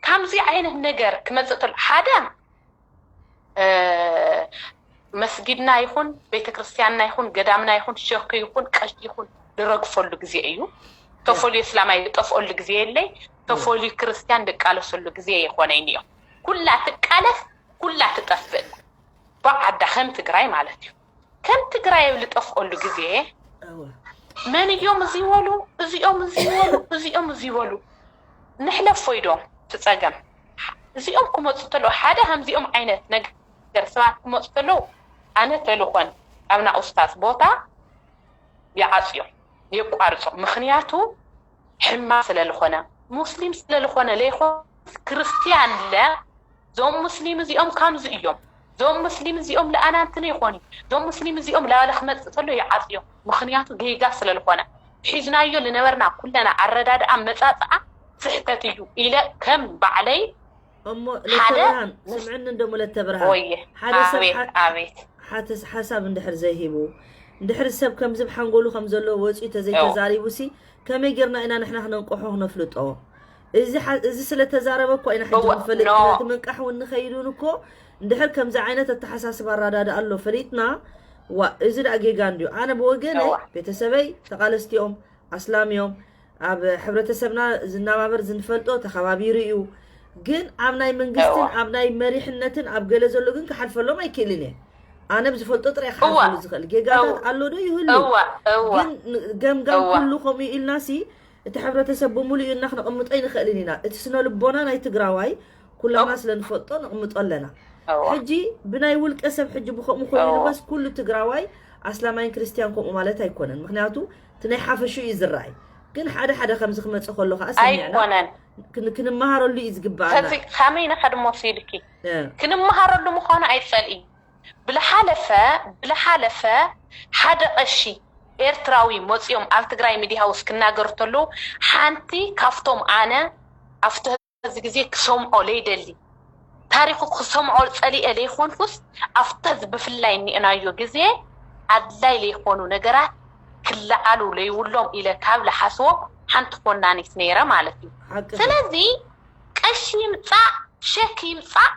ከምዚ ዓይነት ነገር ክመፅእ ተሎ ሓደ መስጊድና ይኹን ቤተክርስትያንና ይኹን ገዳምና ይኹን ሸክ ይኹን ቀሺ ይኹን ልረግፈሉ ግዜ እዩ። ተፈልዩ እስላማይ ዝጠፍኦሉ ግዜ የለይ። ተፈልዩ ክርስትያን ልቃለሰሉ ግዜ የኾነይ እኒኦ። ኩላ ትቃለስ ኩላ ትጠፍእ። ብዓዳ ከም ትግራይ ማለት እዩ። ከም ትግራይ ኣብ ልጠፍኦሉ ግዜ መን እዮም እዚ ይበሉ እዚኦም እዚ ይበሉ እዚኦም እዚ ይበሉ ንሕለፎ ኢዶ ትፀገም። እዚኦም ክመፁ ተለዉ ሓደ ከምዚኦም ዓይነት ነገር ሰባት ክመፁ ተለዉ ኣነ ተልኾን ኣብና ኡስታዝ ቦታ ይዓፅዮ የቋርፆ። ምክንያቱ ሕማ ስለልኾነ ሙስሊም ስለልኾነ ለይኮን ክርስትያን ለ ዞም ሙስሊም እዚኦም ከምዚ እዮም። ዞም ሙስሊም እዚኦም ለኣናንትና ይኾኑ። ዞም ሙስሊም እዚኦም ላባለ ክመፅእ ተሎ ይዓፅዮም። ምክንያቱ ጌጋ ስለልኾነ ሒዝናዮ ልነበርና ኩለና ኣረዳድኣ መፃፅዓ ስሕተት እዩ ኢለ ከም ባዕለይ እሞ ለተብርሃን ስምዕኒ እንደሞ ለተብርሃን ወየ ሓደ ሰብ ኣቤት ኣቤት ሓተስ ሓሳብ እንድሕር ዘይሂቡ እንድሕር ሰብ ከምዚ ብሓንጎሉ ከም ዘሎ ወፂኡ ተዘይተዛሪቡ ሲ ከመይ ጌርና ኢና ንሕና ክነንቀሖ ክነፍልጦ? እዚ ስለ ተዛረበ እኮ ኢና ሕጂ ክንፈልጥ እቲ ምንቃሕ እውን ንኸይድ እውን እኮ እንድሕር ከምዚ ዓይነት ኣተሓሳስባ ኣራዳድኣ ኣሎ ፈሊጥና ዋ እዚ ደኣ ጌጋ እንድዩ ኣነ ብወገነይ ቤተሰበይ ተቓለስቲ እዮም ኣስላም እዮም ኣብ ሕብረተሰብና ዝናባበር ዝንፈልጦ ተኸባቢሩ እዩ ግን ኣብ ናይ መንግስትን ኣብ ናይ መሪሕነትን ኣብ ገለ ዘሎ ግን ክሓልፈሎም ኣይክእልን እየ ኣነ ብዝፈልጦ ጥራይ ክሓልፈሉ ዝኽእል ጌጋታት ኣሎ ዶ ይህሉ ግን ገምጋም ኩሉ ከምኡ ኢልና ሲ እቲ ሕብረተሰብ ብምሉእ ኢና ክነቕምጦ ኣይንኽእልን ኢና። እቲ ስነ ልቦና ናይ ትግራዋይ ኩላና ስለ ንፈልጦ ነቕምጦ ኣለና። ሕጂ ብናይ ውልቀ ሰብ ሕጂ ብኸምኡ ኮይኑ በስ ኩሉ ትግራዋይ ኣስላማይን ክርስትያን ከምኡ ማለት ኣይኮነን። ምክንያቱ እቲ ናይ ሓፈሽኡ እዩ ዝረኣይ። ግን ሓደ ሓደ ከምዚ ክመፅእ ከሎ ከዓ ሰሚዕና ኣይኮነን ክንመሃረሉ እዩ ዝግበኣና። ከመይ ንኸድሞ ሲልኪ ክንመሃረሉ ምዃኑ ኣይትፈልኢ። ብልሓለፈ ብልሓለፈ ሓደ ቀሺ ኤርትራዊ መፅኦም ኣብ ትግራይ ሚድያ ሃውስ ክናገሩ ተለዉ ሓንቲ ካብቶም ኣነ ኣብቲ ሕዚ ግዜ ክሰምዖ ለይደሊ ታሪኹ ክሰምዖ ፀሊኤ ለይኮንኩስ ኣብቲ ሕዚ ብፍላይ እኒአናዮ ግዜ ኣድላይ ለይኮኑ ነገራት ክለዓሉ ለይብሎም ኢለ ካብ ልሓስቦ ሓንቲ ኮናኒት ነይረ ማለት እዩ። ስለዚ ቀሺ ይምፃእ ሸክ ይምፃእ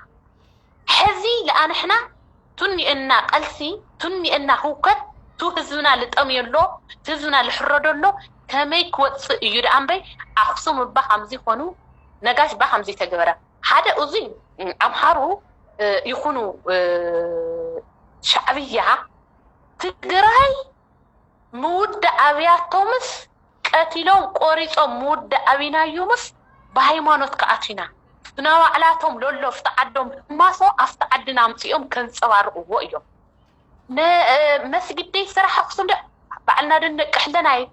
ሕዚ ለኣንሕና ቱኒእና ቀልሲ ቱኒእና ህውከት ቱ ህዝብና ልጠምዮ ኣሎ ህዝብና ልሕረዶ ኣሎ ከመይ ክወፅእ እዩ ደኣ እምበይ ኣክሱም እባ ከምዚ ኮኑ ነጋሽ ባ ከምዚ ተገበረ ሓደ እዚ ኣምሃሩ ይኹኑ ሻዕብያ ትግራይ ምውዳእ ኣብያቶምስ ቀቲሎም ቆሪጾም ምውዳእ ኣቢናዮምስ ብሃይማኖት ክኣቱ ኢና ብናባዕላቶም ለሎ ኣብቲ ዓዶም ህማሶ ኣብቲ ዓድና ኣምጺኦም ከንጸባርቕዎ እዮም። መስጊድ ደይ ስራሕ ኣክሱም ዶ ባዕልና ዶ ነቅሕለና እዩ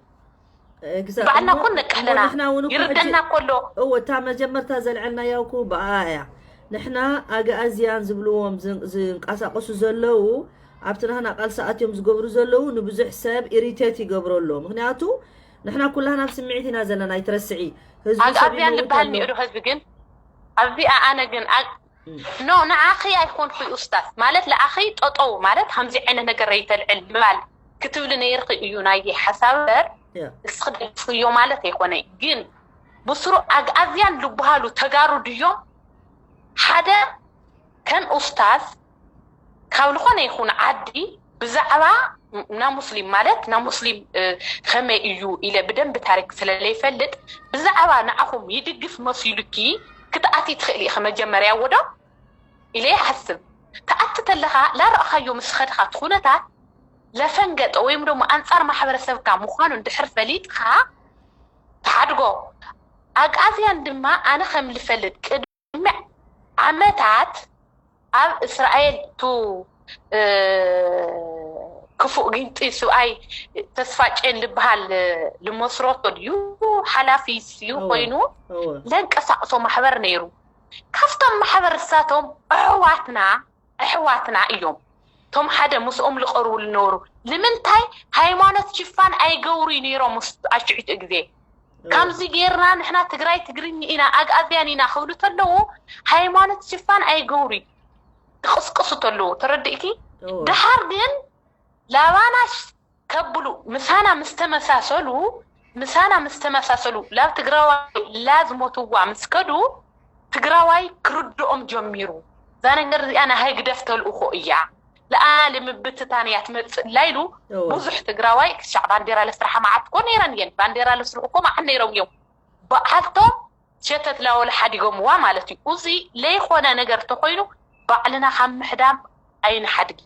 ባዕልና እኮ ነቅሕለና ይርደና እኮ ኣሎ። እወ እታ መጀመርታ ዘልዐልናያ እኮ ብኣ እያ። ንሕና ኣግኣዝያን ዝብልዎም ዝንቀሳቀሱ ዘለዉ ኣብቲ ናህና ቃልሲ ኣትዮም ዝገብሩ ዘለዉ ንብዙሕ ሰብ ኢሪቴት ይገብሮ ኣሎ። ምክንያቱ ንሕና ኩላህና ኣብ ስምዒት ኢና ዘለና ኣይትረስዒ። ህዝቢ ሰብ ኣግኣዝያን ይመውት ልበሃል ኣሎ። እኒኦ ዶ ህዝቢ ግን ኣብዚኣ ኣነ ግን ኖ ንዓኺ ኣይኮንኩይ ኡስታዝ ማለት ለኣኺ ጠጠው ማለት ከምዚ ዓይነት ነገር ኣይተልዕል ምባል ክትብሊ ነይርኺ እዩ ናየ ሓሳብ እምበር እስኺ ደግፍዮ ማለት ኣይኮነይ ግን ብስሩ ኣግኣዝያን ልበሃሉ ተጋሩ ድዮም ሓደ ከም ኡስታዝ ካብ ዝኾነ ይኹን ዓዲ ብዛዕባ ና ሙስሊም ማለት ና ሙስሊም ከመይ እዩ ኢለ ብደንቢ ታሪክ ስለለይፈልጥ ብዛዕባ ንዓኹም ይድግፍ መሲሉኪ ክትኣቲ ትኽእሊ ኢኺ መጀመርያ ወዶ ኢለ ይሓስብ። ትኣቲ ተለኻ ላረእኻዮ ምስ ኸድኻ እቲ ኩነታት ለፈንገጠ ወይም ደሞ ኣንጻር ማሕበረሰብካ ምዃኑ እንድሕር ፈሊጥኻ ትሓድጎ። ኣግኣዝያን ድማ ኣነ ከም ልፈልጥ ቅድሚ ዓመታት ኣብ እስራኤል ቱ ክፉእ ጊንጢ ስብኣይ ተስፋ ጨን ዝበሃል ልመስረቶ ድዩ ሓላፊ ስዩ ኮይኑ ለንቀሳቅሶ ማሕበር ነይሩ። ካብቶም ማሕበር እሳቶም ኣሕዋትና ኣሕዋትና እዮም። እቶም ሓደ ምስኦም ልቐርቡ ልነበሩ ንምንታይ ሃይማኖት ሽፋን ኣይገብሩ ነይሮም ኣሽዒቱ ግዜ። ከምዚ ጌርና ንሕና ትግራይ ትግርኝ ኢና ኣግኣዝያን ኢና ክብሉ ተለዉ ሃይማኖት ሽፋን ኣይገብሩ ትቕስቅሱ ተለዉ ተረድእኪ። ድሓር ግን ላባና ከብሉ ምሳና ምስተመሳሰሉ ምሳና ምስተመሳሰሉ ላብ ትግራዋይ ላዝሞትዋ ምስ ከዱ ትግራዋይ ክርድኦም ጀሚሩ። እዛ ነገር እዚኣ ናይ ህግደፍ ተልእኾ እያ። ለኣና ልምብትታን እያ ትመፅእ ላ ኢሉ ብዙሕ ትግራዋይ ክሻዕ ባንዴራ ለስርሓ መዓት እኮ ነይረን እየን። ባንዴራ ለስርሑ እኮ መዓት ነይሮም እዮም። በዓልቶም ሸተት ላወለ ሓዲጎምዋ ማለት እዩ። እዚ ለይኾነ ነገር ተኾይኑ ባዕልና ካብ ምሕዳም ኣይንሓድጊ።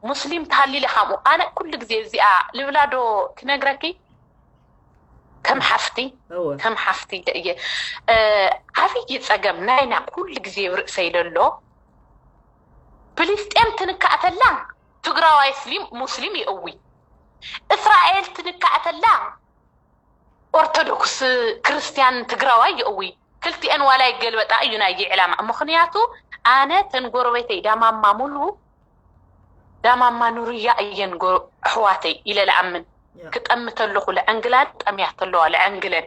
ሙስሊም ተሃሊለ ከምኡ ኣነ ኩሉ ግዜ እዚኣ ልብላ ዶ ክነግረኪ ከም ሓፍቲ ከም ሓፍቲ ኢለ እየ። ዓብዪ ፀገም ናይና ኩሉ ግዜ ኣብ ርእሰይ ለሎ ፍልስጤም ትንካእተላ ትግራዋይ ስሊም ሙስሊም ይእዊ። እስራኤል ትንካእተላ ኦርቶዶክስ ክርስትያን ትግራዋይ ይእዊ። ክልቲኤን ዋላ ይገልበጣ እዩ ናይ ዕላማ። ምኽንያቱ ኣነ ተን ጎረቤተይ ዳማማ ሙሉ ዳማማ ኑርያ እየን ኣሕዋተይ ኢለ ለኣምን። ክጠሚ ተለኹ ለዐንግላን ጠምያ ተለዋ ለዐንግለን።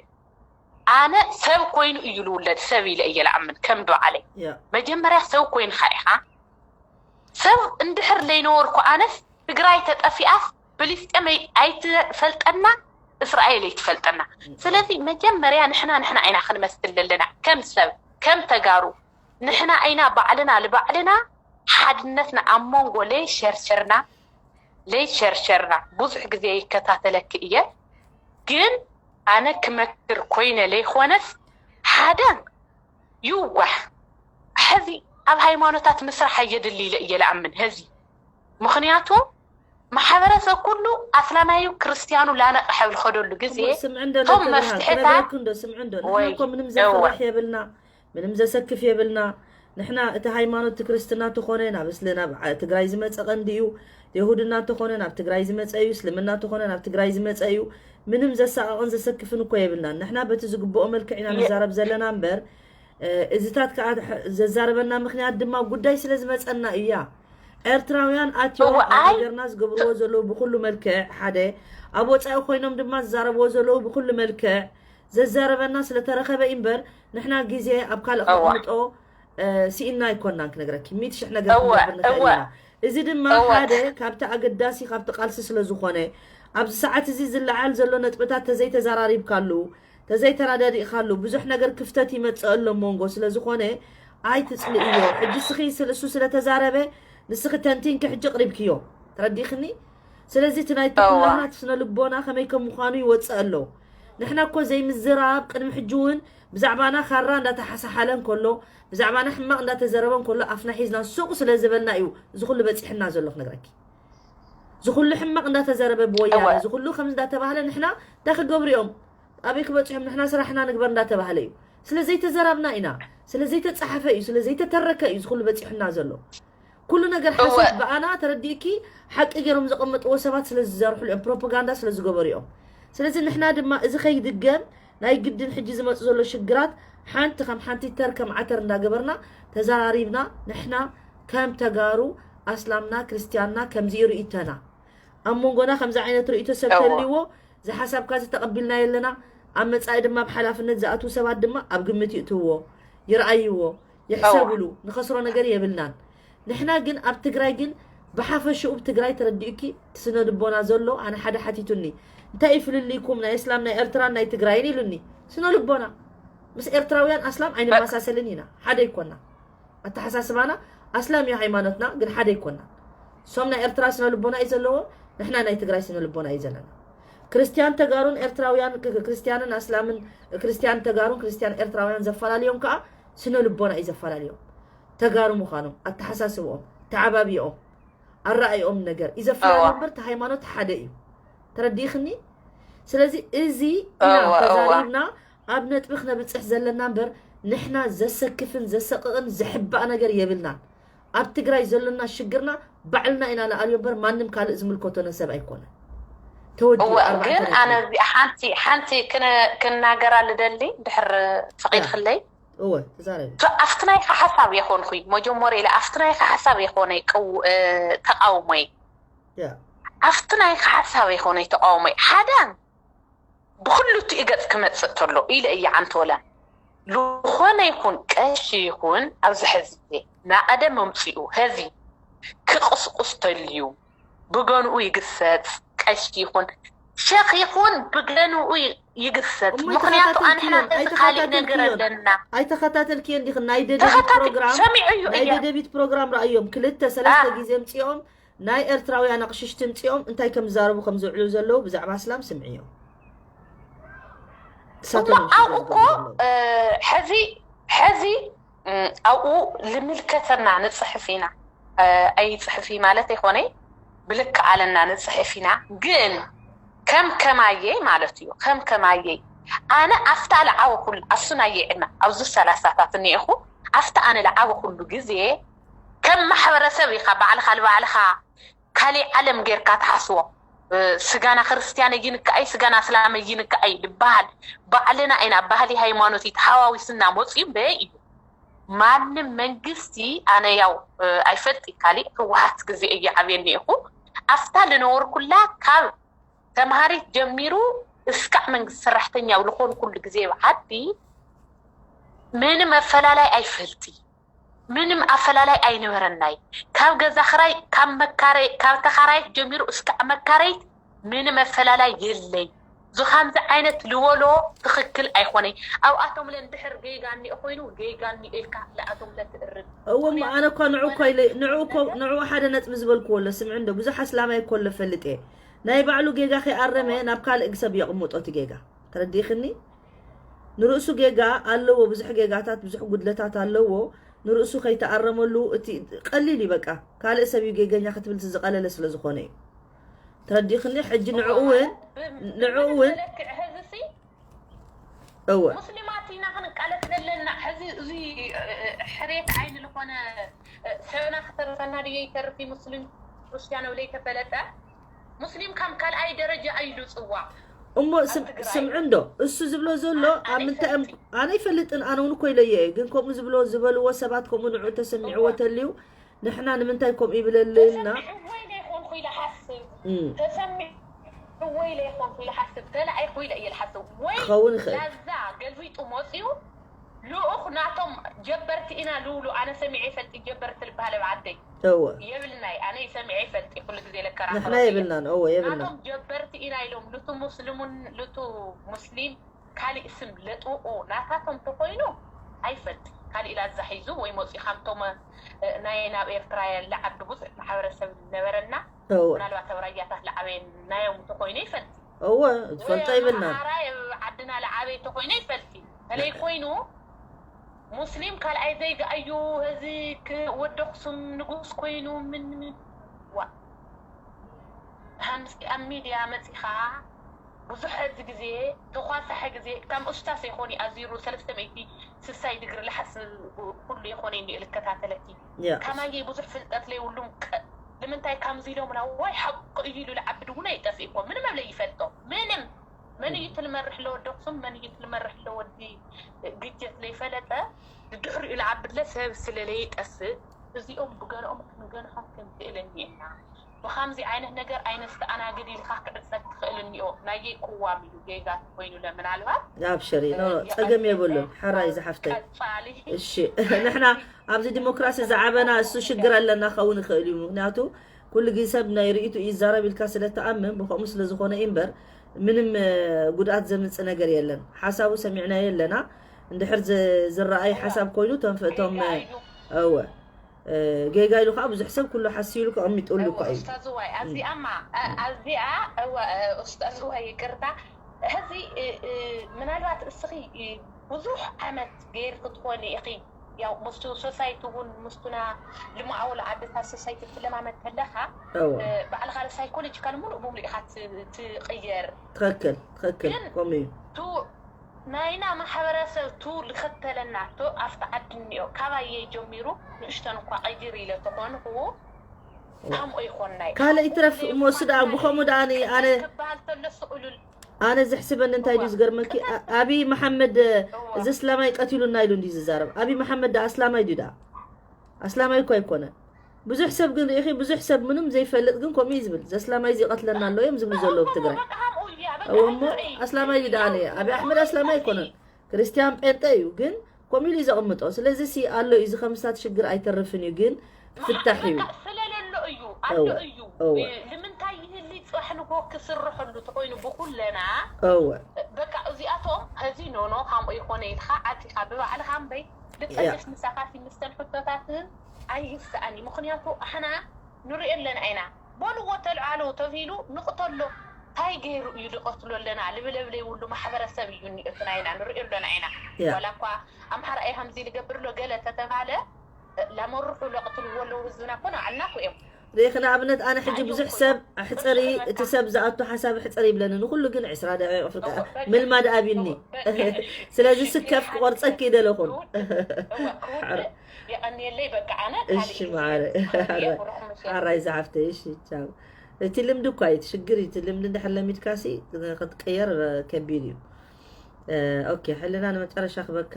ኣነ ሰብ ኮይኑ እዩ ልውለድ ሰብ ኢለ እየ ለኣምን ከም ብዓለይ። መጀመርያ ሰብ ኮይንካ ኢኻ። ሰብ እንድሕር ለይነበርኩ ኣነስ ትግራይ ተጠፊኣስ ፍልስጤም ኣይትፈልጠና እስራኤል ኣይትፈልጠና። ስለዚ መጀመርያ ንሕና ንሕና ኢና ክንመስል ዘለና ከም ሰብ ከም ተጋሩ ንሕና ኢና ባዕልና ልባዕልና ሓድነትና ኣብ መንጎ ለይሸርሸርና ለይሸርሸርና ብዙሕ ግዜ ይከታተለኪ እየ ግን ኣነ ክመክር ኮይነ ለይኮነስ ሓደ ይዋሕ ሕዚ ኣብ ሃይማኖታት ምስራሕ ኣየድሊ ኢለ እየ ለኣምን ህዚ ምኽንያቱ ማሕበረሰብ ኩሉ ኣስላማዩ ክርስትያኑ ላነቕሐ ብልኸደሉ ግዜ ቶም መፍትሕታት ምንም ዘፍርሕ የብልና ምንም ዘሰክፍ የብልና ንሕና እቲ ሃይማኖት ክርስትና ተኾነ ናብ እስልናብ ትግራይ ዝመፀ ቀንዲ እዩ የሁድና ተኾነ ናብ ትግራይ ዝመፀ እዩ እስልምና ተኾነ ናብ ትግራይ ዝመፀ እዩ ምንም ዘሳቐቕን ዘሰክፍን እኮ የብልናን ንሕና በቲ ዝግብኦ መልክዕ ኢና ንዛረብ ዘለና እምበር እዚታት ከዓ ዘዛረበና ምክንያት ድማ ጉዳይ ስለ ዝመፀና እያ ኤርትራውያን ኣትዮም ኣብ ሃገርና ዝገብርዎ ዘለዉ ብኩሉ መልክዕ ሓደ ኣብ ወፃኢ ኮይኖም ድማ ዝዛረብዎ ዘለዉ ብኩሉ መልክዕ ዘዛረበና ስለተረኸበ እምበር ንሕና ግዜ ኣብ ካልእ ከቕምጦ ስኢና ኣይኮናን ክነግረኪ ሚእቲ ሽሕ ነገር ክንገብር ንኽእል ኢና እዚ ድማ ሓደ ካብቲ ኣገዳሲ ካብቲ ቃልሲ ስለ ዝኾነ ኣብዚ ሰዓት እዚ ዝለዓል ዘሎ ነጥብታት ተዘይተዘራሪብካሉ ተዘይተረዳዲእካሉ ብዙሕ ነገር ክፍተት ይመፅእ ኣሎ መንጎ ስለ ዝኾነ ኣይትፅልእዮ ሕጂ ስኺ እሱ ስለተዛረበ ንስኺ ተንቲንኪ ሕጂ ቅሪብክዮ ተረዲእክኒ ስለዚ እቲ ናይ ኩላህና እቲ ስነ ልቦና ከመይ ከም ምዃኑ ይወፅእ ኣሎ ንሕና እኮ ዘይምዝራብ ቅድሚ ሕጂ እውን ብዛዕባና ካራ እንዳተሓሳሓለ እንከሎ ብዛዕባና ሕማቕ እንዳተዘረበ እንከሎ ኣፍና ሒዝና ሱቕ ስለ ዝበልና እዩ እዚ ኩሉ በፂሕና ዘሎ ክነግረኪ እዚ ኩሉ ሕማቕ እንዳተዘረበ ብወያነ እዚ ኩሉ ከምዚ እንዳተባህለ ንሕና እንታይ ክገብሩ እዮም ኣበይ ክበፅሖም ንሕና ስራሕና ንግበር እንዳተባህለ እዩ ስለ ዘይተዘራብና ኢና ስለ ዘይተፃሓፈ እዩ ስለ ዘይተተረከ እዩ ዝኩሉ በፂሑና ዘሎ ኩሉ ነገር ሓሶት ብኣና ተረዲእኪ ሓቂ ገይሮም ዘቐመጥዎ ሰባት ስለ ዝዘርሕሉ እዮም ፕሮፓጋንዳ ስለ ዝገበሩ እዮም ስለዚ ንሕና ድማ እዚ ከይድገም ናይ ግድን ሕጂ ዝመፁ ዘሎ ሽግራት ሓንቲ ከም ሓንቲ ተር ከም ዓተር እንዳገበርና ተዘራሪብና ንሕና ከም ተጋሩ ኣስላምና ክርስትያንና ከምዚ ርእይቶና ኣብ መንጎና ከምዚ ዓይነት ርእይቶ ሰብ ተልይዎ እዚ ሓሳብካ እዚ ተቐቢልናዮ ኣለና ኣብ መጻኢ ድማ ብሓላፍነት ዝኣትዉ ሰባት ድማ ኣብ ግምት ይእትውዎ ይርኣይዎ ይሕሰብሉ ንኸስሮ ነገር የብልናን ንሕና ግን ኣብ ትግራይ ግን ብሓፈሽኡ ብ ትግራይ ተረዲኡኪ እቲ ስነ ልቦና ዘሎ ኣነ ሓደ ሓቲቱኒ እንታይ እዩ ፍልልይኩም ናይ እስላም ናይ ኤርትራን ናይ ትግራይን ኢሉኒ ስነ ልቦና ምስ ኤርትራውያን ኣስላም ኣይንመሳሰልን ኢና ሓደ ይኮና ኣተሓሳስባና ኣስላም እዩ ሃይማኖትና ግን ሓደ ኣይኮናን። እሶም ናይ ኤርትራ ስነ ልቦና እዩ ዘለዎም፣ ንሕና ናይ ትግራይ ስነ ልቦና እዩ ዘለና። ክርስትያን ተጋሩን ኤርትራውያን ክርስትያንን ኣስላምን ክርስትያን ተጋሩን ክርስትያን ኤርትራውያን ዘፈላልዮም ከዓ ስነ ልቦና እዩ ዘፈላልዮም። ተጋሩ ምዃኖም፣ ኣተሓሳስብኦም፣ ተዓባቢኦም፣ ኣረኣይኦም ነገር እዩ ዘፈላልዮም እምበር እቲ ሃይማኖት ሓደ እዩ። ተረዲእኽኒ? ስለዚ እዚ ኢና ተዛሪብና ኣብ ነጥቢ ክነብፅሕ ዘለና እምበር ንሕና ዘሰክፍን ዘሰቕቕን ዘሕባእ ነገር የብልናን። ኣብ ትግራይ ዘሎና ሽግርና ባዕልና ኢና ንኣልዮ እምበር ማንም ካልእ ዝምልከቶ ነሰብ ኣይኮነ። ተወዲኡ እወ ኣርባዕተ ግን ነጥቢ። ኣነ እዚኣ ሓንቲ ሓንቲ ክነ- ክናገራ ልደሊ ድሕር ፈቒድክለይ እወ ተዛረቢ። ኣብቲ ናይካ ሓሳብ የኾንኩይ መጀመርያ ኢለ ኣብቲ ናይካ ሓሳብ የኾነ ተቃውሞይ ያ ኣብቲ ናይካ ሓሳብ የኾነ ተቃውሞይ ሓዳን ብኩሉ እቲ ገጽ ክመጽእ ተሎ ኢለ እየ ዓንተወላን ዝኾነ ይኹን ቀሺ ይኹን ኣብዚ ሕዚ ግዜ ናቐደ መምፅኡ ህዚ ክቕስቁስ ተልዩ ብገንኡ ይግሰጽ። ቀሺ ይኹን ሸኽ ይኹን ብገንኡ ይግሰጽ። እሞ ምኽንያቱ ኣንሕና ኣይተኸታተልክዮን እዚ ካልእ ነገር ኣይተኸታተልክዮን ኣለና። ኣይተኸታተልክዮን ዲኺ ናይ ደደቢት ተኸታተል ፕሮግራም ሰሚዑ እዩ ናይ እያ ደደቢት ፕሮግራም ረኣዮም ክልተ ሰለስተ አ። ግዜ ምፅኦም ናይ ኤርትራውያን ኣቕሽሽቲ ምፅኦም እንታይ ከም ዝዛረቡ ከም ዝውዕሉ ዘለዉ ብዛዕባ ኣስላም ስምዕዮም። እሞ ኣብኡ እኮ እ፣ ሕዚ ሕዚ እ፣ ኣብኡ ልምልከተና ንፅሕፍ ኢና እ፣ ኣይፅሕፊ ማለት ኣይኮነይ ብልክ ኣለና ንፅሕፍ ኢና ግን ከም ከማየይ ማለት እዩ ከም ከማየይ ኣነ ኣብታ ልዓበ ኩሉ ኣብሱ ናየ ዕድመ ኣብዚ ሰላሳታት እኒኢኹ ኣብታ ኣነ ልዓበ ኩሉ ግዜ ከም ማሕበረሰብ ኢኻ ባዕልኻ ልባዕልኻ ካሊእ ዓለም ጌርካ ትሓስቦ እ፣ ስጋና ክርስትያን ይንከኣይ ስጋና እስላም ይንከኣይ ልበሃል ባዕልና ኢና ባህሊ ሃይማኖት ተሓዋዊስና መፅዩ በየ እዩ ማንም መንግስቲ ኣነ ያው እ፣ ኣይፈልጥ ካሊእ ህወሓት ግዜ እየ ዓብየ እኒኢኹ ኣብታ ልነበርኩላ ካብ ተምሃሪት ጀሚሩ እስካዕ መንግስቲ ሰራሕተኛ ልኾን ኩሉ ግዜ ዓዲ ምንም ኣፈላላይ ኣይፈልጢ ምንም ኣፈላላይ ኣይነበረናይ ካብ ገዛ ክራይ ካብ መካረይ ካብ ተኻራይት ጀሚሩ እስካዕ መካረይት ምንም ኣፈላላይ የለይ ዝኻምዚ ዓይነት ልወሎ ትኽክል ኣይኾነይ ኣብኣቶም ለ እንድሕር ገይጋ እኒኦ ኮይኑ ገይጋ እኒኦ ኢልካ ለኣቶም ለትእርም እወ እሞ ኣነ እኳ ንዑ እኳ ኢለ ንዑ እኮ ንዑ ሓደ ነጥቢ ዝበልክዎ ኣሎ ስምዒ እንዶ ብዙሕ ኣስላማይ እኮ ኣሎ ፈልጥ እየ ናይ ባዕሉ ጌጋ ከይኣረመ ናብ ካልእ ሰብ የቕምጦ እቲ ጌጋ ተረዲእኽኒ ንርእሱ ጌጋ ኣለዎ ብዙሕ ጌጋታት ብዙሕ ጉድለታት ኣለዎ ንርእሱ ከይተኣረመሉ እቲ ቀሊል እዩ በቃ ካልእ ሰብ እዩ ጌገኛ ክትብል እቲ ዝቐለለ ስለ ዝኾነ እዩ ተረዲእኽኒ ሕጂ ንዑ እውን ንዑ እውን መለክዕ ሕዚ ሲ እወ ሙስሊማት ኢና ክንቃለስ ዘለና ሕዚ እዚ እ፣ እ፣ ሕሬት ዓይኒ ዝኾነ እ፣ ሰብና ክተርፈና ድየ ይተርፍ ሙስሊም ክርስቲያን ለይተፈለጠ ሙስሊም ከም ካልኣይ ደረጃ እዩ ዝፅዋዕ እሞ ስም- ስምዒ እንዶ እሱ ዝብሎ ዘሎ ኣብ ምንታይ እዮም ኣነ ይፈልጥን ኣነ እውን እኮ ኢለዮ እየ ግን ከምኡ ዝብሎ ዝበልዎ ሰባት ከምኡ ንዑ ተሰሚዕዎ ተልዩ ንሕና ንምንታይ ከምኡ ይብለልና ተሰሚዕዎ ኢለ ይኾንኩ ኢለ ሓስብ እም፣ ተሰሚዕዎ ኢለ ይኾንኩ ኢለ ሓስብ ተላኢኹ ኢለ እየ ዝሓስብ ወይ ክኸውን ይኽእል ላዛ ገልቢጡ መፅዩ ልኡኽ ናቶም ጀበርቲ ኢና ልብሉ ኣነ ሰሚዐ ይፈልጥ ጀበርቲ ልበሃል ኣብ ዓደይ እወ የብልናይ ኣነ ሰሚዐ ይፈልጥ ኩሉ ግዜ ለከራ ንሕና የብልናን እወ የብልና ናቶም ጀበርቲ ኢና ኢሎም ልቱ ሙስሊሙን ልቱ ሙስሊም ካሊእ ስም ለጥኡ ናታቶም ተኮይኑ ኣይፈልጥ ካሊእ ላዛ ሒዙ ወይ መፂኡ ካብቶም እ፣ ናይ ናብ ኤርትራ ለዓቢ ብዙሕ ማሕበረሰብ ነበረና እወ ምናልባት ኣብ ራያታት ለዓበየ ናዮም ተኮይኑ ይፈልጥ እወ ዝፈልጦ ይብልናን ዓድና ለዓበየ ተኮይኑ ይፈልጥ ተለይ ኮይኑ ሙስሊም ካልኣይ ዘይጋ እዩ እዚ ወዲ ኣክሱም ንጉስ ኮይኑ ምን ምን ዋ ሃምዚ ኣብ ሚድያ መፂኻ ብዙሕ እዚ ግዜ ተኳሳሐ ግዜ ከም ኡስታስ ይኾን ኣዚሩ ሰለስተ ሚእቲ ስሳይ ድግሪ ልሓስ ኩሉ ይኾነ እንዲ ልከታተለኪ ያ ከማየ ብዙሕ ፍልጠት ለይብሉም ቀ- ንምንታይ ከምዚ ኢሎምና ዋይ ሓቂ እዩ ኢሉ ልዓብድ እውን ኣይጠፍእ እኮ ምንም ኣብ ለይፈልጦ ምንም መን እዩ ትልመርሕ ለወዲ ኣክሱም መን እዩ ትልመርሕ ለወዲ ግጀት ለይፈለጠ ድሕሪኡ ልዓብድለ ሰብ ስለ ለይጠፍእ እዚኦም ብገንኦም ክንገንሖም ክንክእል እኒኤና ብከምዚ ዓይነት ነገር ኣይነስተኣናግድ ኢልካ ክዕፀግ ትኽእል እኒኦ ናየይ ቅዋም እዩ ጌጋ ተኮይኑለ ምናልባት ኣብሽሪ ኖ ፀገም የብሉን ሓራይ ዝሓፍተይ ቀፃሊ እሺ ንሕና ኣብዚ ዲሞክራሲ ዝዓበና እሱ ሽግር ኣለና ክኸውን ይኽእል እዩ ምክንያቱ ኩሉ ግዜ ሰብ ናይ ርእይቱ ይዛረብ ኢልካ ስለ ትኣምን ብከምኡ ስለ ዝኾነ እዩ እምበር ምንም እ፣ ጉድኣት ዘምፅእ ነገር የለን ሓሳቡ ሰሚዕናዮ ኣለና እንድሕር ዝ- ዝረኣይ ሓሳብ ኮይኑ ተንፍእቶም ጌጋ እዩ። እወ እ፣ ጌጋ ኢሉ ከዓ ብዙሕ ሰብ ኩሉ ሓስዩሉ ከቐሚጡሉ እኳ እዩ ኡስታዝ ዋይ ኣዚኣማ ኣዚኣ እወ ኡስታዝ ዋይ ይቅርታ ሕዚ እ፣ እ፣ ምናልባት እስኺ እ፣ ብዙሕ ዓመት ገይር ክትኾኒ ኢኺ ያው ምስቱ ሶሳይቲ እውን ምስቱና ልማዓወሉ ዓድታት ሶሳይቲ ትለማመድ ከለኻ እወ እ፣ ባዕልኻ ሳይኮሎጂካል ሙሉእ ብሙሉእ ኢኻ ት- ትቕየር ትኽክል ትኽክል ግን ከምኡ እዩ ቱ ናይና ማሕበረሰብ ቱ ልኸተለና ቶ ኣብቲ ዓዲ እኒኦ ካባየ ጀሚሩ ንእሽተን እኳ ቀይር ኢለ ተኾንኩ። ከምኡ ይኾናይ ካልእ ይትረፍ እሞ እሱ ደኣ ብኸምኡ ደኣ ኣነ ኣነ ክበሃል ተሎ ስቕሉል ኣነ ዘሕስበኒ እንታይ ድዩ ዝገርመኪ? ኣ- ኣብይ መሓመድ እዚ እስላማይ ቀቲሉና ኢሉ እንዲ ዝዛረብ። ኣብይ መሓመድ ደኣ ኣስላማይ ድዩ ደኣ? ኣስላማይ እኮ ኣይኮነ። ብዙሕ ሰብ ግን ርኢኺ፣ ብዙሕ ሰብ ምንም ዘይፈልጥ ግን ከምኡ እዩ ዝብል። ዘስላማይ እዚ ይቐትለና ኣሎ እዮም ዝብሉ ዘለዉ ኣብ ትግራይ። እወ እሞ ኣስላማይ ድዩ ደኣ? ኣነ ኣብይ ኣሕመድ ኣስላማይ ኣይኮነን። ክርስቲያን ጴንጠ እዩ ግን ከምኡ ኢሉ እዩ ዘቕምጦ። ስለዚ ሲ ኣሎ እዩ፣ እዚ ከምስታት ሽግር ኣይተርፍን እዩ ግን ፍታሕ እዩ። ስለለሎ እዩ ኣሎ እዩ። ልምንታይ ይህሊ? ፅባሕ ንጎ ክስርሐሉ ተኮይኑ ብኩለና እወ በቃ እዚኣቶም እዚ ኖኖ ከምኡ ይኮነ ኢልካ ዓፂኻ ብባዕልካ እምበይ ልጠልስ ምሳኻሲ ምስተን ሕቶታትን ኣይህሰኣን እዩ። ምክንያቱ ኣሕና ንሪኦ ኣለና ኢና። በልዎ ተልዓሉ ተብሂሉ ንቕተሎ። እንታይ ገይሩ እዩ ዝቐትሎ ኣለና ልብለብለ ይብሉ ማሕበረሰብ እዩ እኒኦ እቲ ናይና ንሪኦ ኣለና ኢና። ዋላ እኳ ኣምሓራ እየ ከምዚ ልገብር ሎ ገለ ተተባለ ላመርሑ ለቕትልዎ ኣለዉ ህዝብና እኮ ንባዕልና እኮ እዮም። ርኢኺ ንኣብነት ኣነ ሕጂ ብዙሕ ሰብ ኣሕፀሪ እቲ ሰብ ዝኣቱ ሓሳብ ኣሕፀሪ ይብለኒ ንኩሉ ግን ዕስራ ደቂቕ ፍርቂ ምልማድ ኣብኒ ስለዚ ስከፍ ክቆርፀኪ ይደለኹን የቐንየለይ በቃ ኣነ እሺ ማዕረ ሓራይ ዝሓፍተይ እሺ ቻው እቲ ልምዲ እኳ እዩ እቲ ሽግር እዩ እቲ ልምዲ እንድሕር ለሚድካሲ ክትቀየር ከቢድ እዩ ኦኬ ሕልና ንመጨረሻ ክበካ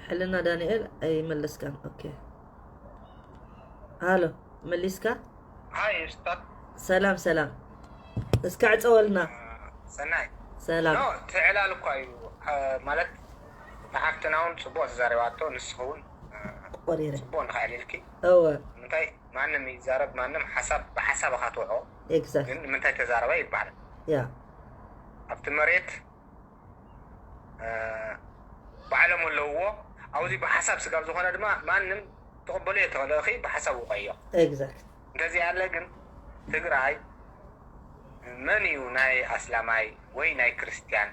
ሕልና ዳንኤል ኣይመለስካን ኦኬ ሃሎ መሊስካ ሃይ ኡስታዝ ሰላም ሰላም እስካ ዕፀወልና ሰናይ ሰላም ትዕላል እኳ እዩ ማለት ንሓፍትና እውን ፅቡቅ ተዛሪባቶ ንስኺ እውን ቆሪረ ፅቡቅ ንኽእል ኢልኪ እወ ምንታይ ማንም ይዛረብ ማንም ሓሳብ ብሓሳብ ኢኻ ትውዖ ኤግዛክት ግን ንምንታይ ተዛረበ ይበሃል ያ ኣብቲ መሬት ባዕሎም ኣለውዎ ኣብዚ ብሓሳብ ስጋብ ዝኾነ ድማ ማንም ትቕበሉ እየ ተኽእለ እኺ ብሓሳብ ውቀዮ ኤግዛክት እንተዚኣለ ግን ትግራይ መን እዩ ናይ ኣስላማይ ወይ ናይ ክርስትያን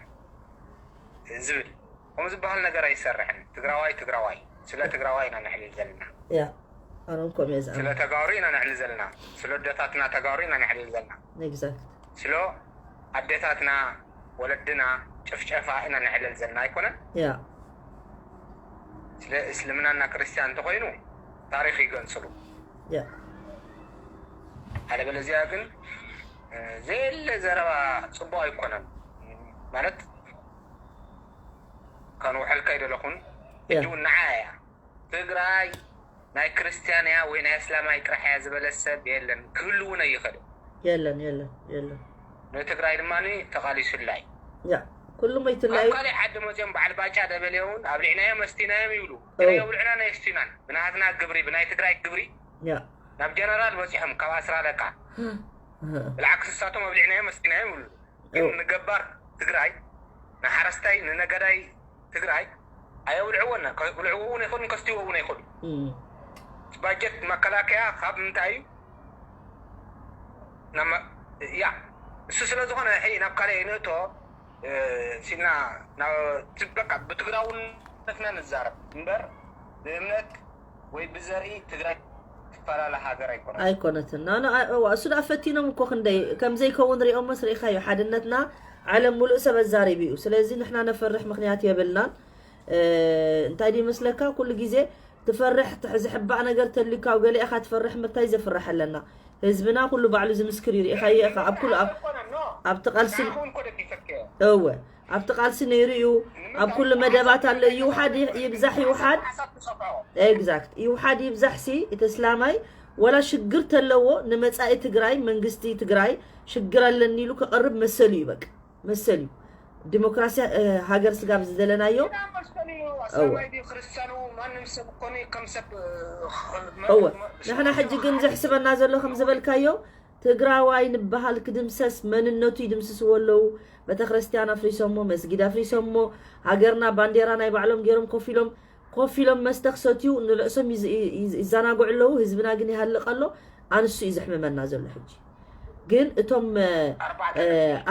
ዝብል ከም ዝበሃል ነገር ኣይሰርሕን ትግራዋይ ትግራዋይ ስለ ትግራዋይ ኢና ነዕልል ዘለና ያ ኣሮን ኮሜዛ ስለ ተጋሩ ኢና ነዕልል ዘለና ስለ ኣደታትና ተጋሩ ኢና ነዕልል ዘለና ኤግዛክት ስለ ኣዴታትና ወለድና ጭፍጨፋ ኢና ነዕልል ዘለና ኣይኮነን ያ ስለ እስልምናና ክርስቲያን እንተኮይኑ ታሪክ ይገንፅሉ ያ ኣለበለዚያ ግን ዘየለ ዘረባ ፅቡቅ ኣይኮነን ማለት ከንውሐልካ ይደለኹን ሕጂ እውን ንዓ እያ ትግራይ ናይ ክርስትያን እያ ወይ ናይ እስላማይ ጥራሕ እያ ዝበለ ሰብ የለን ክህሉ እውን ኣይኽእልን የለን የለን የለን ንትግራይ ድማ ተቃሊሱላ እዩ ያ ኩሉ ሞይትላ ኣብ እዩ ካልእ ዓዲ መፅኦም በዓል ባጫ ደበሌ እውን ኣብሊዕናዮም ኣስቲናዮም ይብሉ ግን የብልዕና ናይ ኣስቲናን ብናትና ግብሪ ብናይ ትግራይ ግብሪ ያ ናብ ጀነራል በፂሖም ካብ ኣስራ ኣለቃ ብልዓክስ እሳቶም ኣብሊዕናዮም ኣስቲናዮም ይብሉ ግን ንገባር ትግራይ ንሓረስታይ ንነገዳይ ትግራይ ኣየብልዕዎን ከብልዕዎ እውን ኣይኽእሉን ከስትይዎ እውን ኣይኽእሉን እም፣ ባጀት መከላከያ ካብ ምንታይ እዩ ናብ መ- ያ እሱ ስለ ዝኾነ ሕይ ናብ ካልእ ንእቶ እ፣ ሲልና ናብ- ቲ- በቃ ብትግራውነትና ንዛረብ እምበር ብእምነት ወይ ብዘርኢ ትግራይ ትፈላለ ሃገር ኣይኮነ ኣይኮነትን ናና እዋ እሱ ደኣ ፈቲኖም እኮ ክንደይ ከም ዘይከውን ሪኦሞስ ርኢኻዮ ሓድነትና ዓለም ሙሉእ ሰብ ኣዛሪቡ እዩ ስለዚ ንሕና ነፈርሕ ምክንያት የብልናን እ፣ እንታይ ድዩ መስለካ ኩሉ ግዜ ትፈርሕ ትሕ- ዝሕባእ ነገር ተልካው ገለ ኢኻ ትፈርሕ ምርታይ ዘፍርሕ ኣለና ህዝብና ኩሉ ባዕሉ ዝምስክር እዩ ርኢኻዮ ኢኻ ኣብ ኩሉ ኣብ- ኣብቲ ቃልሲ ንዓኹም እኮ ደጊፈኪ እየ እወ ኣብቲ ቃልሲ ነይሩ እዩ ኣብ ኩሉ መደባት ኣሎ ይውሓድ ይብዛሕ ይውሓድ ኤግዛክት ይውሓድ ይብዛሕ ሲ እቲ እስላማይ ወላ ሽግር ተለዎ ንመፃኢ ትግራይ መንግስቲ ትግራይ ሽግር ኣለኒ ኢሉ ክቐርብ መሰሉ እዩ በቃ መሰል እዩ ዲሞክራሲ ሃገር ስጋብ ዝደለናዮ እወ ንሕና ሕጂ ግን ዘሕስበና ዘሎ ከም ዝበልካዮ ትግራዋይ ንበሃል ክድምሰስ መንነቱ ይድምስስዎ ኣለዉ ቤተክርስትያን ኣፍሪሶሞ መስጊድ ኣፍሪሶሞ ሃገርና ባንዴራ ናይ ባዕሎም ገይሮም ኮፍ ኢሎም ኮፍ ኢሎም መስተ ክሰትዩ ንርእሶም ይዘናግዑ ኣለዉ ህዝብና ግን ይሃልቕ ኣሎ ኣንሱ እዩ ዘሕምመና ዘሎ ሕጂ ግን እቶም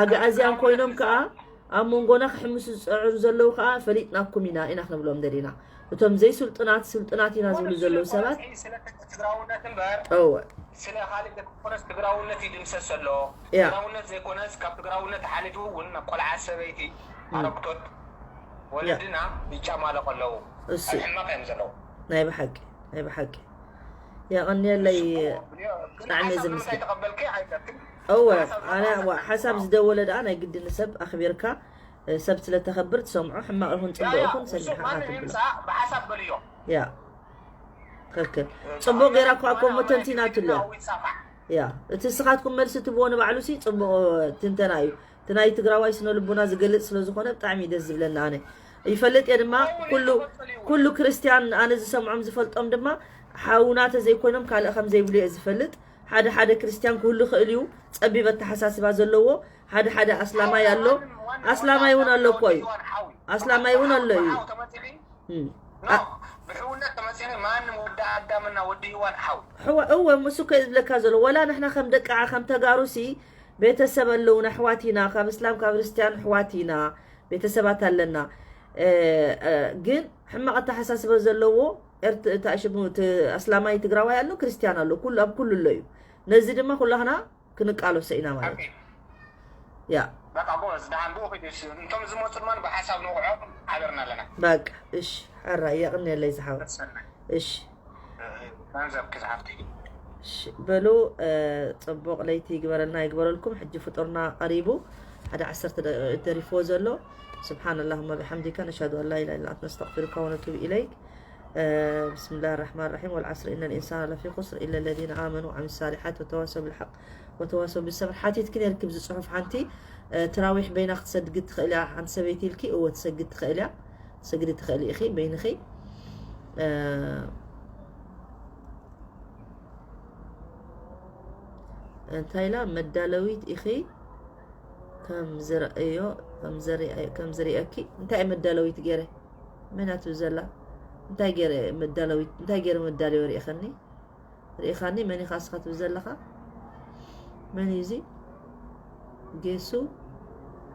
ኣግኣዝያን ኮይኖም ከዓ ኣብ መንጎና ክሕምሱ ዝፅዕሩ ዘለዉ ከዓ ፈሊጥናኩም ኢና ኢና ክንብሎም ደሊና። እቶም ዘይስልጡናት ስልጡናት ኢና ዝብሉ ዘለዉ ሰባት ስለ ትግራውነት እምበር እወ ስለ ካልእ ዘይኮነስ ትግራውነት ይድምሰስ ኣሎ። ያ። ትግራውነት ዘይኮነስ ካብ ትግራውነት ሓሊፉ እውን ናብ ቆልዓ ሰበይቲ ኣረግቶት ወለድና ይጫማለቑ ኣለዉ። እሱ ኣብ ሕማቕ እዮም ዘለዉ። ናይ ብሓቂ ናይ ብሓቂ የቐንየለይ። ግን ብጣዕሚ ሓሳብ ዘመስግን። ንምንታይ ተቐበልኪ ኣይብለክን። እወ ሓሳብ ኣነ ንምንታይ ዋ- ሓሳብ ዝደወለ ደኣ ናይ ግድን ሰብ ኣኽቢርካ እ፣ ሰብ ስለተኸብር ትሰምዖ ሕማቕ ይኹን ፅቡቕ ያ፣ ይኹን እሱ ሰሚዕካ ማንም ትብል ይምፃእ ብሓሳብ በልዮ። ያ ትክክል። ፅቡቕ ገይራ እኳ ኮሞ ተንቲናትሉ እያ። ይፃፋዕ። ያ እቲ ንስኻትኩም መልሲ ትብዎ ንባዕሉ ሲ ፅቡቕ ትንተና እዩ። እቲ ናይ ትግራዋይ ስነ ልቦና ዝገልፅ ስለ ዝኾነ ብጣዕሚ ደስ ዝብለና ኣነ ይፈልጥ እየ ድማ ኩሉ ኩሉ ክርስቲያን ኣነ ዝሰምዖም ዝፈልጦም ድማ ሓውና ተዘይኮይኖም ካልእ ከም ዘይብሉ እየ ዝፈልጥ። ሓደ ሓደ ክርስቲያን ክህሉ ይኽእል እዩ ፀቢብ ኣተሓሳስባ ዘለዎ ሓደ ሓደ ኣስላማይ ኣሎ። ኣስላማይ እውን ኣሎ እኮ እዩ። ኣስላማይ እውን ኣሎ እዩ። እም። ብሕውነት ተመፂኺ ማንም ወዲ ኣዳምና ወዲ ህዋን ሓው ሕዋ እወ ምስ እኮ ዝብለካ ዘሎ ወላ ንሕና ከም ደቂ ዓ- ከም ተጋሩ ሲ ቤተሰብ ኣለውና ኣሕዋት ኢና ካብ እስላም ካብ ክርስትያን ኣሕዋት ኢና ቤተሰባት ኣለና እ፣ እ፣ ግን ሕማቕ ኣተሓሳስበ ዘለዎ ኤርት- እታ ሽሙ እቲ ኣስላማይ ትግራዋይ ኣሎ ክርስትያን ኣሎ ኩሉ ኣብ ኩሉ ኣሎ እዩ ነዚ ድማ ኩላህና ክንቃለሶ ኢና ማለት እዩ ያ በቃ ጎበዝ ደሓን ብኡ ኪዱ እሺ። እንቶም ዝመፁ ድማ ብሓሳብ ንውዕዖም ሓቢርና ኣለና። በቃ እሺ ሕራይ የቕንየለይ ዝሓወት ሰናይ እሺ ገንዘብ ክዝሓፍቲ እሺ በሉ እ፣ ፅቡቕ ለይቲ ይግበረልና ይግበረልኩም ሕጂ ፍጡርና ቀሪቡ ሓደ ዓሰርተ ደቂቕ እዩ ተሪፍዎ ዘሎ سبحان اللهم بحمدك نشهد أن لا إله إلا أنت نستغفرك ونتوب إليك እ፣ بسم الله الرحمن الرحيم والعصر إن الإنسان لفي خسر إلا الذين آمنوا وعملوا الصالحات وتواصوا بالحق وتواصوا بالصبر ሓቲትኪ ነርኪ ብዚ ፅሑፍ ሓንቲ እ፣ ትራዊሕ በይና ክትሰግድ ትኽእል እያ ሓንቲ ሰበይቲ ኢልኪ እወ ትሰግድ ትኽእል እያ ትሰግዲ ትኽእል ኢኺ በይንኺ እ፣ እንታይ ኢላ መዳለዊት ኢኺ ከም ዝረእዮ ከም ዝሪኣ- ከም ዝሪእኪ እንታይ እየ መዳለዊት ገይረ መን እያ ትብል ዘላ እንታይ ገይረ መዳለዊት እንታይ ገይረ መዳለዊ ሪእኸኒ ሪእኻኒ መን ኢኻ እስኻ ትብል ዘለኻ መን እዩ እዚ ጌሱ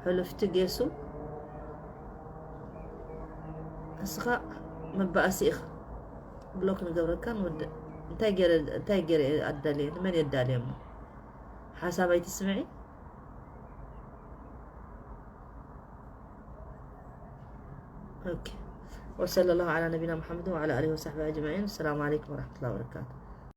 ሕልፍቲ ጌሱ እስኻ መባእሲ ኢኻ ብሎክ ንገብረካ ንወድእ እንታይ ገይረ እንታይ ገይረ ኣዳልየ ንመን የዳልየ እሞ ሓሳብ ኣይትስምዒ ኦኬ وصلى الله على نبينا محمد وعلى آله وصحبه أجمعين السلام عليكم ورحمة الله وبركاته